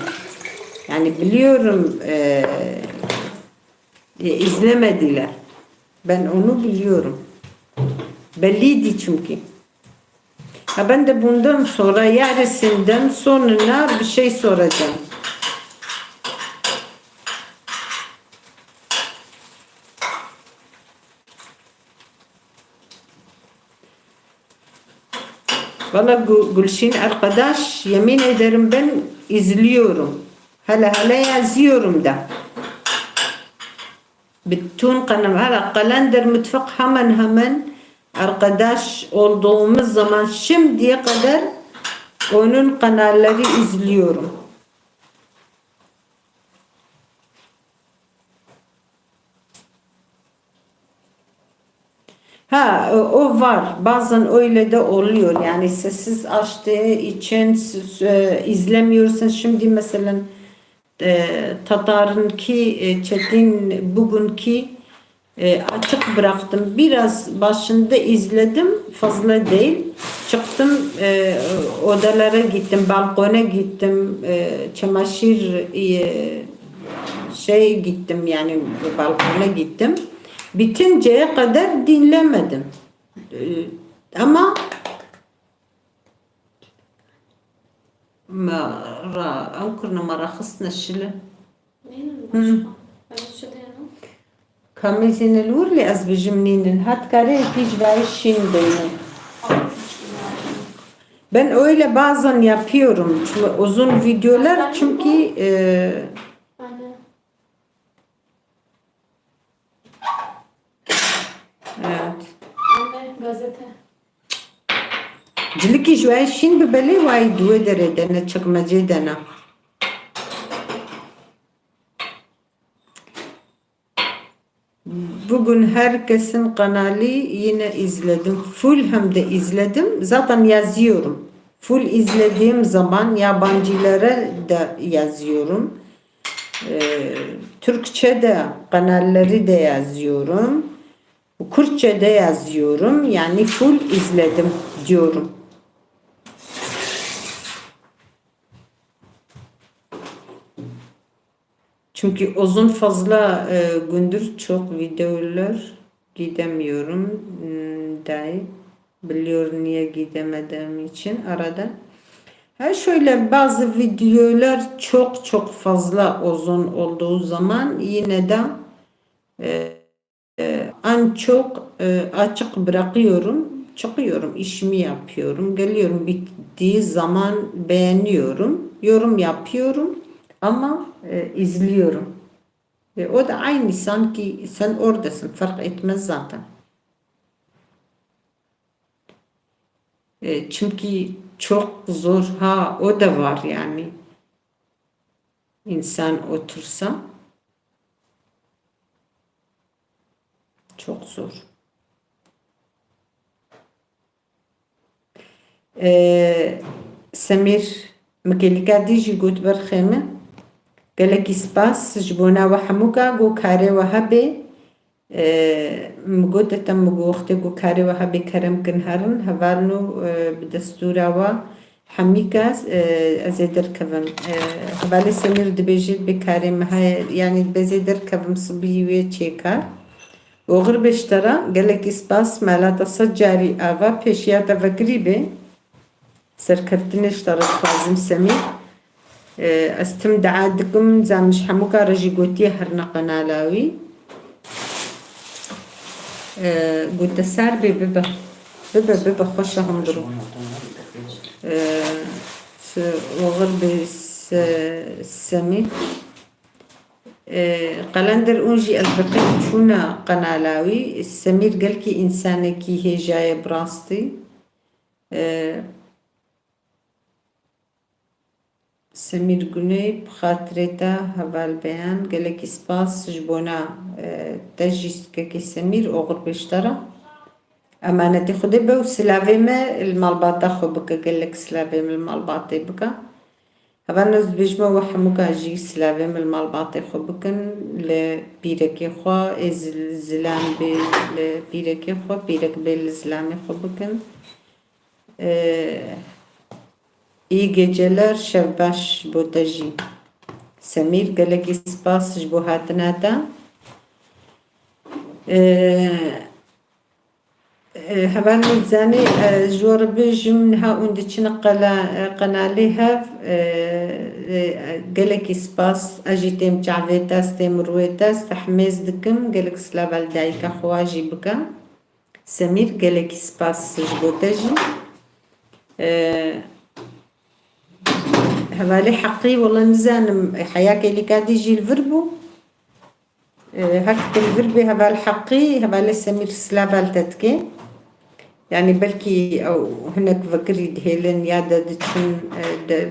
Yani biliyorum, e, e, izlemediler. Ben onu biliyorum. Belliydi çünkü. Ha, ben de bundan sonra, yarısından sonra bir şey soracağım. Valla Gü-, Gülşin arkadaş, yemin ederim ben izliyorum. Hele hele yazıyorum da. Bütün kanal, hala Kalender Mutfak hemen hemen arkadaş olduğumuz zaman şimdiye kadar onun kanalları izliyorum. Ha, o, o var. Bazen öyle de oluyor. Yani sessiz açtığı için s-, s-, e, izlemiyorsun. Şimdi mesela, e, Tatar'ınki, e, Çetin bugünkü, e, açık bıraktım. Biraz başında izledim. Fazla değil. Çıktım, e, odalara gittim. Balkona gittim. E, çamaşır, e, şey gittim yani balkona gittim. Bitinceye kadar dinlemedim. Ee, ama ma ra, ew kurna ma raxistine şile. Nînin başka. Ev çi dêne? Kamezîne li wir lê ez bijim nînin. Hat kare tîj vayê şîn beyne. Ben öyle bazen yapıyorum. Çünkü uzun videolar çünkü, e, Anne. Evet. Anne, gazete. Cilikî ji we şîn bi belê wayî di wê derê de ne çekmecê de ne. Bugün herkesin kanalı yine izledim. Full hem de izledim. Zaten yazıyorum. Full izlediğim zaman yabancılara da yazıyorum. Ee, Türkçe de kanalları da yazıyorum. Kürtçe de yazıyorum. Yani full izledim diyorum. Çünkü uzun fazla, e, gündür çok videolar gidemiyorum. Hmm, day. Biliyor niye gidemediğim için arada. Ha, şöyle bazı videolar çok çok fazla uzun olduğu zaman yine de, e, e, en çok, e, açık bırakıyorum, çıkıyorum, işimi yapıyorum, geliyorum, bittiği zaman beğeniyorum, yorum yapıyorum ama, e, izliyorum. Ve o da aynı, sanki sen oradasın, fark etmez zaten. E, çünkü çok zor, ha, o da var yani. İnsan otursa çok zor. Ee, Semîr, Mikelîka dî jî got berxê min. Gelekî spas ji bona we hemûka, got karê we hebe. Ee, min got te, min got wextê got karê we hebe kerem kin herin, hevalno, e, bi destûra we hemîka, e, ez ê derkevim. E, hevalê Semîr dibêje bi karê me heye, yanî dibê ez ê derkevim sibî wê çêka. Oxir be ji te re, gelekî spas, mela te sed carî ava pêşiya te vekirî be. Serkeftinê ji te re dixwazim Semîr. Ee, ez tim dua dikim, zam ji hemûka re jî gotiye herine qenala wî. Ee, gote sar bê bibe. Bibe, bibe, xweşe hundir. Ee, se-, oxir be se-, Semîr. E, Qelender ûn jî ez bi qey çûna qenala wî. Semîr gelkî însanekî hêja ye bi rastî. E, Semîr Guney, bi xatirê te heval Beyan, gelekî spas ji bona, e, te jî kekê Semîr, oxir pêş te re. Emanetê Xwedê be û silavê me li malbata xwe bike, gelek silavê me li malbatê bike. Heval ez dibêjime we hemûka jî silavê me li malbatê xwe bikin, li pîrekê xwe, ê zil-, zilam bê li pîrekê xwe, pîrek bê li zilamê xwe bikin. Ee, iyi geceler, şev baş bo te jî. Semîr, gelekî spas ji bo hatina te. Ee, e, heval min zanî, e, ji we re bêjim, niha hûn diçin qela-, e, qenalê hev, e, e, gelekî spas, ez jî têm çavê te, ez têm rûyê te, ez te himêz dikim, gelek silav li dayika xwe jî bike. Semîr, gelekî spas ji bo te jî. Ee, hevalê Heqî, wela nizanim, heya kêlîka dî jî li vir bû. Ee, hek tu li vir bê heval Heqî, hevalê Semîr silav li te dike. Yanî belkî ew hinek vekirî dihêlin ya de diçin, e, de,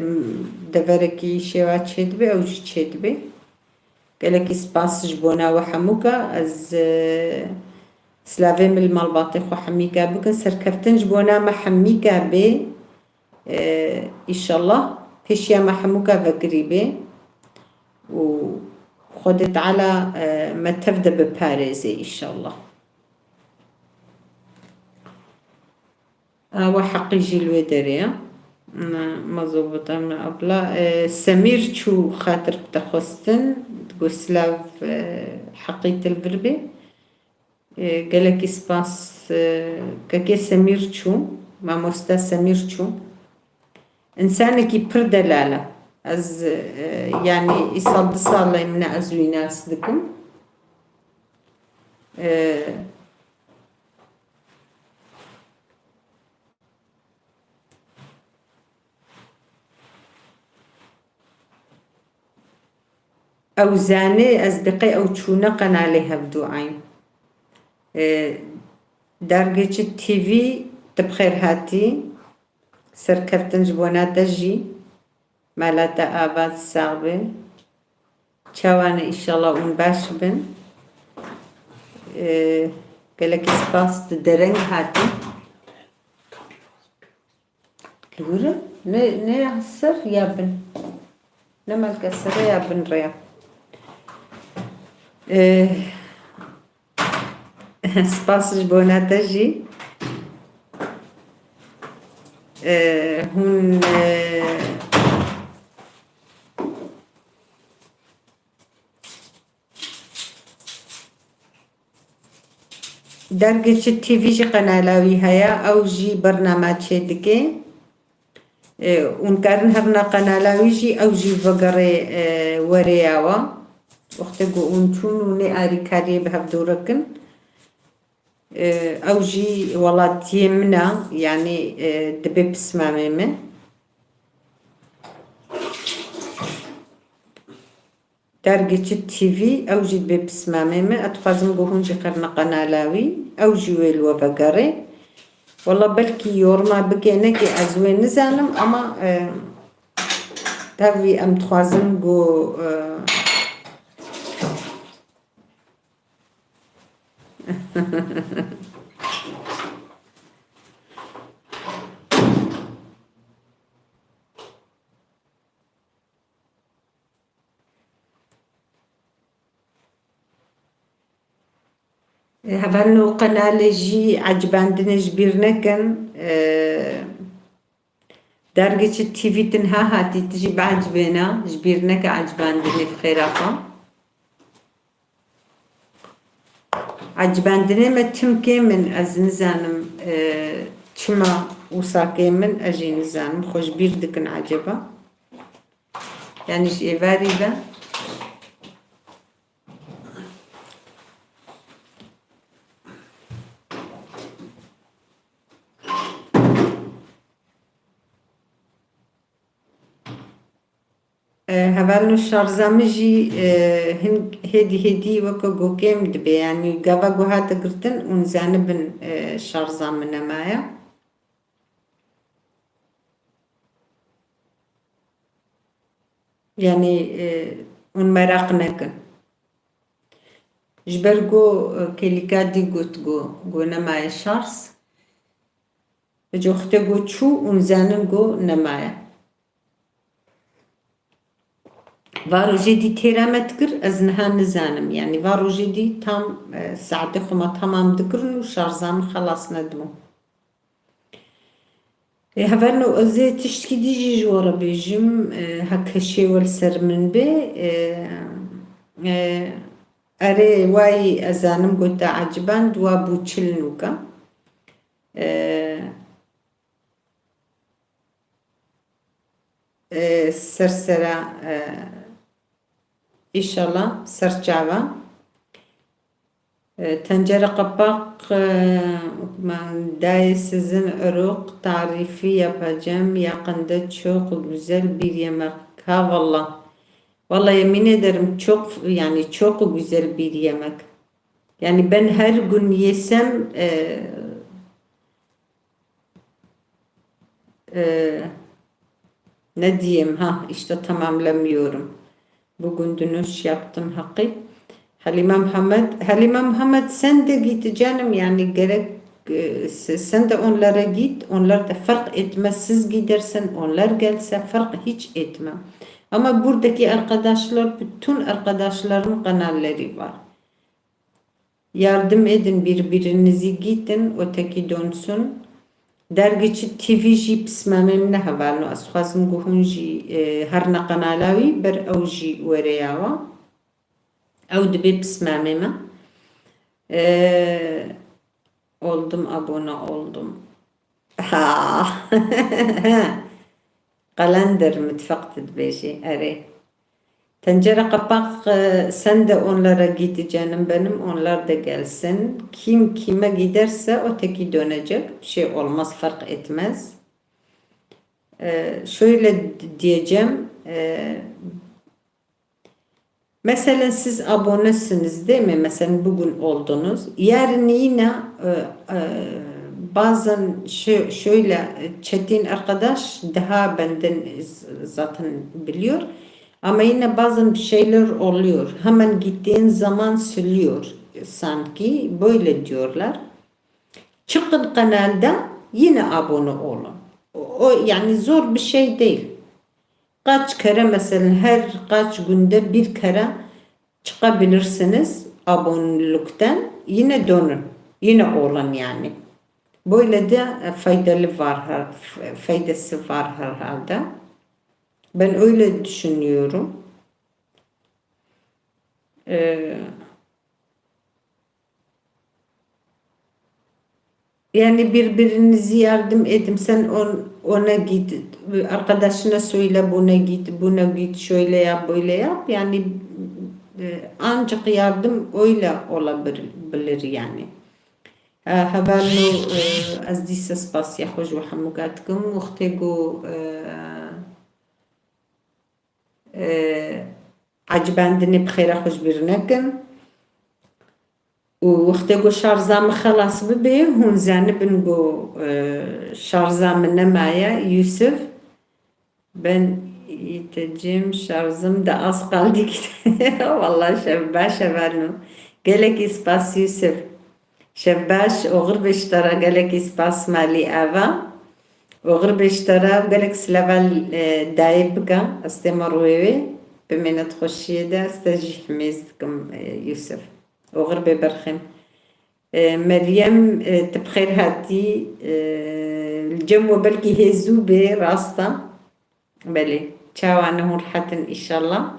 deverekî şêwa çêdibe, ew jî çêdibe. Gelekî spas ji bona we hemûka. Ez, e, silavê min li malbatê xwe hemîka bikin. Serkeftin ji bona me hemîka bê. E, îşallah pêşiya me hemûka vekirî bê. Û Xwedê Teala, e, me tev de biparêzê îşallah. Awa Heqî jî li wê derê ye. Me, me zobita me abla. E, Semîr çû xatir bi te xwestin. Digot silav, e, Heqî til vir bê. E, gelekî spas, e, kekê Semîr çû. Mamoste Semîr çû. Însanekî pir delal e. Ez, e, yanî îsal du sal e min e ez wî nas dikim. E, Ew zanê ez bi qey ew çûne qenalê hev duayî. E, Dergê çi T V, tu bi xêr hatî. Serkeftin ji bona te jî. Mala te ava, sax be. Çawa ne, înşallah hûn baş bin. E, gelekî spas, tu dereng hatî. Li wir e? Ne, ne ya ser ya bin. Ne melke ser e ya bin re ya. E, spas ji bona te jî. E, hûn, e, Dergê çi T V jî qenala wî heye, ew jî bername çêdike. E, hûn karin herina qenala wî jî, ew jî vegerê, e, werê ya we. Wextê ku hûn çûn û nê arîkariyê bi hev dûr kin. E, ew jî welatiyê min e, yanî, e, dibê pismamê min. Dergê çi T V, ew jî dibê pismamê min. Ez dixwazim ku hûn jî qerne qenala wî, ew jî wê li we vegerê. Wela belkî yorma bike neke, ez wê nizanim, ama, e, tevî em dixwazin ku, e, Hevalno qenalê jî ecibandinê ji bîr nekin. Dergê çi T V tinha hatî, tu jî biecibêne, ji bîr neke ecibandinê bi xêra xwe. Ecibandinê me tim kêm in, ez nizanim, e, çima wisa kêm in, ez jî nizanim. Xwe ji bîr dikin eceba. Yanî ji êvarî de. Hevalno şarza min jî, e, hin-, hêdî hêdî weke go kêm dibe, yanî gava ku hate girtin hûn zanibin, e, şarza min nemaye. Yanî, e, hûn meraq nekin. Ji ber ku, e, kêlîka dî got ku, ku nemaye şarz. Ji wextê ku çû hûn zanin ku nemaye. Va rojê dî têra me dikir, ez niha nizanim. Yanî va rojê dî tam, e, saetê xwe me temam dikirin û şarza min xelas nedibû. Ê, hevalno, ez ê tiştkî dî jî ji we re bêjim, e, heke şêwe li ser min bê, e, e, erê, wayî ez zanim ku te eciband, wa bû çil nûka. E, e, ser sera, e, Înşallah ser çava. E, tencere kapak, e, dayê sizin erok tarifi yapacağım. Yakında çok güzel bir yemek. Ha valla. Valla yemin ederim çok, yani çok güzel bir yemek. Yani ben her gün yesem, e, Ee, ne diyeyim? Ha, işte tamamlamıyorum. Bugün dönüş yaptım hakkı. Halime Muhammed, Halime Muhammed sen de git canım, yani gerek, e, se-, sen de onlara git. Onlar da fark etmez. Siz gidersen, onlar gelse fark hiç etmez. Ama buradaki arkadaşlar, bütün arkadaşların kanalları var. Yardım edin, birbirinizi gitin, öteki dönsün. Dergîçî T V jî pismamê min e hevalno. Ez xwazim ku hûn jî, e, herine qenala wî, ber ew jî were ya we. Ew dibe pismamê me. E, oldum, abone oldum. Ha. Kalender mutfak dibêjî, erê. Tencere kapak, e, sen de onlara git canım benim, onlar da gelsin. Kim kime giderse öteki dönecek. Bir şey olmaz, fark etmez. E, şöyle d-, diyeceğim. E, Mesela siz abonesiniz değil mi? Mesela bugün oldunuz. Yarın yine, e, e, bazen şö-, şöyle, e, Çetin arkadaş daha benden z-, zaten biliyor. Ama yine bazen bir şeyler oluyor. Hemen gittiğin zaman siliyor sanki. Böyle diyorlar. Çıkın kanalda, yine abone olun. O, o yani zor bir şey değil. Kaç kere mesela her kaç günde bir kere çıkabilirsiniz abonelikten, yine dönün. Yine olun yani. Böyle de, e, faydalı var her, f-, faydası var herhalde. Ben öyle düşünüyorum. E, Yani birbirinizi yardım edin. Sen on-, ona git, arkadaşına söyle, buna git, buna git, şöyle yap, böyle yap. Yani, e, ancak yardım öyle olabilir yani. E, hevalno, e, ez dîsa spasiya xwe ji we hemû ka dikim. Wextê ku, e, e, ecibandinê bi xêra xwe ji bîr nekin. Û wextê ku şarja min xelas bibe, hûn zanibin ku, e, şarja min nemaye, Yusuf. Ben yitecim, şarjım da az kaldı gitti. Vallahi şev baş, hevalno. Gelekî spas, Yusuf. Şev baş, oxir be ji te re, gelekî spas malî ava. Oxir be ji te re, gelek silava, e, dayê bike, ez tême rûyê wê, bimêne di xweşiyê de, ez te jî himêz dikim, e, Yusuf. Oxir be berxên. E, Meryem, e, tu bi xêr hatî, e, li cem we belkî hê zû bê, rast e. Belê, çawa ne hûn rehet in, înşallah.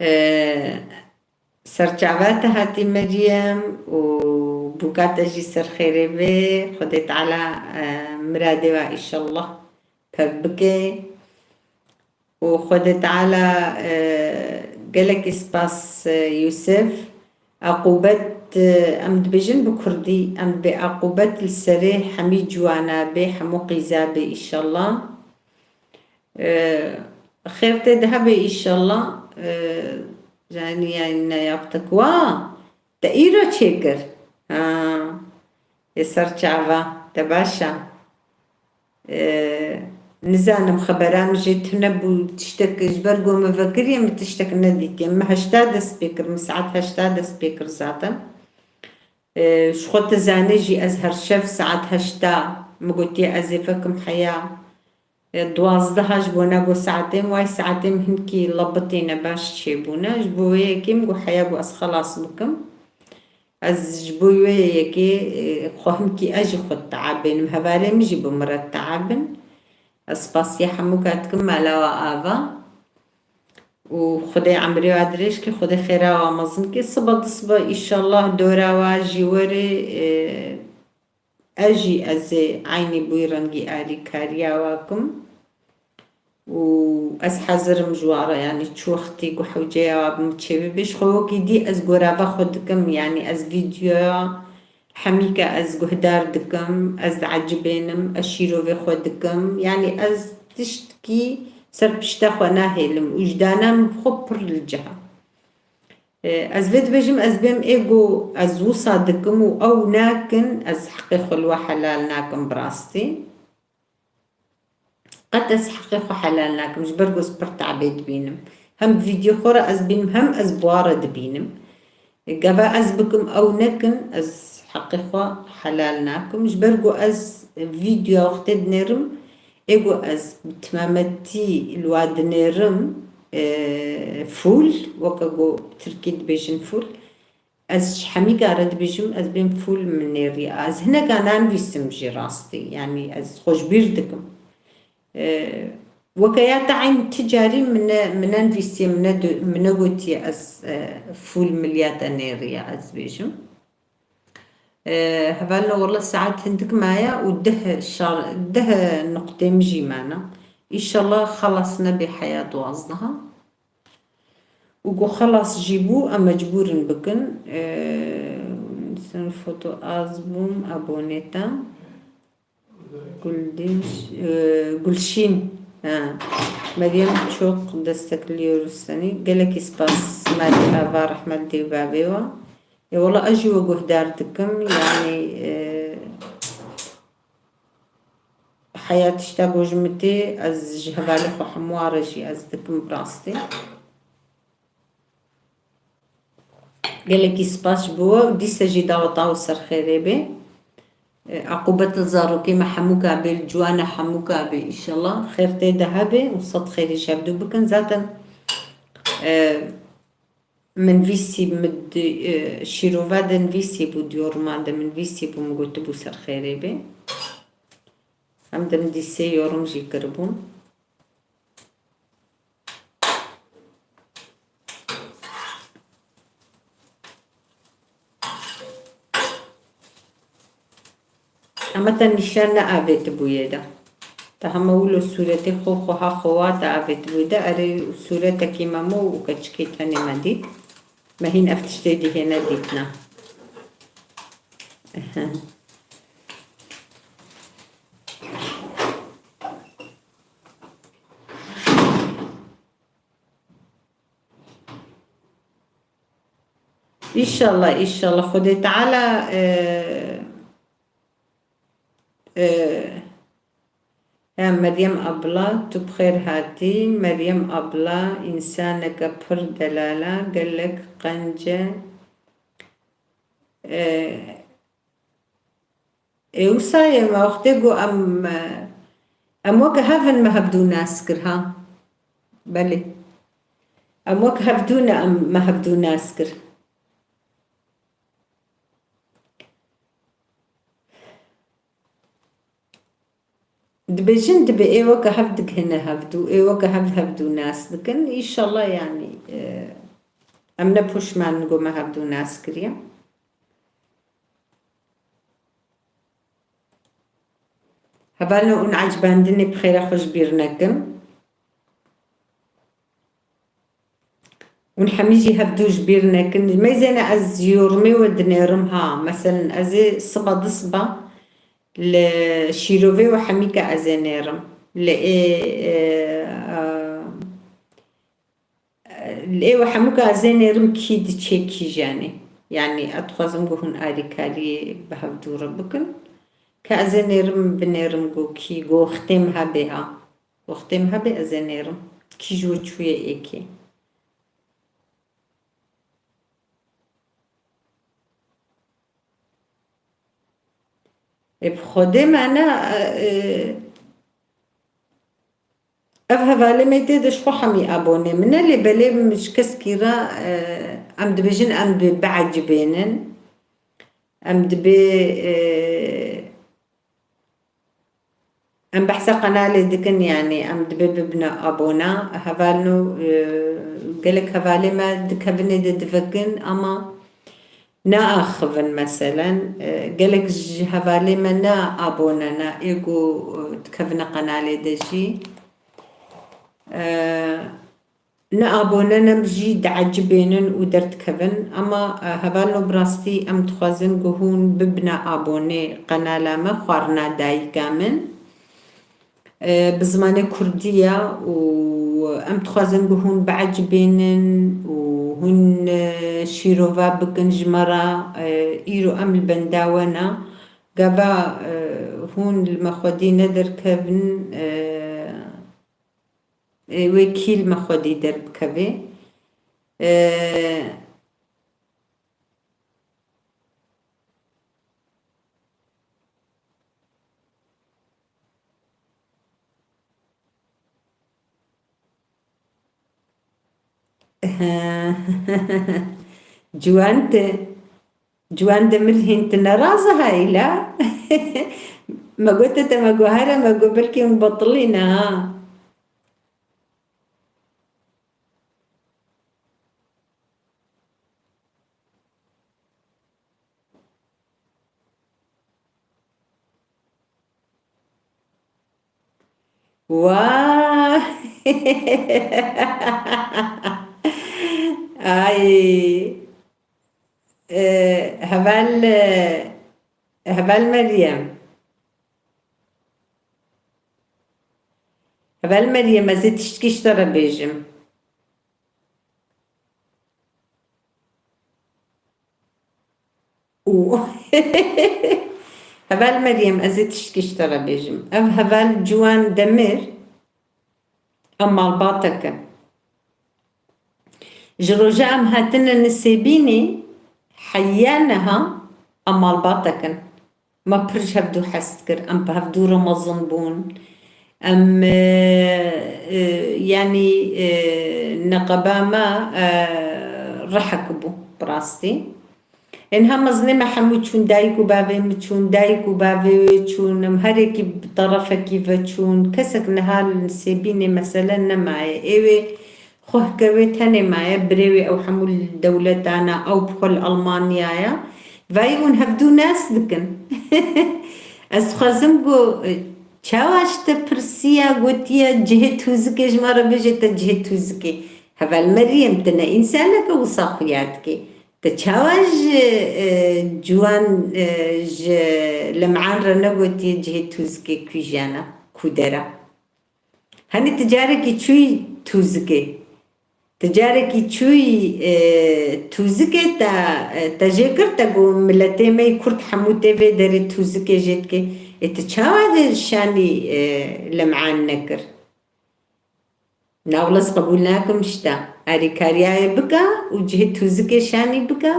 E, ser çava te hatî Meryem û bûka te jî ser xêrê bê. Xwedê Teala, e, miradê we înşallah pev bike. Û Xwedê Teala, e, gelekî spas, e, Yûsif. Aqûbet, e, em dibêjin bi kurdî, em dibê aqûbet li serê hemî ciwana bê, hemû qîza bê înşallah. Ee, Xêr tê de hebe inşallah. Ee, yani yani ne yaptık? Wa, te îro çêkir? Ha, ê ser çava, te başa. Ee, nizanim xebera min jê tune bû, tiştek ji ber ku min vekiriye, min tiştek nedîtiye. Min heşta dest pê kir, min saet heşta dest pê kir zaten. Ee, ji xwe tu zanî jî ez her şev saet heşta min gotiye ez ê vekim heya. E, duwazdeh ji bona ku saetê min, way saetê min hinkî lebitîne, baş çêbûne. Ji bo wê yekê min got heya ku ez xelas bikim. Ez ji bo wê yekê, e, xwe hinkî ez jî xwe teabênim. Hevalê min jî bi min re teabin. Ez spasiya hemûka dikim, mala we ava. Û Xwedê emrê we dirêj ke, Xwedê xêra we mezin ke. Siba di siba, îşallah, dora we jî werê, e, Ez jî, ez ê eynî bûyî rengî alîkariya we kim û ez hezir im ji we re, yanî çi wextî ku hewceya we bi min çêbibe, ji xwe wekî dî ez gorava xwe dikim, yanî ez vîdyoya hemîka ez guhdar dikim, ez diecibênim, ez şîrovê xwe dikim, yanî ez tiştkî ser pişta xwe nahêlim û ji dana min bi xwe pir li cih e. E, ez vê dibêjim, ez bêm ê ku ez wisa dikim û ew nakin, ez heqê xwe li we helal nakim bi rastî. Qet ez heqê xwe helal nakim, ji ber ku ez pir teabê dibînim. Hem bi vîdyo xwe re ez bînim, hem ez bi wan re dibînim. E, gava ez bikim, ew nekin, ez heqê xwe helal nakim. Ji ber ku ez vîdyoya wextê dinêrim, Ê ku ez bi timametî li wa dinêrim, e, full, weke ku bi tirkî dibêjin full, ez ji hemîka re dibêjim, ez bêm full min nêriye. Ez hineka nanivîsim jî rastî, yanî ez xwe ji bîr dikim. E, Weke ya te eyn ti carî min ne, min nenivîsiye, min ne, min negotiye ez, e, full miliya te nêriye, ez bêjim. Ee, hevalno, wela saet hindik maye û deh şar-, deh nuqtê min jî mane. Îşallah xelas nebe heya duwazdeha. Û ku xelas jî bû, em mecbûr in bikin. Ee, sen foto az bûm, abonê te. Guldîş, e, Gulşîn. Ha. Meryem, çok destekliyoruz seni. Gelekî spas, Meryem, ava rehmet dê û bavê we. E, wela ez jî we guhdar dikim. Yanî, e, heya tişta ku ji min tê, ez ji hevalê xwe hemû re jî ez dikim bi rastî. Gelekî spas ji bo we û dîsa jî daweta we ser xêrê bê. E, aqûbet li zarokê me hemûka bê, li ciwana hemûka bê, îşallah. Xêr tê de hebe û sed xêrî ji hevdû bikin. Zaten, e, min vîsî, min di, e, şîrova de nivîsî bû, diyoruma de min vîsî bû, min gotibû ser xêrê bê. Em de min dîsê yorum jî kiribûn. Ama te nîşan neavêtibûyê de. Te hema wilo sûretê xwe xweha xwewa te avêtibûyê de. Erê, sûretekî Memo û keçikê tenê me dît. Me hîn ev tiştê dî hê nedîtine. Înşallah, înşallah. Xwedê Teala, e, e, ya Meryem abla, tu bi xêr hatî. Meryem abla, însaneke pir delal e, gelek qenc e. E, Ê wisa ye, me wextê ku em, em weke hev in, me hevdû nas kir, ha. Belê. Em wek hevdû ne, em, me hevdû nas kir. Dibêjin, dibê ê weke hev digihine hevdû, ê weke hev hevdû nas dikin. Înşallah, yanî, e, em ne poşman in ku me hevdû nas kiriye. Hevalno, hûn ecibandinê bi xêra xwe ji bîr nekin. Hûn hemî jî hevdû ji bîr nekin. Meyzêne ez yorumê we dinêrim ha. Meselen, ez ê siba di siba li şîrovê we hemîka ez ê nêrim. Li ê, e, a, li ê we hemû ka ez ê nêrim kî diçê kîjanê. Yanî ez dixwazim ku hûn alîkariyê bi hevdû re bikin. Ka ez ê nêrim binêrim ku kî, ku wextê min hebê ha. Wextê min hebê ez ê nêrim. Kî ji we çûye êkê. Ê, bi Xwedê me ne, e, ev hevalê me tê de ji xwe hemî abonê min e, lê belê min ji keskî re, e, em dibêjin em bi, biecibênin. Em dibê, e, Em behsa qenalê dikin, yanî em dibê bibine abona. Hevalno, e, gelek hevalê me di kevinê de divekin, ama naaxivin meselen. E, gelek ji hevalê me ne abone ne, ê ku, e, dikevine qenalê de jî. E, Ne abone ne jî diecibênin û derdikevin, ama, e, hevalno bi rastî em dixwazin ku hûn bibine abonê qenala me, Xwarina Dayika Min. E, bi zimanê kurdî ye û em dixwazin ku hûn biecibênin û hûn, e, şîrova bikin ji me re. E, îro em li benda we ne. Gava, e, hûn li me xwedî nederkevin, e, Ê, wê kî li me xwedî derbikeve. Ê, Ciwan te, Ciwan Demir hîn tu nerazî ha îla? Me gote te, me go here, me go belkî hûn betilî ne ha. Wa! Ay! E, heval, e, heval Meryem. Heval Meryem, ez ê tiştkî ji te re bêjim. Û heval Meryem, ez ê tiştkî ji te re bêjim. Ev heval Ciwan Demir, em malbatek in. Ji roja em hatine Nisêbînê heya niha em malbatek in. Me pir ji hevdû hez dikir. Em bi hevdû re mezin bûn. Em, e, e, yanî, e, neqeba me, e, rihek bû, bi rastî. Ên ha mezinê me hemû çûn, dayik û bavê min çûn, dayik û bavê wê çûn, em herekî bi terefekî ve çûn. Kesek niha li Nisêbînê mesele nemaye. Ê wê Xwehke wê tenê maye, birê wê ew hemû li dewletan e, ew bi xwe li Elmanyaya. Vayî hûn hevdû nas dikin. Ez dixwazim ku, e, çawa ji te pirsiya, gotiye cihê tûzikê ji me re bêje, te cihê tûzikê. Heval Meryem, tu ne însaneke wisa xuya dikê. Te çawa ji, e, ciwan, e, ji Lem'an re negotiye cihê tûzikê kûjana, kûdera? Hani tu carekî çûyî tûzikê? Tu carekî çûyî, e, tûzikê te, e, te jê kir, te got miletê me yê kurd hemû tê vê derê tûzikê jê dike. Ê tu çawa de şanî, e, Lem'an nekir? Na wele ez qebûl nakim ji te. Alîkariyayê bike û cihê tûzikê şanî bike.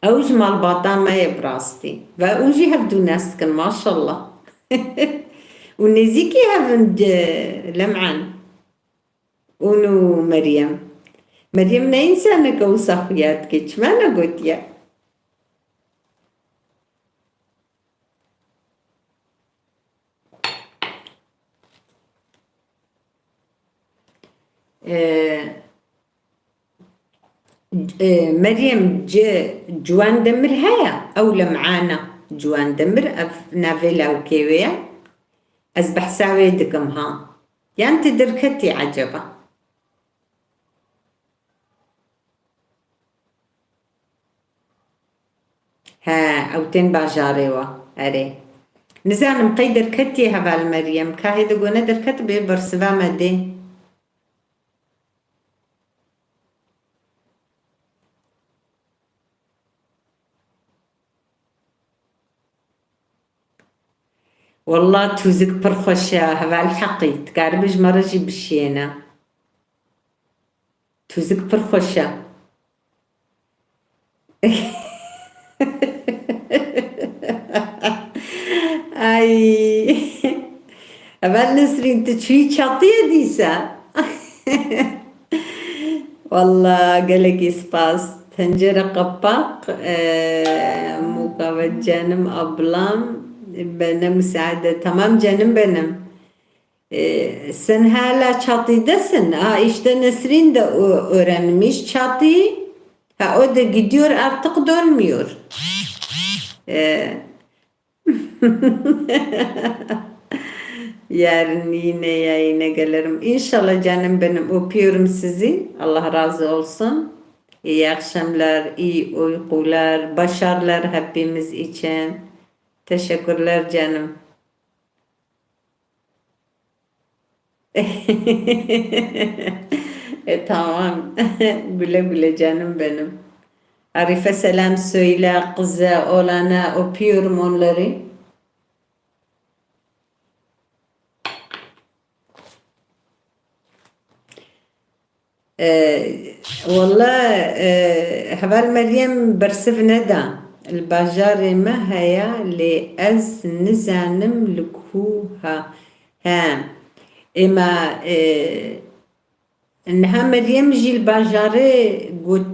Ew ji malbata me ye bi rastî. Ve û jî hevdû nas dikin, maşallah. Û nêzîkî hev in, e, Lem'an. Ûn û Meryem. Meryem ne însaneke wisa xuya dike, çima negotiye? E, e, Meryem, ci, Ciwan Demir heye? Ew Lem'an e. Ciwan Demir, ev navê lawkê wê ye. Ez behsa wê dikim ha. Yan tu derketî eceba? He, ew tên bajarê we. Erê. Nizanim qey derketiye heval Meryem. Ka hêde gone derketibê bersiva me dê. Wallah tûzik pir xweş e, heval Heqî. Dikaribê ji me re jî bişiyêne. Tûzik pir xweş e. Ay. Heval Nesrîn, tu çûyî çatiyê dîsa? Wallah gelekî spas. Tencere kapak, e, mukave canım ablam, bana müsaade. Tamam canım benim. E, sen hala çatıdasın. Ha, işte Nesrin de ö-, öğrenmiş çatıyı. Ha, o da gidiyor artık dönmüyor. E, yarın yine yayına gelirim. İnşallah canım benim, öpüyorum sizi. Allah razı olsun. İyi akşamlar, iyi uykular, başarılar hepimiz için. Teşekkürler canım. E, tamam. Güle güle canım benim. Arife selam söyle, kıza, oğlana, öpüyorum onları. E, walla, e, heval Meryem bersiv neda. Li bajarê me heye, lê ez nizanim li ku ha. He. Êma, e, niha Meryem jî li bajarê got,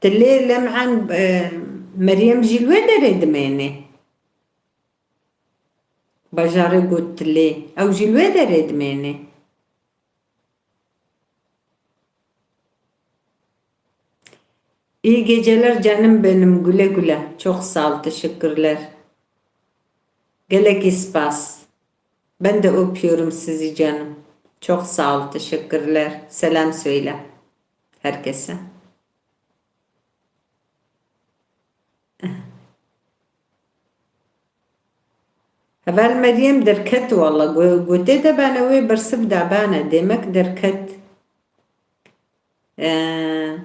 Tilê Lem'an, e, Meryem jî li wê derê dimêne. Bajarê got Tilê. Ew jî li wê derê dimêne. İyi geceler canım benim, güle güle. Çok sağ ol, teşekkürler. Gelekî spas. Ben de öpüyorum sizi canım. Çok sağ ol, teşekkürler. Selam söyle herkese. Heval Meryem derket walla. Go-, gotê de bana wê bersiv da bana. Demek derket. Ee,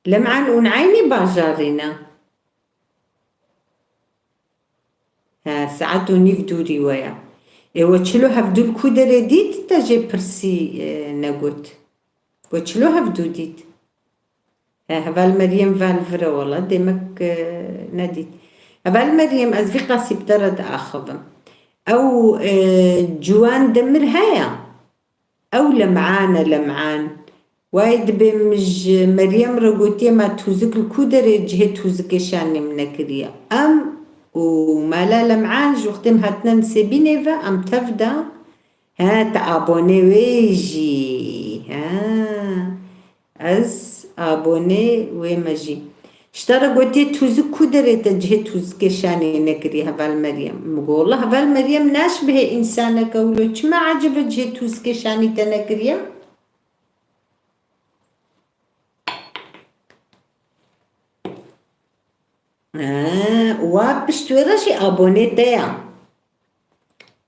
Lem'an ûn eynî bajarî ne? He, saet û nîv dûrî we ya. Ê we çilo hevdû li ku derê dît, te jê pirsî, e, negot. We çilo hevdû dît? He, heval Meryem vel vir e wala, demek, e, nedît. Heval Meryem, ez vî qasî bi te re diaxivim. Ew, e, Ciwan Demir heye? Ew Lem'an e, Lem'an. Wayê dibê min ji Meryem re gotiye, ma tûzik li ku derê cihê tûzikê şanê min nekiriye? Em û mala Lem'an ji wextê em hatine Nisêbînê ve, em tev de. He, te abonê wê jî. He. Ez abonê wê me jî. Ji te re gotiye tûzik ku derê te cihê tûzikê şanê nekiriye heval Meryem. Min got, wela heval Meryem naşbihê însaneke wilo. Çima ecibe cihê tûzikê şanî te nekiriye? He, wa pişt wê re jî abonê te ya.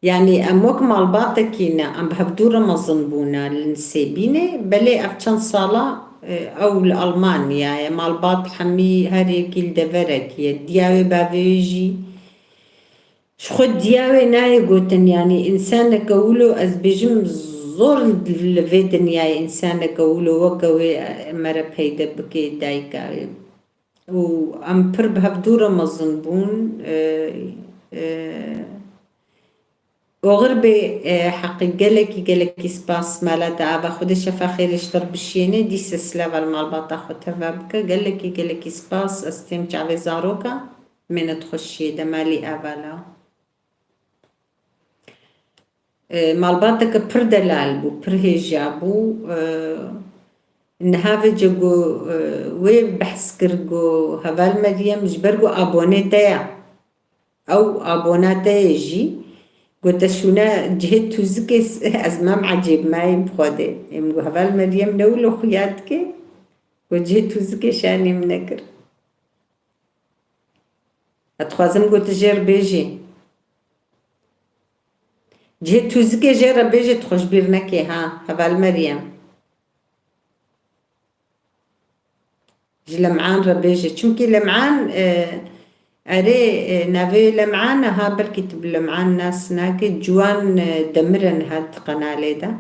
Yanî em wek malbatekî ne, em bi hevdû re mezin bûne li Nisêbînê, belê ev çend sala, e, ew li Almanya ye, malbat hemî her yekî li deverekî ye. Diya wê bavê wê jî, ji xwe diya wê nayê gotin, yanî însaneke wilo, ez bêjim zor li vê dinyayê însaneke wilo weke wê, e, me re peyde bike dayika wê. Û em pir bi hevdû re mezin bûn. E, e, oxir bê, e, Heqî gelekî, gelekî spas. Mala te ava, Xwedê şefa xêrê ji te re bişiyêne. Dîse silava li malbata xwe teva bike. Gelekî, gelekî spas. Ez têm çavê zaroka. Mênet xweşiyê de malî ava la. E, malbateke pir delal bû, pir hêja bû. E, niha vêce got, e, wê behs kir, got, heval Meryem, ji ber got abonê te ya. Ew abona te ye jî. Got, te şûne cihê tûzikê s-, ez mam ecêb mayîm bi Xwedê. Ê min got, heval Meryem ne wilo xuya dike. Got, cihê tûzikê şanê min nekir. Ez dixwazim ku tu jê re bêjî. Cihê tûzikê jê re bêjî, tu xwe ji bîr nekê, ha, heval Meryem. Ji Lem'an re bêje. Çimkî Lem'an, e, erê, e, navê Lem'an e, ha, belkî tu bi Lem'an nas nake. Ciwan, e, Demir e niha di qenalê de.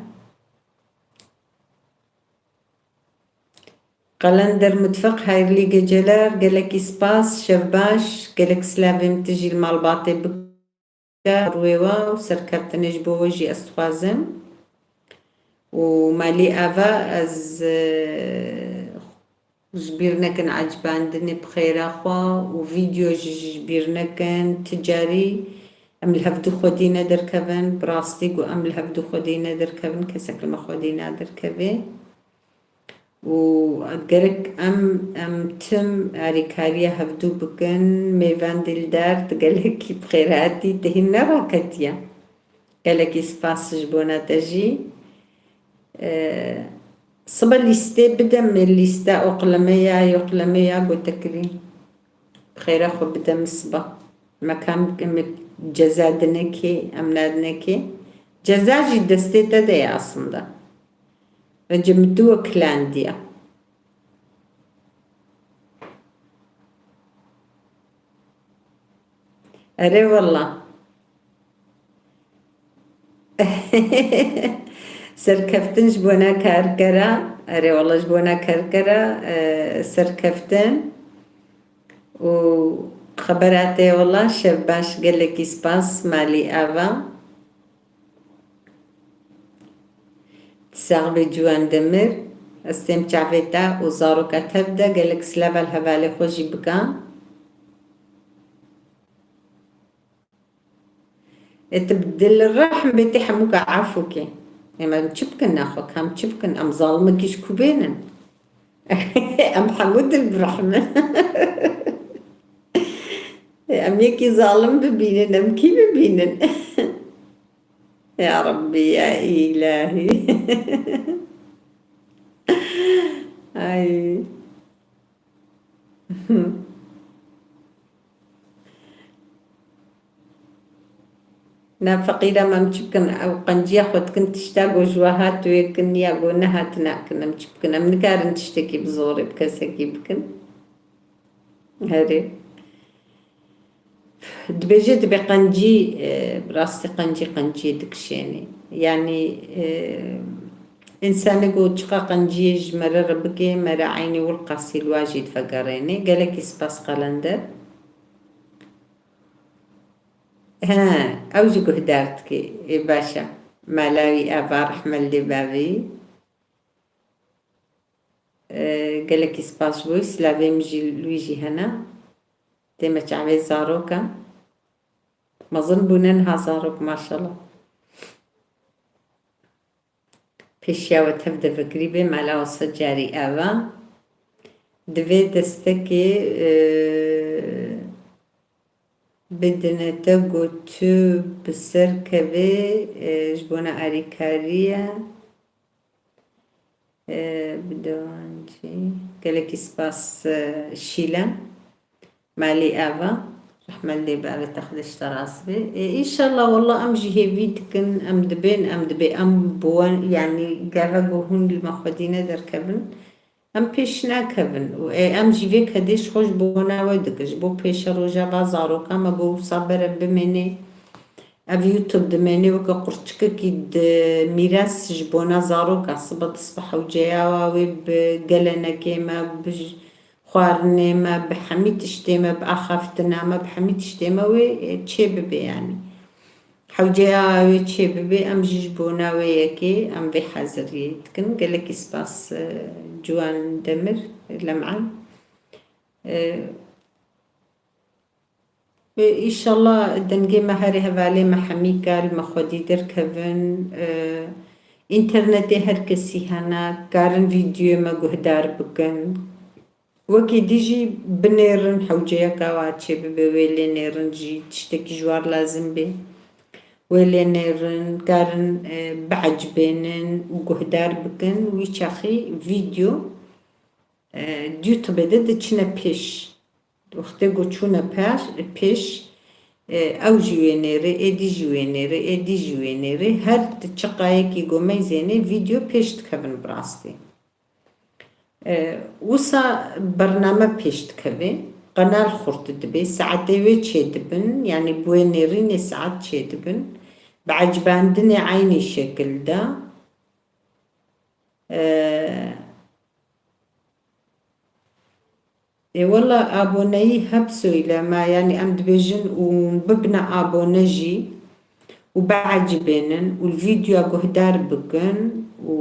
Qelender Mutfak, hayırlı geceler, gelekî spas, şev baş, gelek silavê min tu jî li malbatê bike. Rûyê we û serkeftinê ji bo we jî ez dixwazim. Û malî ava ez, e, ji bîr nekin ecibandinê bi xêra xwe û vîdeo jî ji bîr nekin. Ti carî em li hevdû xwedî nederkevin, bi rastî ku em li hevdû xwedî nederkevin, kesek li me xwedî naderkeve. Û gerek em, em tim alîkariya hevdû bikin, mêvan dildar, tu gelekî bi xêr hatî, tu hîn neraketiye. Gelekî spas ji bona te jî. E, sibe lîstê bide min, lîsta oqlemeya, yoqlemeya gotekirî. Bi xêra xwe bide min sibe. Me kam, em ceza dinekê, em nadinekê. Ceza jî destê te de ye aslında. Vence min tu we kilandiye. Erê wela. Serkeftin ji bona karkera. Erê wela ji bona karkera, e, serkeftin. Û xebera te wela şev baş, gelekî spas malî ava. Sax bê Ciwan Demir. Ez têm çavê te û zaroka tev de gelek silav li hevalê xwe jî bika. Ê tu bi dilrehm bê tê hemûka efû kê. Ê em çi bikin nexwe, em çi bikin? Em zalimekî ji ku bênin? Em hemû dil bi rehm in. Em yekî zalim bibînin, em kî bibînin? Ya Rabbî, ya Îlahî. Ay. Na feqîra me em çi bikin? Ew qenciya xwe dikin, tişta ku ji we hat wê kin ya ku nehat nakin, em çi bikin? Em nikarin tiştekî bi zorê bi kesekî bikin. Herê. Dibêje dibe qencî, e, bi rastî qencî qenciyê dikişênê. Yanî, e, însanê ku çiqa qenciyê ji me re re bike, me re eynî wilqasî li wa jî divegerênê. Gelekî spas Qelender. He, ew jî guhdar dike. Ê, baş e. Mala wî ava rehme li dê bavê wî. E, gelekî spas ji bo wî. Silavê min jî li wî jî hene. Tê me çavê zaroka. Mezin bûne niha zarok, maşallah. Pêşiya we tev de fikirî bê, mala wisa carî ev e. Divê destekê, e, bidine te ku tu bi ser kevê, e, ji bona alîkariya, e, bi dewancî. Gelekî spas, e, Şîle. Malî ava, rehmet lê bavê te, Xwedê ji te razî be. E, înşallah, wallah, em jî hêvî dikin, em dibên, em dibê, em bi wan, yanî gava ku hûn li me xwedî nederkevin, em pêş nakevin. Û, e, em jî vê kedê ji xwe ji bona we dikin. Ji bo pêşe rojeva zaroka me ku wisa bere bimênê. Ev YouTube dimêne weke qurçikekî di mîras ji bona zaroka, sibe disbe hewceya wa wê bi gelenekê me, bi j-, xwarinê me, bi hemî tiştê me, bi axaftina me, bi hemî tiştê me wê, e, çê bibe yanî. Hewceya wa wê çê bibe, em jî ji bona wê yekê em vê haziriyê dikin. Gelekî spas, e, Ciwan Demir, Lem'an. E, Ê, îşallah dengê me herê hevalê me hemî kar li me xwedî derkevin. Ê, înternetê her kesî hene, karin vîdyoyê me guhdar bikin. Wekî dî jî binêrin, hewceyeka wa çêbibe, wê lê nêrin jî tiştekî ji war lazim bê. Wê lê nêrin, karin, ê, biecibênin û guhdar bikin. Wî çaxî vîdyo, ê, di YouTube de diçine pêş. Wextê ku çûne pêş, pêş, e, ew jî wê nêrê, êdî jî wê nêrê, êdî jî wê nêrê. Her ti çiqayekî ku meyzênê vîdeo pêş dikevin bi rastî. E, wisa bername pêş dikeve, qenal xurt dibe, saetê wê çêdibin, yanî bi wê nêrînê saet çêdibin. Bi ecibandinê eynî şekil de. E, Ê wela aboneyî hep söyleme, yanî em dibêjin û bibine abone jî û biecibênin û li vîdyoya guhdar bikin û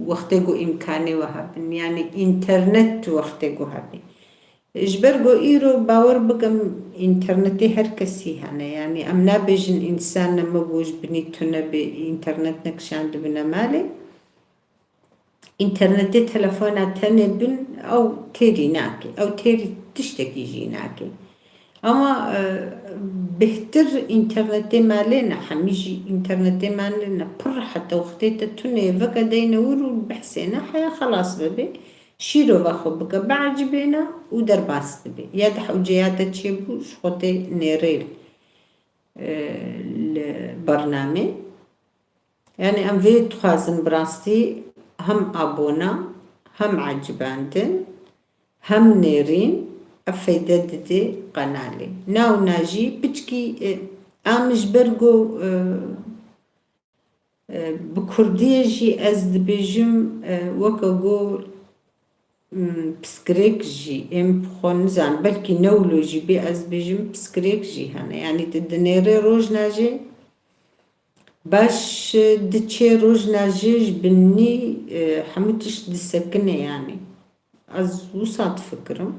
wextê ku îmkanê we hebin, yanî înternet wextê ku hebî. Ji ber ku îro bawer bikim înternetê her kesî hene, yanî em nabêjin însan neme ku ji binî tune bê, înternet nekişandibine malê. Înternetê telefona tenê bin, ew têrî nake. Ew têrî tiştekî jî nake. Ama, e, bêhtir înternetê malê ne, hemî jî înternetê malê ne. Pir rehet e, wextê te tunê veke deyne wir û behsê ne, heya xelas bibe. Şîrova xwe bike, biecibêne û derbas dibe. Ya di hewceya te çêbû, ji xwe tê nêrê, e, li bernamê. Yanî em vê dixwazin bi rastî hem abona, hem ecibandin, hem nêrîn ev feyde didê qenalê. Nawna jî piçkî, e, em ji ber ku, e, e, bi kurdiyê jî ez dibêjim, e, weke ku, m, piskirêk jî êm bi xwe nizan, belkî ne wilo jî bê ez dibêjim piskirêk jî hene. Yanî tu dinêrê rojna jê, Baş, e, diçe rojna jê ji binî, e, hemû tişt disekine yanî. Ez wisa difikirim.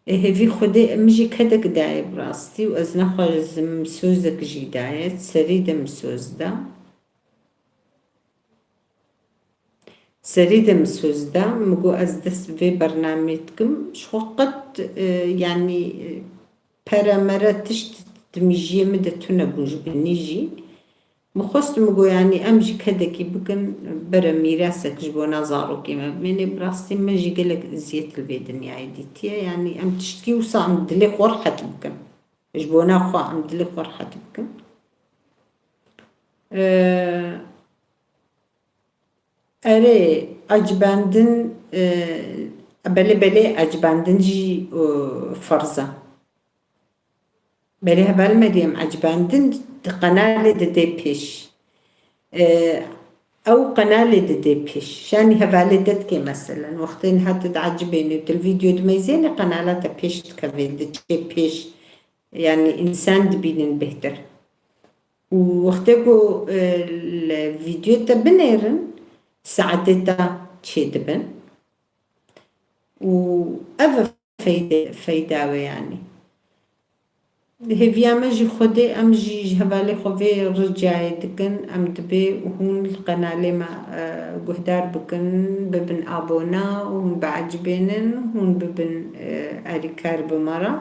E, hêvî Xwedê min jî kedek daye bi rastî û ez nexwazim sozek jî daye, serî de min soz da. Serî de min soz da, min got ez dest bi vê bernamê dikim. Ji xwe qet, e, yanî, e, pere mere tişt di mijiyê min de tune bû ji binî jî. Min xwest, min got, yanî em jî kedekî bikin, bere mîrasek ji bona zarokê me bimêne. Bi rastî me jî gelek eziyet li vê dinyayê dîtiye. Yanî em tiştkî wisa em dilê xwe rehet bikin. Ji bona xwe em dilê xwe rehet bikin. E, Erê, ecibandin, e, belê, belê, ecibandin jî, e, ferz e. Belê, heval Meryem, ecibandin di qenalê didê pêş. E, ew qenalê didê pêş. Şanî hevalê te dikê meselen. Wextê niha tu diecibênî û tu li vîdeo dimeyzênî, qenala te pêş dikevê, diçê pêş. Yanî însan dibînin bêhtir. Û wextê ku, e, li vîdyoyê te binêrin, saetê te çêdibin. Û ev e feyde-, feyda we yanî. Hêviya me jî Xwedê em jî ji hevalê xwe vê ricayê dikin, em dibê hûn li qenalê me, e, guhdar bikin, bibin abona û hûn biecibênin, hûn bibin, e, alîkar bi me re.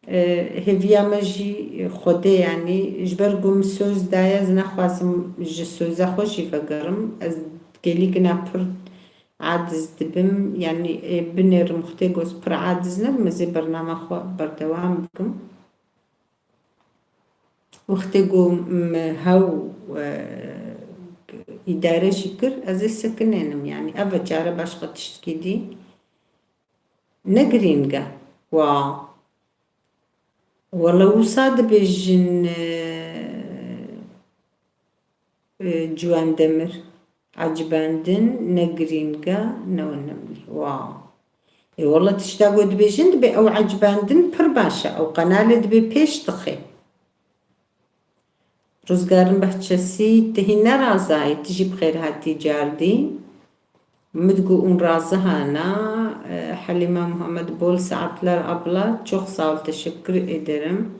E, hêviya me jî Xwedê, yanî ji ber ku min soz daye, ez nexwazim ji soza xwe jî vegerim. Ez gelîkina pir aciz dibim, yanî, ê, binêrim, wextê ku ez pir aciz nebim, ez ê bernama xwe berdewam bikim. Wextê ku min hew, e, îdare jî kir, ez ê sekinênim, yanî ev e, çare başqa tiştkî dî ne girîng e. Wa. Wele wisa dibêjin, e, e, Ciwan Demir, ecibandin ne girîng e, ne önemli. Wow. Ê wele tişta ku dibêjin dibê ew ecibandin pir baş e. Ew qenalê dibê pêş dixe. Ruzgarin Behçesî, tu hî ne raza yî, tu jî bi xêr hatî cardî. Min digot hûn razi hana, e, Helîma Muhammed, bol saatler abla, çok sağ ol, teşekkür ederim.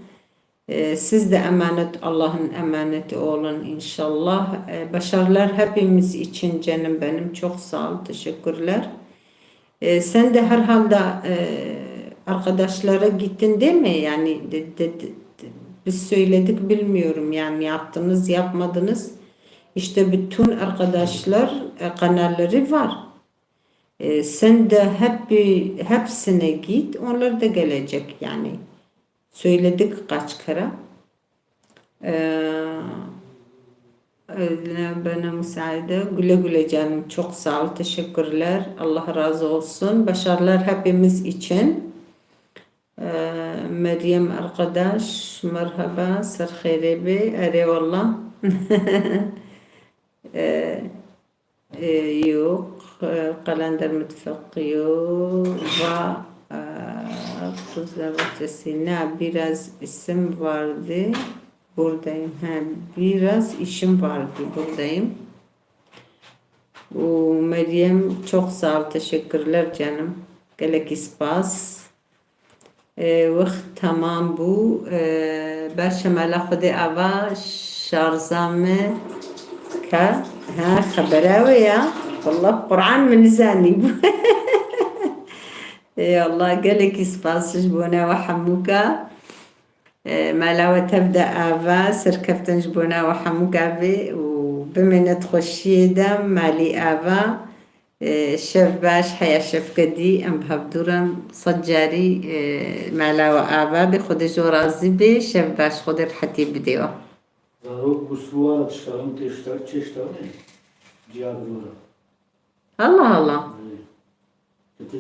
E, siz de emanet, Allah'ın emaneti olun inşallah. E, başarılar hepimiz için canım benim, çok sağ ol, teşekkürler. E, sen de herhalde, e, arkadaşlara gittin değil mi? Yani de, de, de, de, biz söyledik, bilmiyorum yani yaptınız, yapmadınız. İşte bütün arkadaşlar, e, kanalları var. E, sen de hep, hepsine git, onlar da gelecek yani. Söyledik kaç kere. E, e, bana müsaade. Güle güle canım. Çok sağ ol. Teşekkürler. Allah razı olsun. Başarılar hepimiz için. E, Meryem arkadaş, merhaba. Ser xêrê be. Erê wallah. E, e, yok. E, Kalender Mutfak yok. Va, e, Kuzlar Bahçesi. Ne, biraz isim vardı. Buradayım. He, biraz işim vardı. Buradayım. Û Meryem, çok sağ ol, teşekkürler canım. Gelekî spas. E, wext temam bû. E, berşemela Xwedê ava şarja me ke. Ha, xebera we ya. Wallah Quran min nizanî bû. Ê Allah, gelekî spas ji bo nava hemûka. E, mala we tev de ava, serkeftin ji bo nava hemûka be û bimêne di xweşiyê de malî ava. E, şev baş, heya şevkedî, em bi hevdû re sed carî, e, mala we ava be, Xwedê ji we razî be, şev baş, Xwedê rehetî bide we. Zarok bi sûwara diştarin tê şta-, çê ştarê? Ciya bi dû re. Allah Allah. Ê. Ke tu